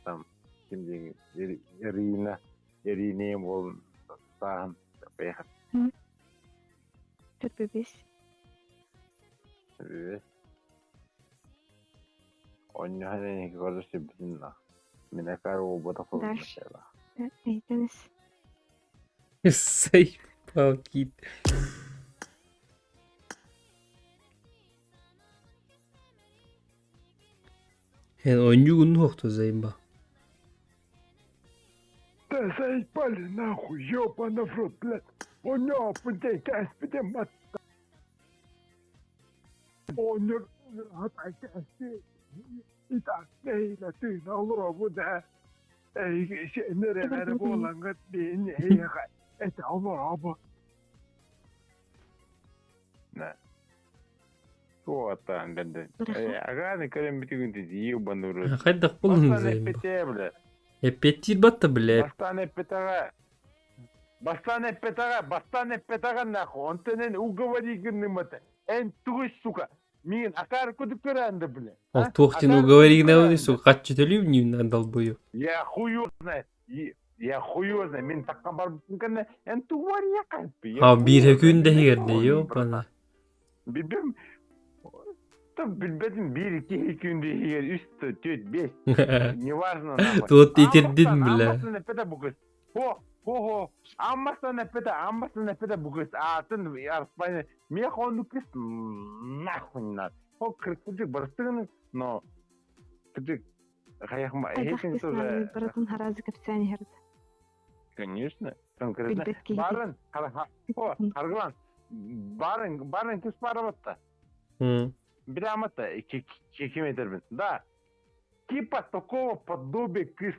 там ким диэн Ирина, Ирине буолун сааһын поехали. Төрбүбүс. Онньоһон эниги көрө сибитин на. Минэ кар уолбата Дальше. Ыйтаныс. Заебал кит. Эн оонньуугун уохту заебал. Да заебали нахуй, ёбана в рот, блядь. Онё, блядь, кэспитим мат. Онё, хатай кэсти. Итак, нэһиилэ тыына олоробун ээ. Эһиги сиэннэр буолаҥҥыт миин эһиэхэ этэ олоробун. Да. Туоттаан бэрдэ. Агааны көрөн бүтүгүн ебаный рот. Хайдах буллуҥ Бастаан заебал. эппитэ, бля. Эппиэттиир батта, блядь. Бастаан эппитэҕэ. Бастаан эппитэҕэ, бастаан эппитэҕэ нахуй. Онтон эн уговори гынным это. Эн тугуй, сука. Миин акаар кудук көрөөн да, бля. Ол А? туох диэн Акаар уговори кудук гынабын көрөөн да. сука хаччы төлүүм долбую. Я хую знает. Я хую знает. Мин такка барбытым кэннэ эн тугуария кайпы. Я А биир хую знает. күн Билбэтим дэһигэрдэ оны, ёпана. братан. Билбэм. Та билбэтим биир икки күн иһигэр үс төрт бес. Неважно нахуй. Туот итирдин Аммастан, бля. аммастан эппэтэ бу кыз. Хо, хо, хо. Аммастан эппэтэ, аммастан эппэтэ бу кыз. Аатын арспайны. Мех ону кыз нахуй не надо. Хо кырдьык барыстыгын, но кырдьык хайахма Хайдах эһэтин киснааны тоже барытын харазы кэпсээн иһэрдэ. Конечно, конкретно. Билбэт киһи. Барын, хо, харгылан. Барын, барын кыз барабатта. Прямо-то, ким этэрбин. Да, типа такого подобия кыз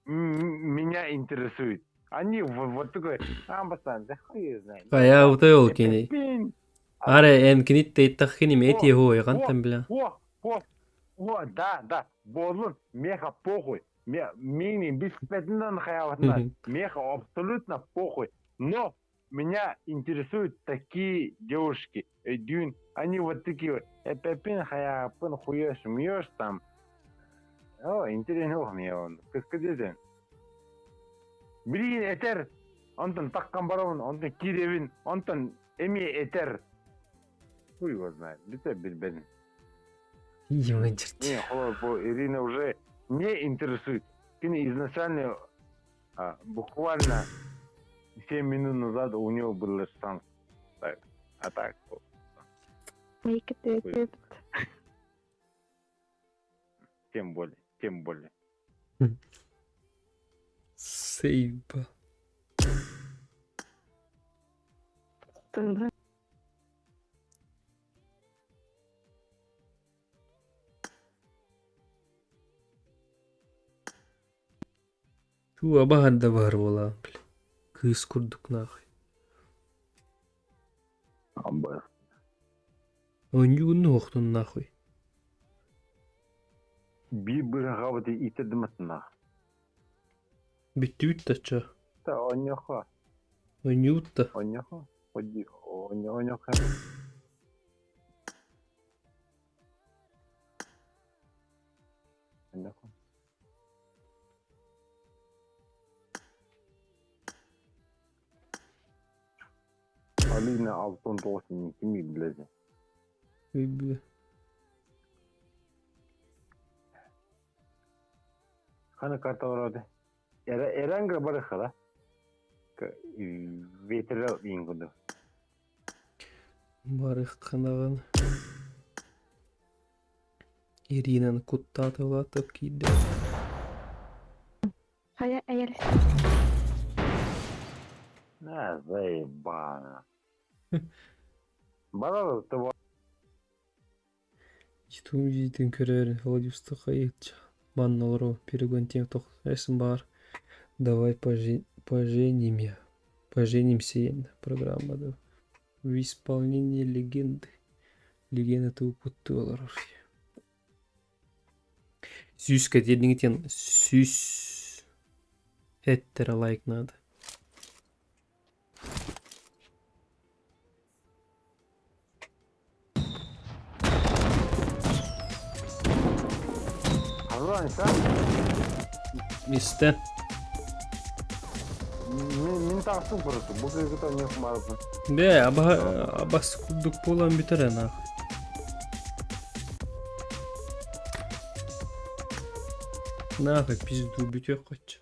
меня интересует. Они вот такой, амбасан, да хуй знает. Хайа утай ол кини. Пин. Аре эн кинит тейттах кини мети хой О, кантан бля. о, о, о, да, да, болун, меха похуй. Мини беспятнан хаяватна. Меха абсолютно похуй. Но меня интересуют такие девушки. Дюн, они вот такие вот. Эпепин хаяпын хуешь, мьешь там. О, интересно мне он. Кыскыдезен. Блин, этер. Онтон таккан барабын, онтон киребин, онтон эми этер. Хуй его знает. Бите билбедим. Ебать черт. Не, холод, Ирина уже не интересует. Кини изначально буквально 7 минут назад у него был шанс. Так, а так. Make it Тем более, тем более. Сейба. Ту абаһар да бар буолаан бля. Кыыс курдук нахуй. Абы. Онньугунну охтун нахуй. Би быраҕабыт итирдиматына. Бүттүбүт да чо. Та оньоха. Онньуут да. Оньоха. Оди оньоха. Оньоха. Алина Алтон тоғыз кими биледи? Ой, Хана карта барады. Эранга барыхала. Ветерал ингуду. Барыхханаҕын. Иринаны куттаата улаатып киирдэ. Хайа эйэл. На, заебано. Баралы того. Ютуб дьиэтин көрөөрү Владивостокка ыытча манна олорор перегонтиҥ эсин баар «Давай поженимся» программада В исполнении легенды Легенда тупуттуу олорор Сүүскэ диэниҥитин сүүс эттэрэ лайк наада Арылан сен Истэн Мин тахсым просто. Бу кыргыта не хмарбын. Бээ, абас курдук буолан бүтэр нахуй. Нахуй пизду бүтүөх хоччу.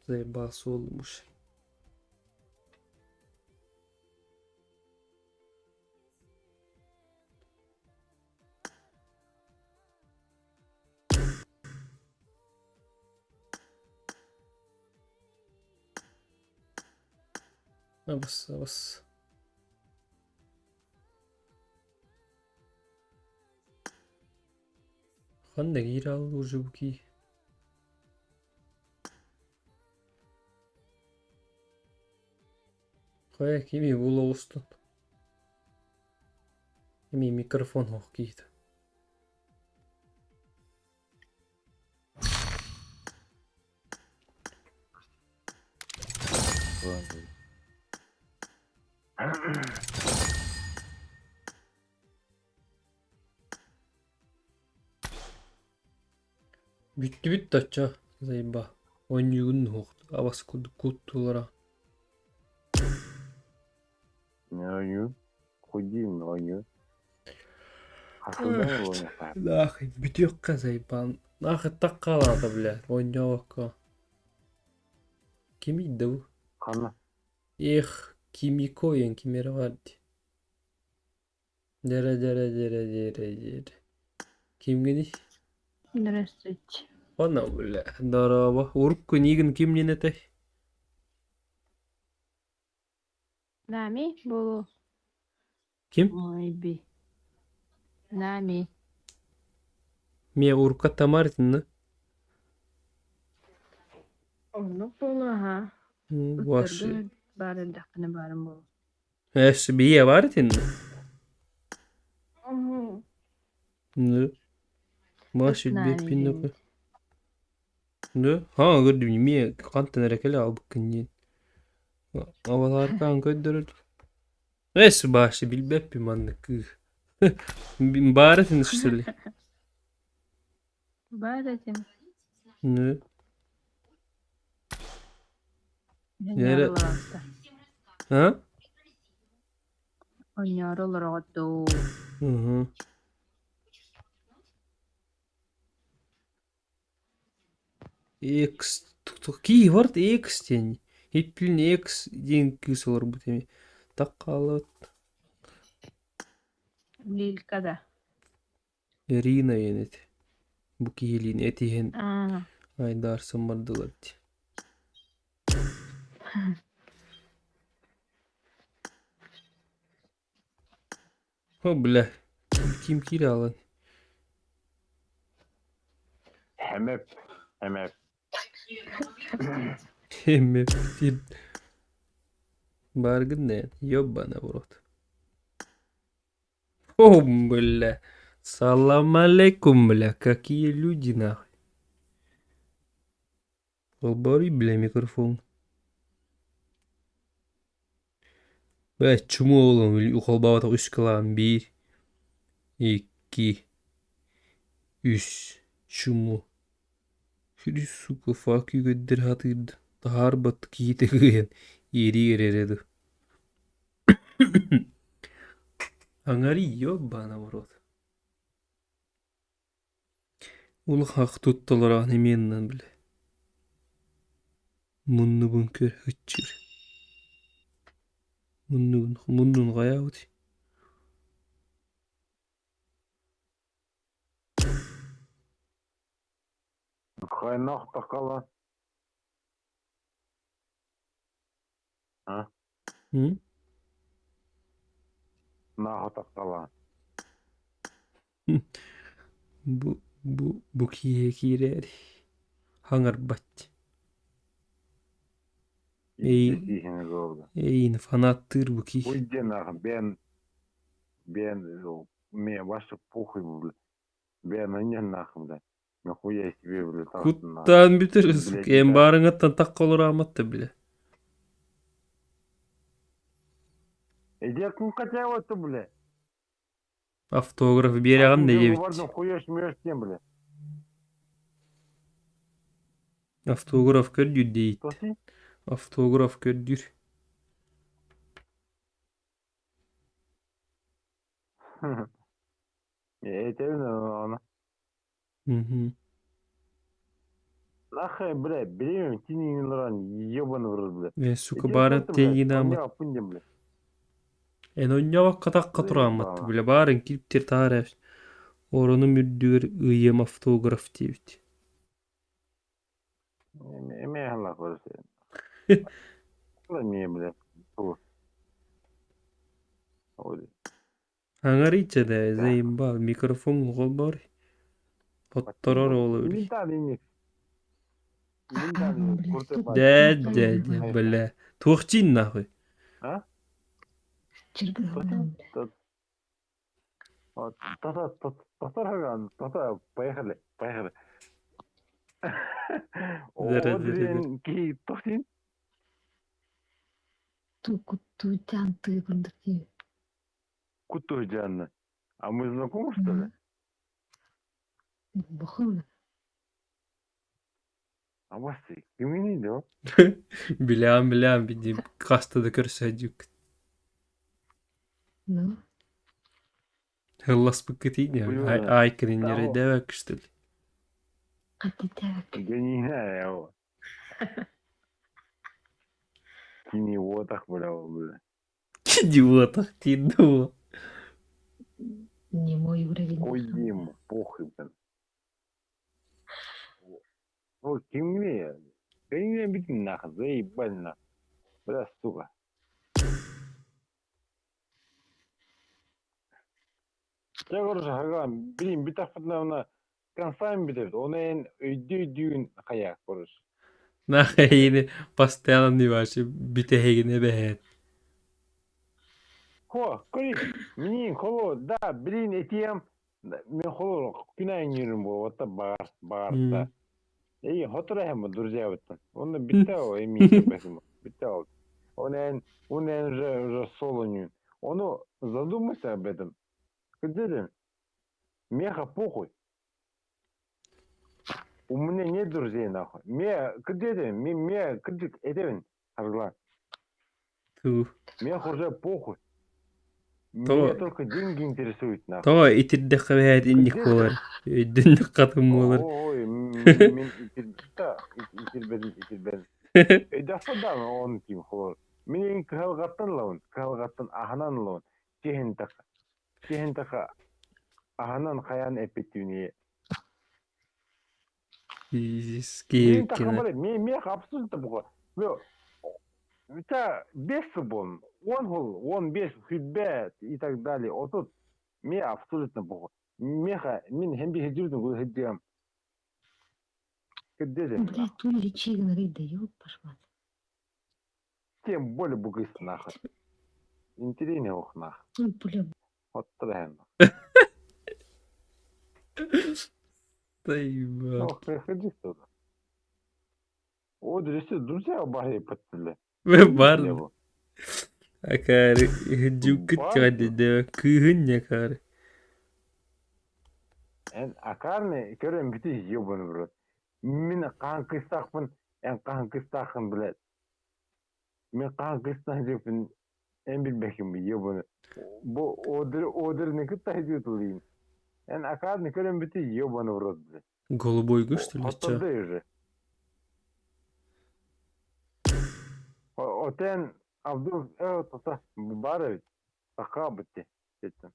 Заебался olmuş. Абас, абас. Ханна киирэ уже бу кии. Хайа кими була оҕустун? Кими микрофон оһох киһитэ. Бүттүбүт да оччо заеба оонньуугун уһуох абас курдук куттуулара Оонньуу. Хуйдиин оонньуу. Нахуй бүтүөххэ заебан. Нахуй так хаалаата бля оонньообокко. Кимий да бу? Ханна? Эх, Кимико диэн ким эрэ баар дии. Дэрэ дэрэ дэрэ дэрэ дэрэ. Кимҥиний? Здравствуйте. Она бля, здорово. Урукку Нигин ким диэн этэй? Нами буолуо. Ким? Ой, би. Нами. Мия урукка Тамара итиннэ. Оннук буолуо аһаа. Ваши. Ыттарга баар эрдэхпинэ баарым буолуо. Эс бие бар итиннэ. Уһу. Ну. Маш Ыт Нами билбэппин диэн. да. Да? Ха, көрдүм эмиэ хантан эрэ кэлэ аалбыккын диэн. Аватаркаан көрдөрөр. Эс башы билбэппин маннык кыы. Баар этин что ли? Баар этим. Ну. Онньоору Нэрэ. олороҕут А? Онньоору олороҕут дуу? Угу. X кии барт X диэн Иппилин X диэн кыыс олорбут эми так хаалабыт Лилька да. Ирина диэн эти бу киһилиин этиһэн Аа. айдаарсан бардылар дии О, бля, ким киирэ аалан Хэмэп. Хэмэп. Эммэп Бааргын да ёбана в рот. О, бля. Салам алейкум, бля. Какие люди, нахуй. Олбори, бля, микрофон. Бля, чума оҕолом холбооботох үс кылаан биир, икки, үс, чумо. Сүрү сука fuck you көрдөр сатыырда таһаарбат киһитэ кыайан иэрии эрэрэ дуу. Аҥарый ёбана в рот. Улахах тутталара неминнан бile. Муннубун көр ыччыр. Муннубун муннун хайаабыт. Хайнах такала. А? М? Наху такала. Бу бу бу киһи киирээр хаҥарбат. Эй эйин фанаттыыр бу киһи. Уйди нахуй, бен, бен, мне ваше похуй, бля. Бен, ну не нахуй, бля. Нахуя себе, бля, Куттаан бүтэр сука эн баарыҥыттан тахха олораамат да бля. Иди хотя вот, бля. Автограф биэрэҕин да диэбит. Хуешь, мешь тем, бля. Автограф көрдүүр диэйит. Автограф көрдүүр. Этэбин ону. Мгм. Нахуй, бля, беременна, тини ран, ебаный в рот, бля. Э, сука, баарын тиэйинаамат. бля. Эн онньообокко тахха турааммат, бля, баарын кириптир таара оронум үрдүгэр ыйыам автограф диэбит. Эме нахуй. Не, бля. Аҥарыйча да, заебал, микрофон оҕолбор. Хотторор ол эбит. Дэ, дэ, дэ, бля. Туох дьиин нахуй? А? Та-та, поехали, поехали. Дыры, дыры, дыры. Одрин ки тохтин. Тутян ты курдук. Куту Диана. А мы знакомы, что ли? Бохуна. А вас ты меня да? Билям, билям, бидим. Хаста да көрсөдүк. Ну, Хылласпыккытыйне. Блин, Ай кириннере того. дэвэ кыштыл. катитак. Я не знаю. Киневотах, бля, бля. Идиотах тиду. Не мой уровень. Ой, им, похуй, блин. Ой, кимне? Кимне бит нахуй, заебали нахуй. Бля, сука. Я короче, ага, блин, битахпытна концами битебит. Оны эн өйдүү дүүн хая, короче. Нахайны постоянно не ваши битехигине бэхэт. Хо, көри, мин холо, да, блин, этием, мен холо күнәйін жүрім бол, отта бағар, бағарта. Эй, хотура хем, друзья, вот. Он битте о, эми бэхим, битте о. Он эн, он эн уже, уже соло нюн. Оно задумайся об этом. Где ты? Меха похуй. У меня нет друзей, нахуй. Ме, где ты? Ме, ме, где это? Аргла. Ту. Меха уже похуй. То- Меня только деньги интересуют, нахуй. То итирдэхэ бэхэт инник буолар. Өйдөннүк хатын буолар. Ой, мен итирбета, итирбедим, итирбедим. Өйдәфа он ким холор. Мен кыһалгаттан лаун, кыһалгаттан аханан лаун. Кехен така. Кехен така аханан хаян эппеттүүне. Пиздец, Мен така киевкина. бар, мен мен абсолютно буга. Мен Та бес бон, он хол, он бес, хүббет и так далее. Отут мен абсолютно буга. Меха, мен хемби хеджирдим, гул хеджирдим. Кедедем. Блядь, ту лечи да ёб пошла. Тем более бугыс нахуй. Интереснее ох нахуй. Ой, бля, Вот трен. Заебал. Ох, приходи сюда. О, друзья, друзья бары подтили. Бар. Акаары дьюккут кадыда кыһын акаары. Эн акарны көрөм бити ебаный в рот. Мен кан кыстакпын, эн кан кыстакын блядь. Мен кан кыстан депин эн билбеким ебаный. Бу одыр одыр не кытай дютулин. Эн акарны көрөм бити ебаный в рот, блядь. Голубой гусь, что ли, чё? Хотторды уже. Отен Абдул тота бар Така битти. Кеттим.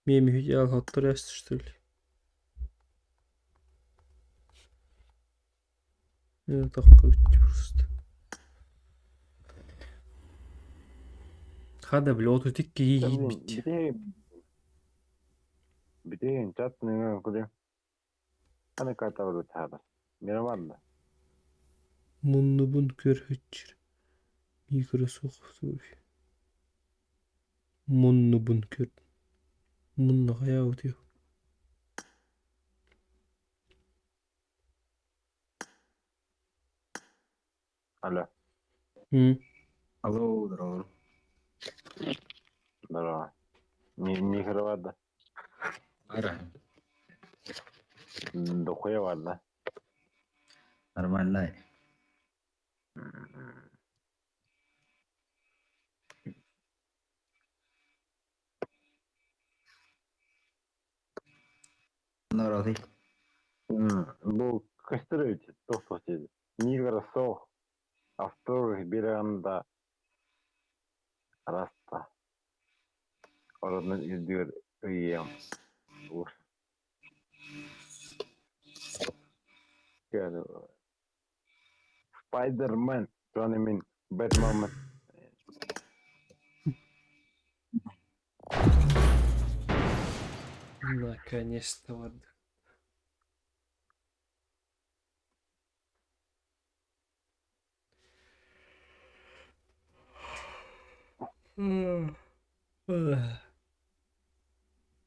Меми хүйел хоттор ясты, что ли? Я так просто. Хада, бля, оту тикки Блин, бит. Битейин чат не куди. Ана карта бар хада. Мира бар да. Муннубун көр хөччүр. Микрософт. Муннубун көр. Мунна хая утио. Алло. Алло, здорово. Здорово. Микро бар да. Ара, Дохуя бар да. нормально. Здорово, Бу кастырыч тохтох деди. Микро сох. Авторых биранда раста. Ороднун илдүр ыйым. Ур. Спайдермен, Джонни Мин, Бэтмен. Наконец-то ладно.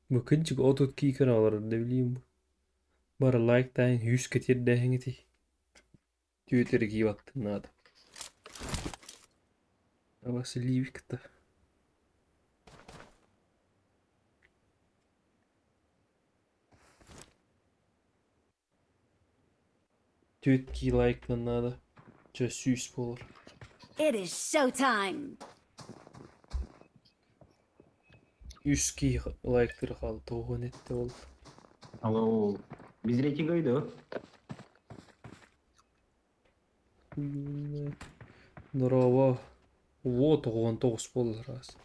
Бу кырдьык отут киикэр олорор да билиим бу. Бары лайктаан күүскэ тиэрдээһиҥитий. Түөтэрэ киибаттын наада. Васильевик-то. Түөрт кии лайктан наада. Чэ, сүүс буолар. It is showtime. Үс кии лайктыр хаалта уһун этте ол. Алло, без рейтинга иду. Здорово. Вот 19 буолар аас.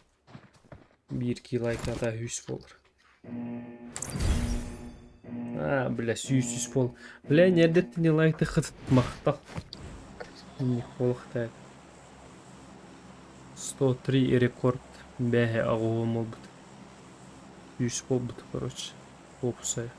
Биир кии лайктаата үс буолар. Аа, бля, сүүс үс буол. Бля, нердэттини лайктыххыт махтал. Инник буолуохтаах. 103 рекорд бэһэ аҕыһым буолбут. Үс буолбут, короче, уопсайа.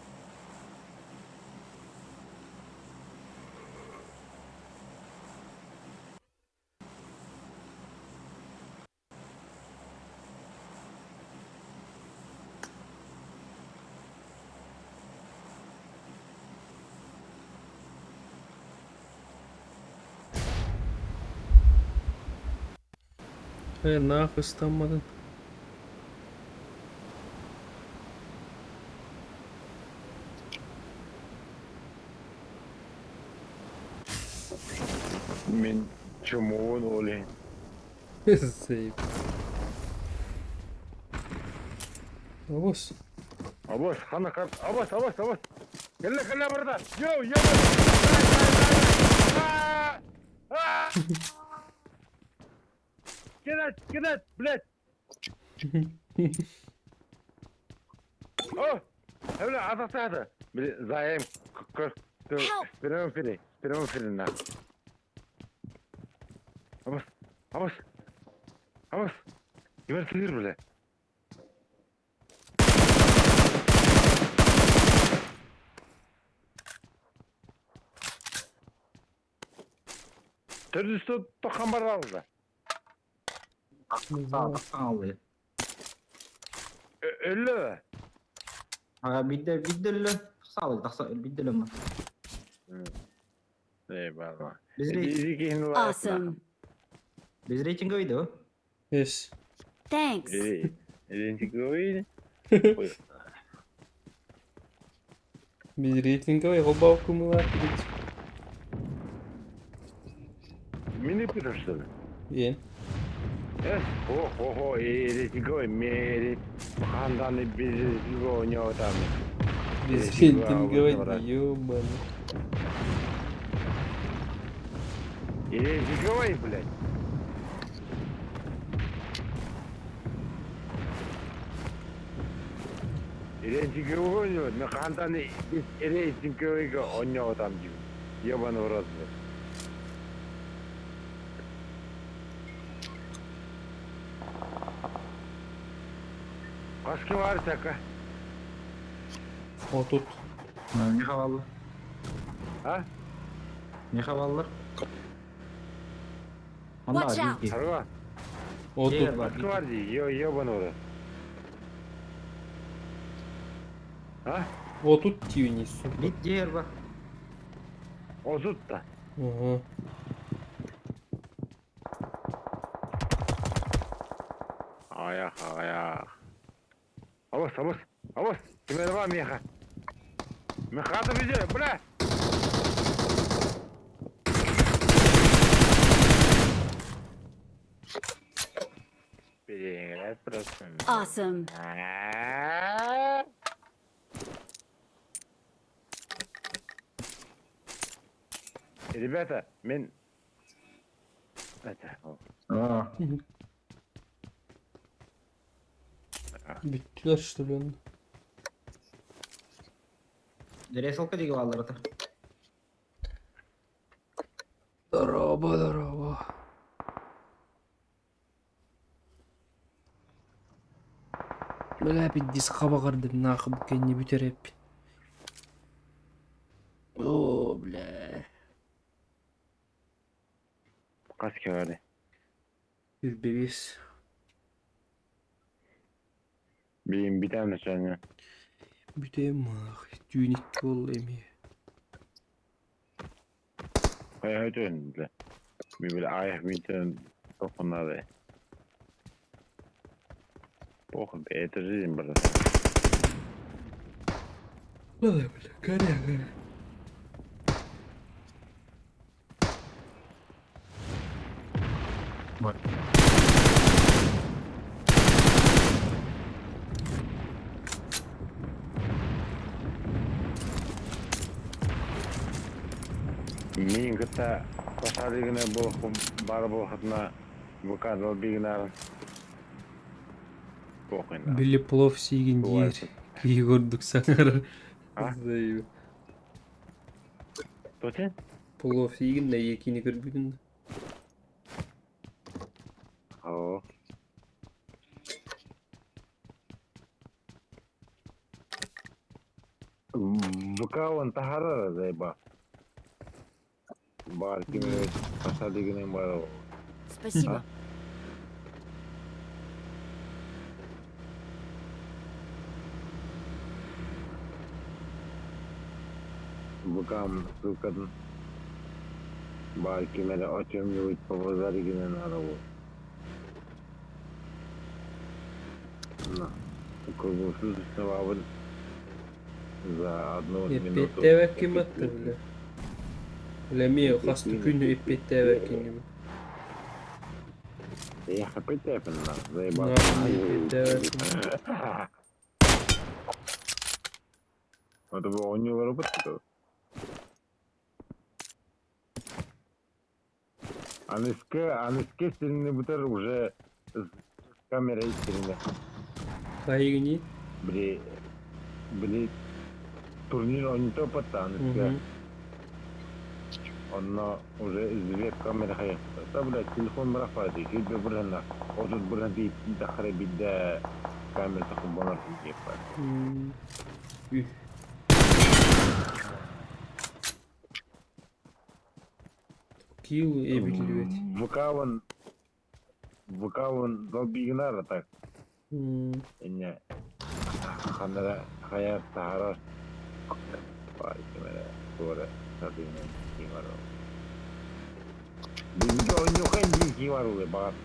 Ээ, наах ыстамматын. Мин чумуун ол иһин. Сейп. Абас. Абас, хана кар, абас, абас, абас. Кэллэ, кэллэ барда. Йоу, йоу. Кидать, кидать, блядь. О, Эвля, атастаата. Заем, прямом эфире, прямом эфире на. Абас, абас, абас. Кимэр сыыр, бля. Төрдүстө тохан баралда. Алды. Өллө. Бидде бидде саалы тахса бидде ма. Eyvallah. Без Awesome. Без рейтинга видео. Yes. Thanks. Рейтинговый. Без рейтинговый холбаукумулар. Мини пишешь, что ли? Иэн. Э, о, о, о, рейтинговый, мери, ханданы без рейтингового у него там. Без рейтинговой, ёбаный. Рейтинговый, блядь. Рейтинговый у него, но ханданы рейтинговый у него там, ёбаный в рот, блядь. Başka var taka. Отут. Не хаваллар? А? Не хаваллар? Watch out. Харва. Отут. Başka var diye, ёбаный в рот. А? Отут тиюни, сука. Биддер бар. Отут да. Ага. Аяқ, аяқ. Абас, абас, абас. Кимер бар меха. Мехата везде, бля! Привет, просто. Awesome. Ребята, мен... Это... Бүттүлэр что ли онно? Ресалка диге баллар это. Здорово, здорово. Бля, пиздец, хабаҕардым наахы бу кэннэ бүтэр эппин. О, бля. Хас кэллэ. Үрбэбиэс. Билин бүтэн өсөнө. Бүтээм маах, түүн икки буолла эмиэ. Хайа өтөн бile. Bir bile ayah miten tokunları. Похуй, это жизнь, брат. Бля, бля, горя, горя. Мин кытта пасарыгына бар болохатына ВК бигинар похуй на. Били плов сиигин диир. Киһи курдук саҥарар. А? Тоти? Плов сиигин да кини көрбүтүн. О. ВК он тахарара заеба. Бар кими пасадыгына бар. Спасибо. ВК ссылкатын бар кимере о чем-нибудь по базаригине надо было. На. Круглосуточно бабын за одну минуту. Эппиэттээбэккин батта бля. Бля эмиэ хас да күн эппиэттээбэккин Я хапытепен на, заебал. Эппиэттээбэккин. Это было у него работа. Аныскы сирини бутер уже с камерой сирини. Хайыгини? Били, били турнир он то патта аныскы. Онно уже веб камера хайа. Та блядь, телефон бырах барды. Күйбе бырһанна. Отут бырһан ти тахара бидде камера тахын бонар диеп бар. Үх. Килл эбиллибэт. ВК-вон ВК-вон долбигинар так. Инне ханара хаяр тахарар. Бар кемере туора садыгынан кимар. Биги ойнухан ди кимар улы багат.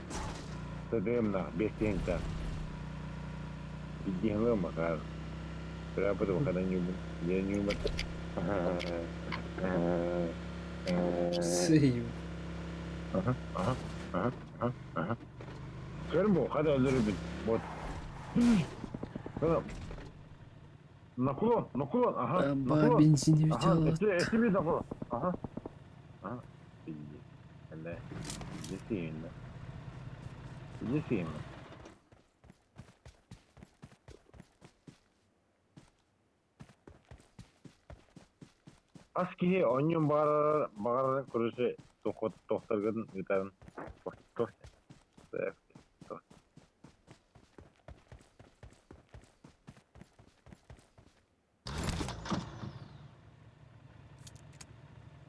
Тадымна бестенка. Биддихлы макар. Прямо потом когда не я не умер. Сейв. Ага, ага, ага, ага, ага. Көрбө, када өлөрүбүн. Вот. Наклон, наклон, ага. Аба, наклон. бензин Ага, взял. эти эти наклон. Ага. Ага. Иди. Иди сильно. Иди сильно. Ас киһи онньун баҕарар баҕарар короче тохторгын ыытарын тох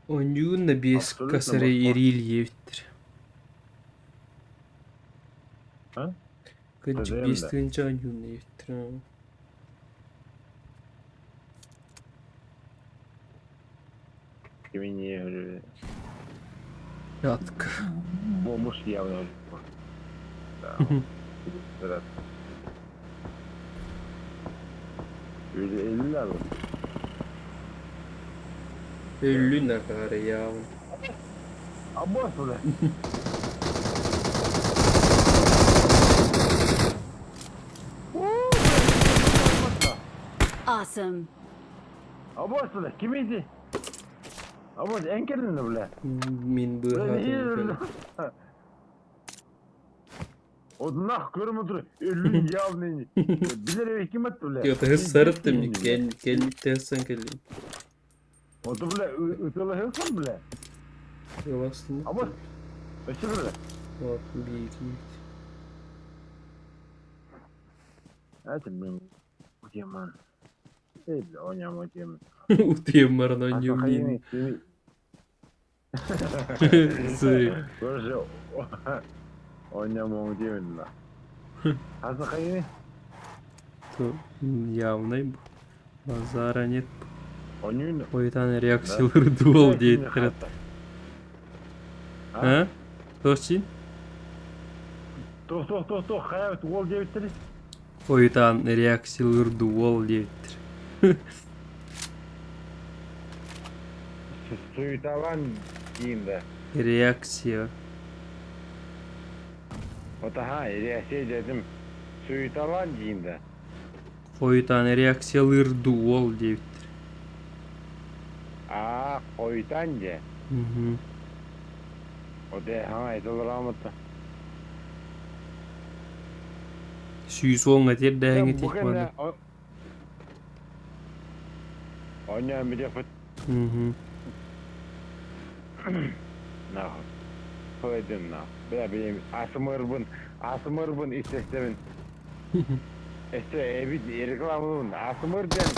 Онньуун да биэс Абсолютно касары босхо. ириил иэбиттэр. А? Кырдьык ТДМ биэс да. тыһыынча онньуун иэбиттэр. Кимини Ятка. бомуш явно. Да. Брат. Öyle 50 алым. Өллүн акаары яабын. Абос бля. Awesome. Абос бля, ким иди? Абос энкерлин бля. Мин Бля, быыһаатым. Однах көрүм отур. Өлүн явный. Билер ким атты бля. Тыгы сарыттым кэллиттэ кэллим. Ото бля, ытыла хылсан бля. Ыластым. Абос. Өчү бля. Вот биир Это мен утеман. Эй, бля, оням утем. Утуйам баран онньуум диин. Sorry. Короче, оням утем ла. Хаса хайны? То явный бу. Базара нет. Онюн. Ойутан реакциялары дуол диэттэрэ. А? Туох Туох туох туох туох хайа уол диэбиттэрий? Ойутан реакциялыр дуол диэбиттэр. Суеталан диин да. Реакция. Отаха реакция дедим. Суеталан диин да. Хойутаан реакциялыыр дуол диэбиттэр. Аа, хойутаан дьэ. Оде хаҥа этилрамыта. 110 этиэрдээһиҥи тиих Оонньоон бүтүөхпүт. Нахуй. Хойдун нах. Бля, билим асымырбын, асымырбын истестэбин. Эссе эбит рекламалыыбын. Асымыр диэн.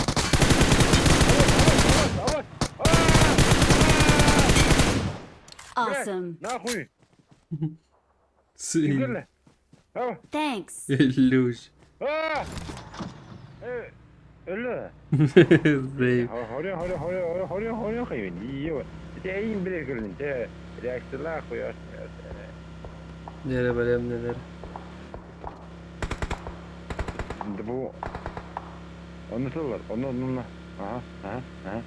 Awesome. Нахуй. Сы. Thanks. Өллүш. Өллө. Зей. Хорё хорё хорё хорё хорё хайын. Иё. Эйин биле көрүн. Те реакциялар хуяш. Нere бэлэмнэнэр. Бу Onu сыллар. Onu onu. Aha, aha, aha.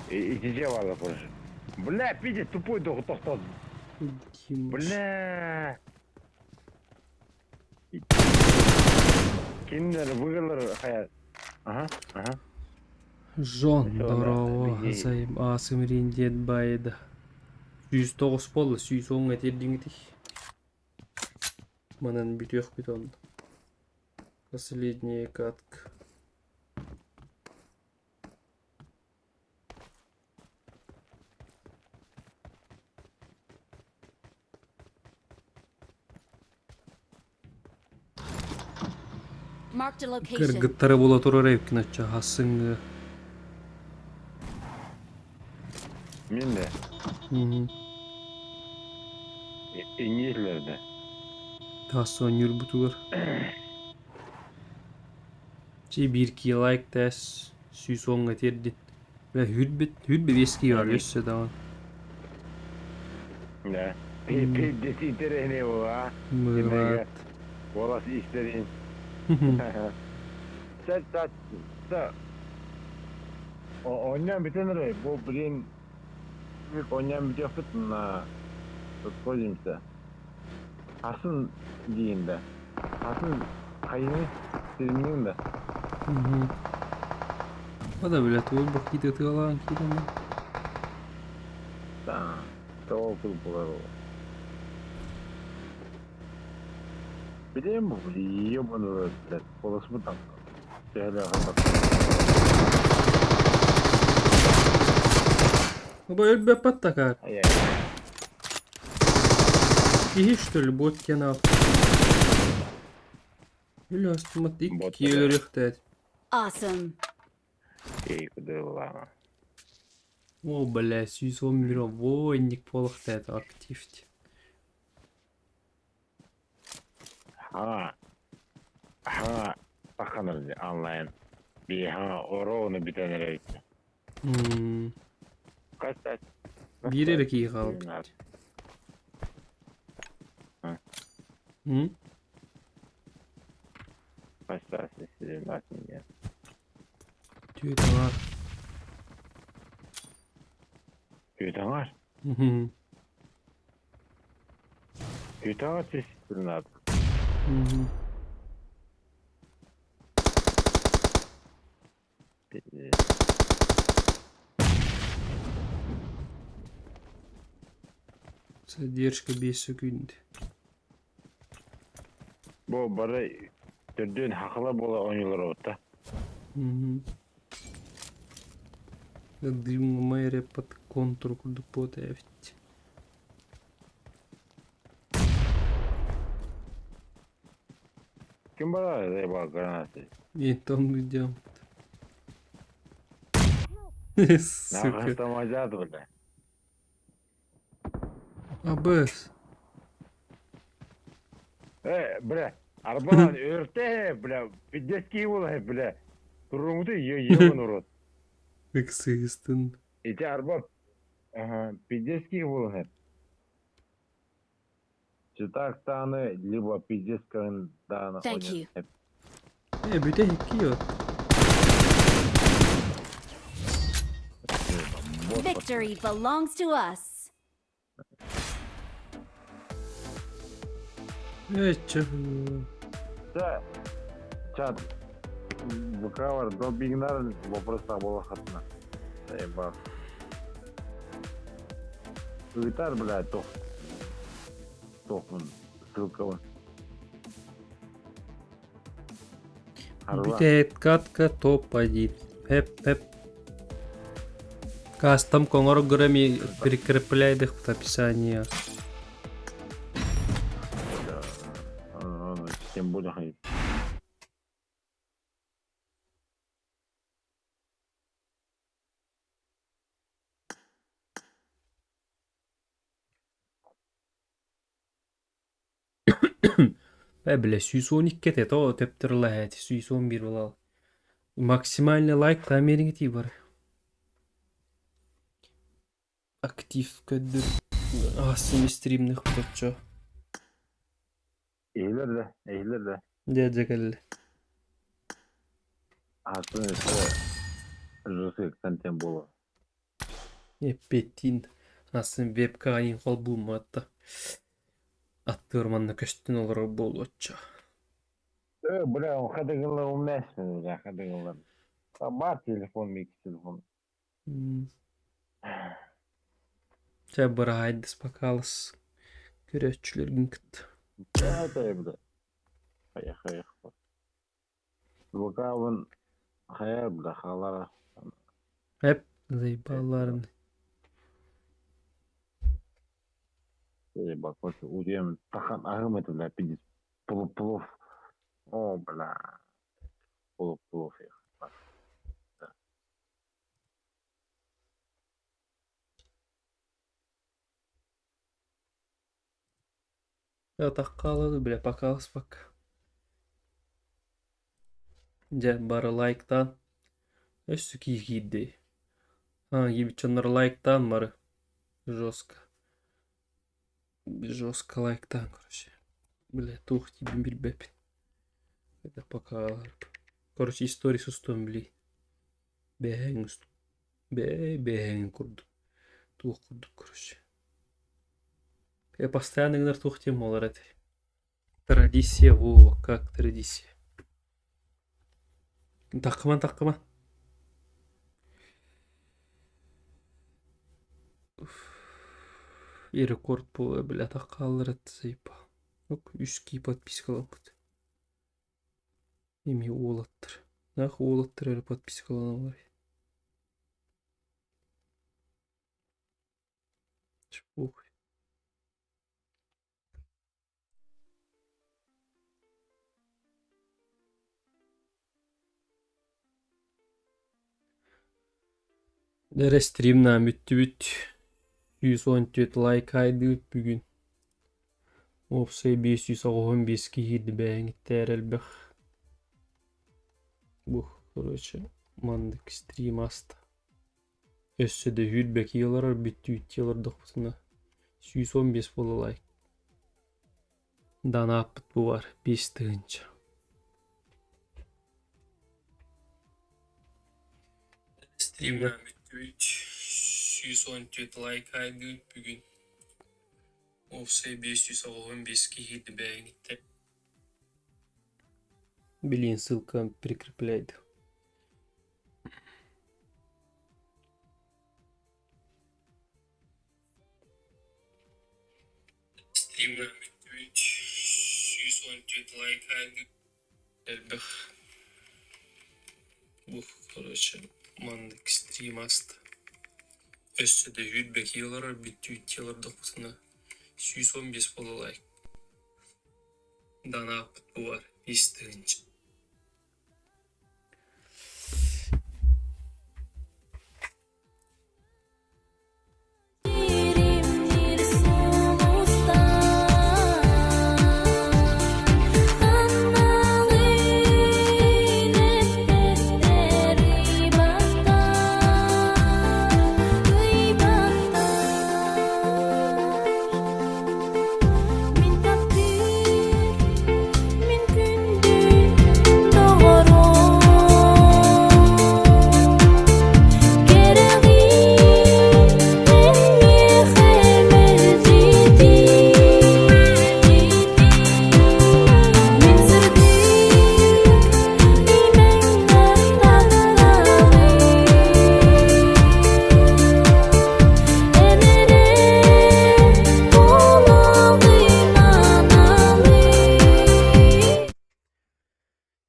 Итиче бала короче. Бля, пиздец, тупой тохтот. Бля. Кинилэр выгалар хайа. Ага, ага. Жон, здорово, Займ Асымрин дед байда. 109 буолла, 110 этиэрдиҥитий. Манан бүтүөхпүт онно. Последняя катка. Marked a location. Кыргыттары була турар эбиккин оччо хассыҥҥы. Мин де. Иҥиэтлэрдэ. Тас оонньуурбутугар. Чи биир кии лайк тээс 110 этиэрдин. Бля хүрбит хүрбэ биэс кии бар өссө даҕаны. Да. Пиздец интересный а. Мыылаат. Голос истерин. Сәт сәт сәт. Оонньоон бүтэн эрэ бу блин оонньоон бүтүөхпүт на расходимся. Хасын диин да. Хасын хайыны сиримниин да. Ода бля туой бакиты тыалаан киирэн. Да. Тоҕо кул буолар ол. Билем бу ебаный рот, блядь, полосмутан. Оба өлбөппат такаар. Киһи что ли бот диэн аат. Өлө астыммат икки өлөрүөхтээт. Awesome. Эй, куда О, бля, 110 мировойник буолуохтаат активти. Хаҥа хаҥа тахханар онлайн. Би хаҥа ороуну бүтэн эрэбит. Хас Биир эрэ киһи хаалбыт. Хас Түөт аҥаар. Түөт аҥаар? Түөт аҥаар сис Задержка 5 секунд. Бу бары төрдүөн хахыла буола оонньуулар оҕутта. Дым мэри под контур курдук буотаэбит. Ким бара заебал гранаты? И там идем. Нахуй Сука. тормозят, бля. АБС. Э, бля, Арбалан өртө, бля, пиздец була, бля. Турумуту ебан урод. Ыксыыстын. Ити арба, ага, пиздец була. Читак таны, либо пиздец даны. Thank you. Э, бүтэ икки вот. Victory belongs to us. Э, чё? Да. Чат. Букавар до бигнар вопрос була хатна. Заебал. Витар, блядь, тох. Тохмун. Ссылка. Бүтэ катка топ-1. Пеп-пеп. Кастом коңор грами прикрепляйдых в описании. Тем более хайп. Э, бля, 112 те то төптөр лайт, 111 болал. Максимальный лайк тамеринги ти бар. Актив көддөр. Асын стримных тотчо. Эйлер да, эйлер да. Дядя келли. Атын это жесткий контент было. Эппеттин. Асын вебка айын кол булматта. Аттырманна көстүн олар болуотчо. Э, бля, он хадыгылар уместен, бля, хадыгылар. Бар телефон, микс телефон. Ча бырайдыс покалыс. Көрөтчүлөргүн кыт. Да, это, бля. Поехали, поехали. Вокалын хаяр, бля, халара. Эп, заебаларын. Заебал, короче, удем тахан агым это, бля, пиздец. Плов, О, бля. Плов, плов, я. Таккалады, бля, покалыс бак. Дьэ, бары лайктаан. Өссө киирдии. А, ебичоннор лайктаан бары. Жестко. Жестко лайктаан, короче. Бля, туох тиийбин билбэппин. Это пока... Короче, история сустуом били. Бэһэҥ бээ бэһэҥ курдук. Туох курдук, короче. Я постоянно гынар туох тем олар этэй. Традиция, во, как традиция. Таккыман, таккыман. И рекорд буолла, бля, таккаалар заебал. Үс кии подпискаламмыт. Эми уолаттар. Нах уолаттар эрэ подпискаланаллар. Похуй. Эрэ стримнаан бүттүбүт. 114 лайк айдыбыт бүгүн. Уопсай 595 киирди бэйэҥиттээр элбэх. Бу, короче, маннык стрим аста. Өссө да сүүрбэ олорор бүттүүттүү олордохпутуна 115 буола лайк. Данааппыт бу бар 5 тыһыынча. Стримнаан бүттүбүт. 114 лайк айдыбыт бүгүн. Уопсай 595 киирди бэйэҥиттэн. Блин, ссылка прикрепляет. Стримнаан бүттүбүт. 114 лайк айдыбыт. Элбэх. Бу, короче, маннык стрим аста. Өссө да сүүрбэ олорор бүттүүттүү олордохпутуна 115 буола лайк. Данааппыт бу бар 5 тыһыынча.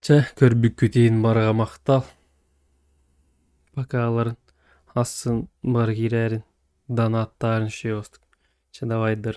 Чэ, көрбүккүтүн барыга махтал. Покаларын асын бары киирээрин, донаттаарын шеостук. Чэ, давайдыр.